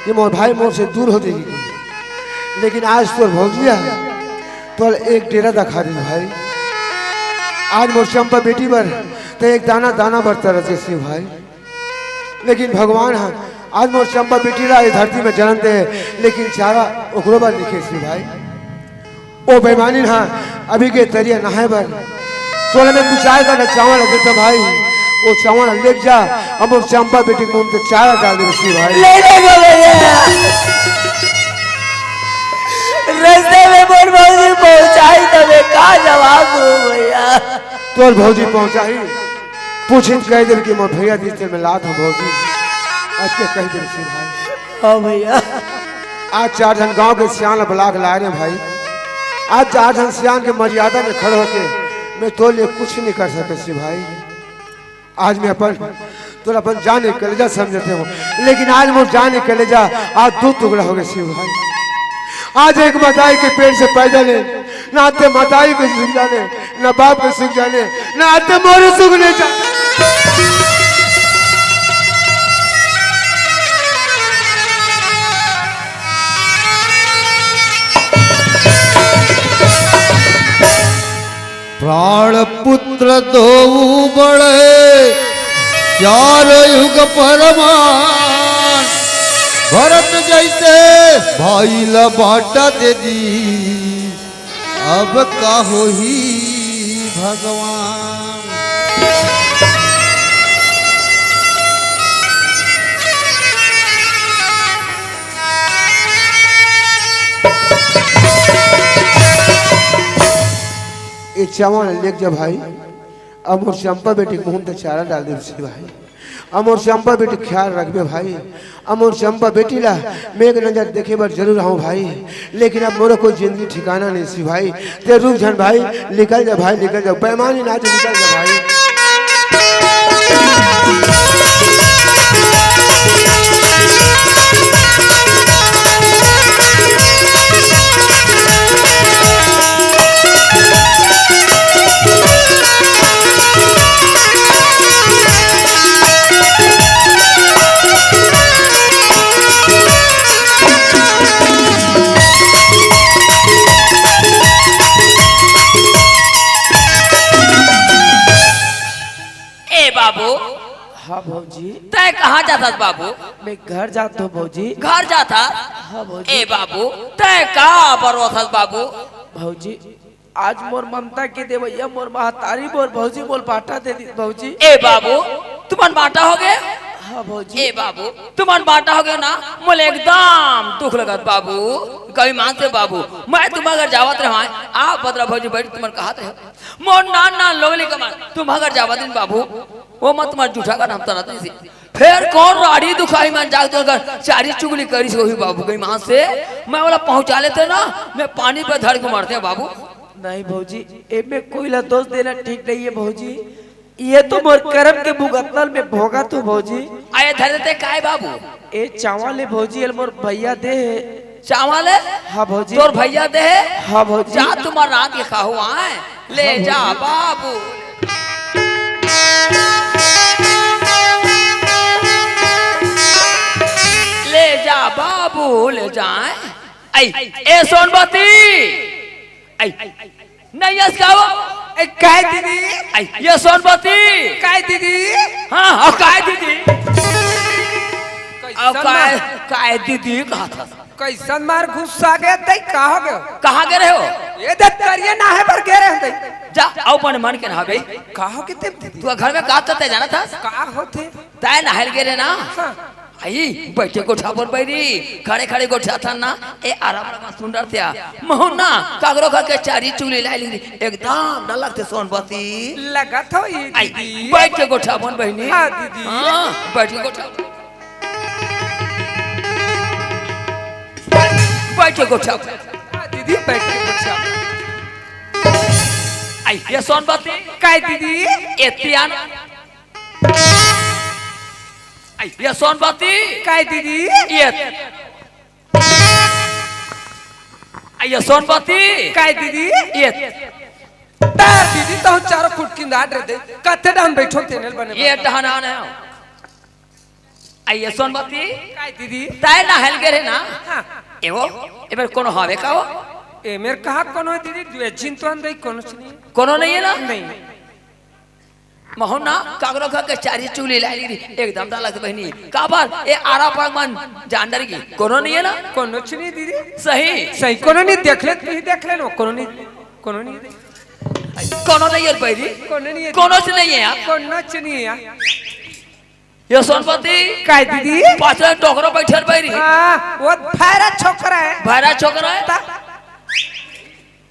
कि मोर भाई मोर से दूर हो जाएगी, लेकिन आज तोर भौजिया तोर एक डेरा दिखा दे भाई। आज मोर चंपा बेटी बर ते एक दाना दाना बर तरस के शिव भाई। लेकिन भगवान ह आज मोर चंपा बेटी ला ए धरती में जन्म दे, लेकिन चारा ओकरो बर लिखे शिव भाई। ओ बेईमानिन ह अभी गे तरिया नहाए बर तोला मैं दू चार गांठ चावल देता भाई, ओ चावल ले जा, अब मोर चंपा बेटी के मुंह में चारा डाल दे शिव भाई। ले ले गो भैया, रास्ते में मोर भौजी पहुंचाई तबे का जवाब दो भैया। तोर भौजी पहुंचाही, पूछिन कह देब कि मोर भैया दिस तेल में लात हूँ भौजी। आज के कह देब शिव भाई। हाँ भैया। आज चार झन गांव के सियान ला बुला के लाए रे भाई। आज चार झन सियान के मर्यादा में खड़े होके मैं तोर लिए कुछ नहीं कर सके शिव भाई। आज मैं अपन तोर अपन जान के कलेजा समझते हो, लेकिन आज मोर जान के कलेजा आज दो टुकड़ा हो गए शिव भाई। आज एक मताई के पेट से पैदा ले, ना ते मताई के सुख जाने, ना बाप के सुख जाने, ना ते मोर सुख नहीं जाने। प्राण पुत्र दो बड़े, चार युग प्रमाण। भरत जैसे भाई ला बांटा दे दी, अब का होही भगवान। ए चावल लेके जा भाई, अब मोर चंपा बेटी के मुंह में चारा डाल दे शिव भाई। अब मोर चंपा बेटी के ख्याल रखबे भाई। अब मोर चंपा बेटी ला मैं एक नजर देखे बर जरूर आऊं भाई, लेकिन अब मोरो कोई जिंदगी ठिकाना नहीं शिव भाई। ते रुक झन भाई, निकल जा भाई, निकल जा, बेईमानिन आज निकल जा भाई। ए बाबू, हाँ भौजी। तै कहाँ जाथस बाबू? मैं घर जात हूँ भौजी। घर जाथस? हाँ भौजी। ए बाबू, तै का बरोथस बाबू? भौजी, आज मोर ममता के देवैया मोर महतारी मोर भौजी मोल बांटा दे दी भौजी। ए बाबू, तुमन बांटा हो गए? हाँ भौजी। ए बाबू, तुमन बांटा हो गए ना, मोले एकदम दुख लगत बाबू। गई मान से बाबू, मैं तुम्हार घर जावत रहा, आप बदरा भौजी बैठ तुमन कहत रहे। मोर नान नान लोग ले कमान, तुम अगर जावा दिन बाबू, वो मत मत जूठा का नाम तना तुझे। फिर कौन राड़ी दुखाई मन जाग तो अगर चारी चुगली करिस होही बाबू गई मां से, मैं वाला पहुंचा लेते ना, मैं पानी पे धड़ के मरते हैं बाबू। नहीं भौजी, एमे कोई ला दोष देना ठीक नहीं है भौजी। ये तो मोर करम के भुगतल में भोगा तो भौजी। आए धर देते काय बाबू? ए चावल ले भौजी, एल मोर भैया दे हे। चावल है? हाँ भौजी। तोर भैया दे हे? हाँ भौजी। जा तुम्हार रात के खाहू आए। ले हाँ जा भौजी। बाबू। ले जा बाबू। भूल जाए। आई, ए सोनबती। आई, नहीं यस का हो? ए, काय दीदी? आई, ये सोनबती। काय दीदी? हाँ, हाँ, काय दीदी? कैसन अब काय, मार? काय दीदी कहा था? कैसन मार गुस्सा गए तई, का हो गयो? कहाँ गए रहे हो? ये दे तरिए नहाए बर गए रहे तई। जा, आओ मन मन के नहाबे। का हो के ते दीदी? तू घर में का करते जाना था? का होते? तय नहाए गए रहे ना? हाँ। आई, बैठे गोठा पर बैरी, खड़े खड़े गोठा था ना, ए आराम लगा सुंदर त्या। महू ना, कागरो घर के चारी चूली लाई ली, एकदम न लगते सोनबती। लगत हो ये आई, दीदी। बैठ के गोठा बन बहिनी। हाँ दीदी। हाँ, बैठ के गोठा। बैठ के गोठा। हाँ दीदी, बैठ के गोठा। आई, ये सोनबती। काय दीदी? ए तियान। आई, ये सोनबती। काय दीदी? ये। आई, ये सोनबती। काय दीदी? ये। तार दीदी, तो चारों फुट किंदा डर दे। कथे डाउन बैठो तेनल बने ये बने। डहाना है। आई, ये सोनबती। काय दीदी? ताय नहाए गए रहे ना? हाँ। एगो, एमेर कोनो हवे का हो? एमेर कहा कोनो दीदी? दुए जिन तो अंदर कोनो नहीं। कोनो नहीं है ना? नहीं। महू ना, कागरो घर के चारी चूली लाई ली, एकदम डालत बहिनी। काबर, ए आरा पाग मन जान डर की। कोनो नहीं है ना? कोनो च नहीं दीदी। सही। सही, कोनो नहीं देख ले, नहीं देख ले नो, कोनो नहीं, कोनो नहीं। कोनो नहीं है बैरी? कोनो नहीं है। कोनो च नहीं है यार। कोनो च नहीं है यार। ये सोनपति। काय दीदी? पाछे टोकरो बैठल बैरी। हाँ, वो भैरा छोकरा है। भैरा छोकरा है? ता-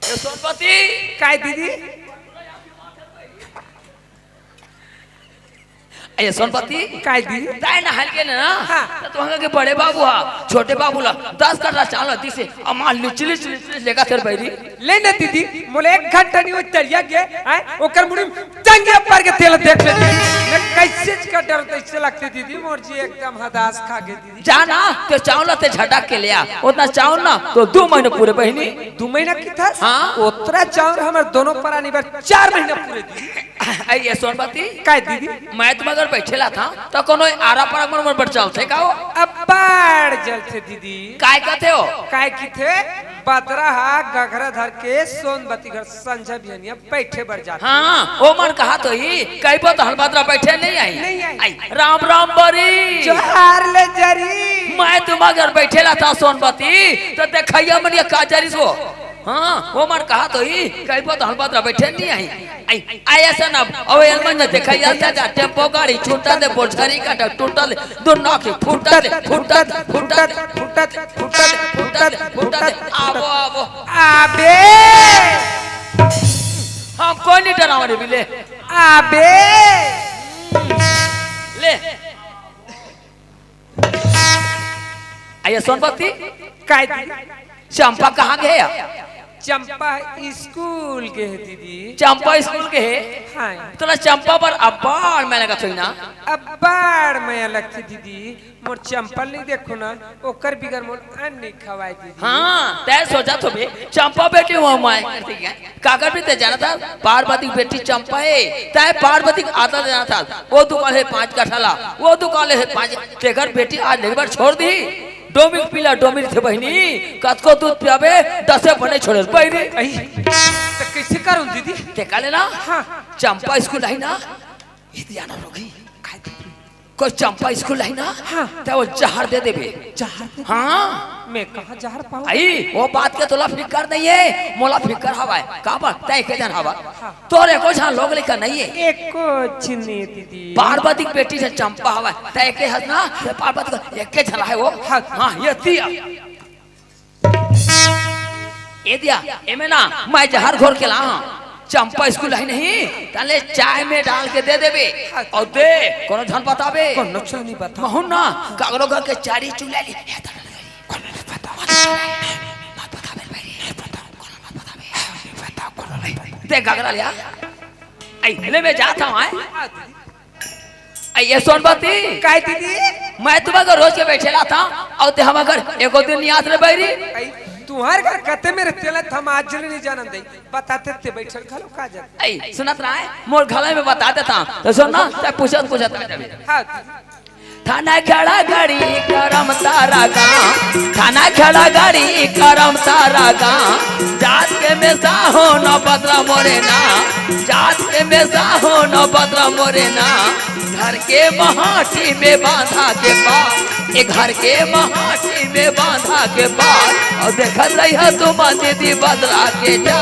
ये सोनपति। काय दीदी? ए सोनपति, काय दीदी? ताय नहाए गे ना? हाँ। त तुहंगा के बड़े बाबू हा, छोटे बाबू ला दस कट्टा चावल दिसे, अमा लिचली लिचली लेगा तेरे बैरी। ले ना दीदी, मोला एक घंटा नहीं हो चलिया गे, हैं? ओकर मुड़ी में चंगिया पर के तेल देख ले दीदी। मैं कैसे का डर तैसे लगते दीदी, मोर जी एकदम हदास खा गे दीदी। जा ना, ते चावल ते झटक के ले आ, उतना चावल ना तो दो महीने पूरे बहिनी। दो महीना की था? हाँ। उतरा चावल हमारे दोनों परानी बार चार महीना पूरे दीदी। अरे ये सोनपति, काय दीदी? मैं तुम अगर बैठे ला था, तो कोनो आरा पर मन, मन पर चलते का हो? अब्बाड़ जलते दीदी। काय कहते हो? काय की थे? बदरा हा गघरा धर के सोनपति घर संझा बिहनिया बैठे बर जाते। हाँ, ओ मन कहा तो ही, कई बात हलबदरा बैठे नहीं आई। नहीं आई। आई, राम राम बरी। जोहार ले जरी। मैं तुम अगर बैठे ला था सोनपति, तो देखैया मन ये का जरी सो। हाँ, ओ मन कहा तो ही, कई बात हलबदरा बैठे नहीं आई। आई, आई ऐसा ना, अब एलमन ने देखा यार, जा, जा, टेम्पो गाड़ी छूटा दे, बोझरी काटा टूटा दे, दो नाके फूटा दे, फूटा दे, फूटा दे, फूटा दे, फूटा दे, फूटा दे, फूटा दे, आबो, आबो। आबे। हम कोई नहीं डरावा रे बिले। आबे। ले। आइए सोनपति। काय दीदी? चंपा कहाँ गे हे? चंपा स्कूल गे हे दीदी। चंपा स्कूल गे हे? हाँ। तोला चंपा पर अब्बाड़ मया लगत होही ना? अब्बाड़ मया लगथे दीदी, मोर चंपा ल नहीं देखो ना, ओकर बिगर मोर अन्न नहीं खवाय दीदी। हाँ, तै सोचत होबे, चंपा बेटी हुआ मैं। काकर भी ते जानत हस, पार्वती के बेटी चंपा हे, तै पार्वती के आदर जानत हस। वो दुकान हे पाँच कट्ठा ला, वो दुकान हे पाँच, तेकर बेटी आज लेके बर छोड़ दी। डोमिक पीला डोमिक थे बहिनी, कतको दूध पियाबे, दसे बने छोड़े बहिनी। अई, त कैसे करूँ दीदी? ते का लेना? हाँ। चंपा स्कूल आई ना, इतिया ना रोगी। काय दीदी? कोई चंपा स्कूल आई ना, हाँ। त वो जहर दे देबे। जहर दे? हाँ। मैं कहाँ जहर पाऊँ? आई, वो बात के तोला फिकर नहीं है, मोला फिकर हवाय। काबर? तै के जन हवा। हाँ। तोर एको झन लोग लइका नहीं है। एको झिन नहीं दीदी। पार्वती के बेटी से चंपा हवा। तै के हस ना, ते पार्वती के एके झन है वो। हाँ। हाँ, ये दिया। ये दिया, एमे ना, मैं जहर घोर के ला हाँ। चंपा स्कूल है नहीं, तले चाय में डाल के दे देबे। और दे, कोनो झन बताबे। कोनो झन नहीं बता। महू ना, कागरो घर के चारी चूल्हा ली। कोनो नहीं बता। मत बताबे भाई। नहीं बता। कोनो मत बताबे। नहीं बता, कोनो नहीं बता। दे घाघरा लिया। आई, ले मैं जाता हूँ, आए। आई, ये सोनपति। काय दीदी? मैं तुम्हारे घर रोज के बैठे रहता हूँ, और ते हमारे घर एको दिन नहीं आत रे बैरी। आई, तुम्हारे घर कते मेरे तेल हम आज ले नहीं जानन दे। बताते ते बैठल घलो का जाते। आई, सुनत रहा है, मोर घला में बता देता हूँ। तो सुन ना, ते पूछत, पूछत आ जाबे। हाँ। थाना खेड़ा गढ़ी करम तारा गाँव, थाना खेड़ा गढ़ी करम तारा गाँव। जात के मेसा हो न बदला मोरे नाम, जात के मेसा हो न बदला मोरे नाम। घर के महाटी में बांधा के पार, ए घर के महाटी में बांधा के पार। अउ देखत रहिहा सुमन दीदी बदला के जा।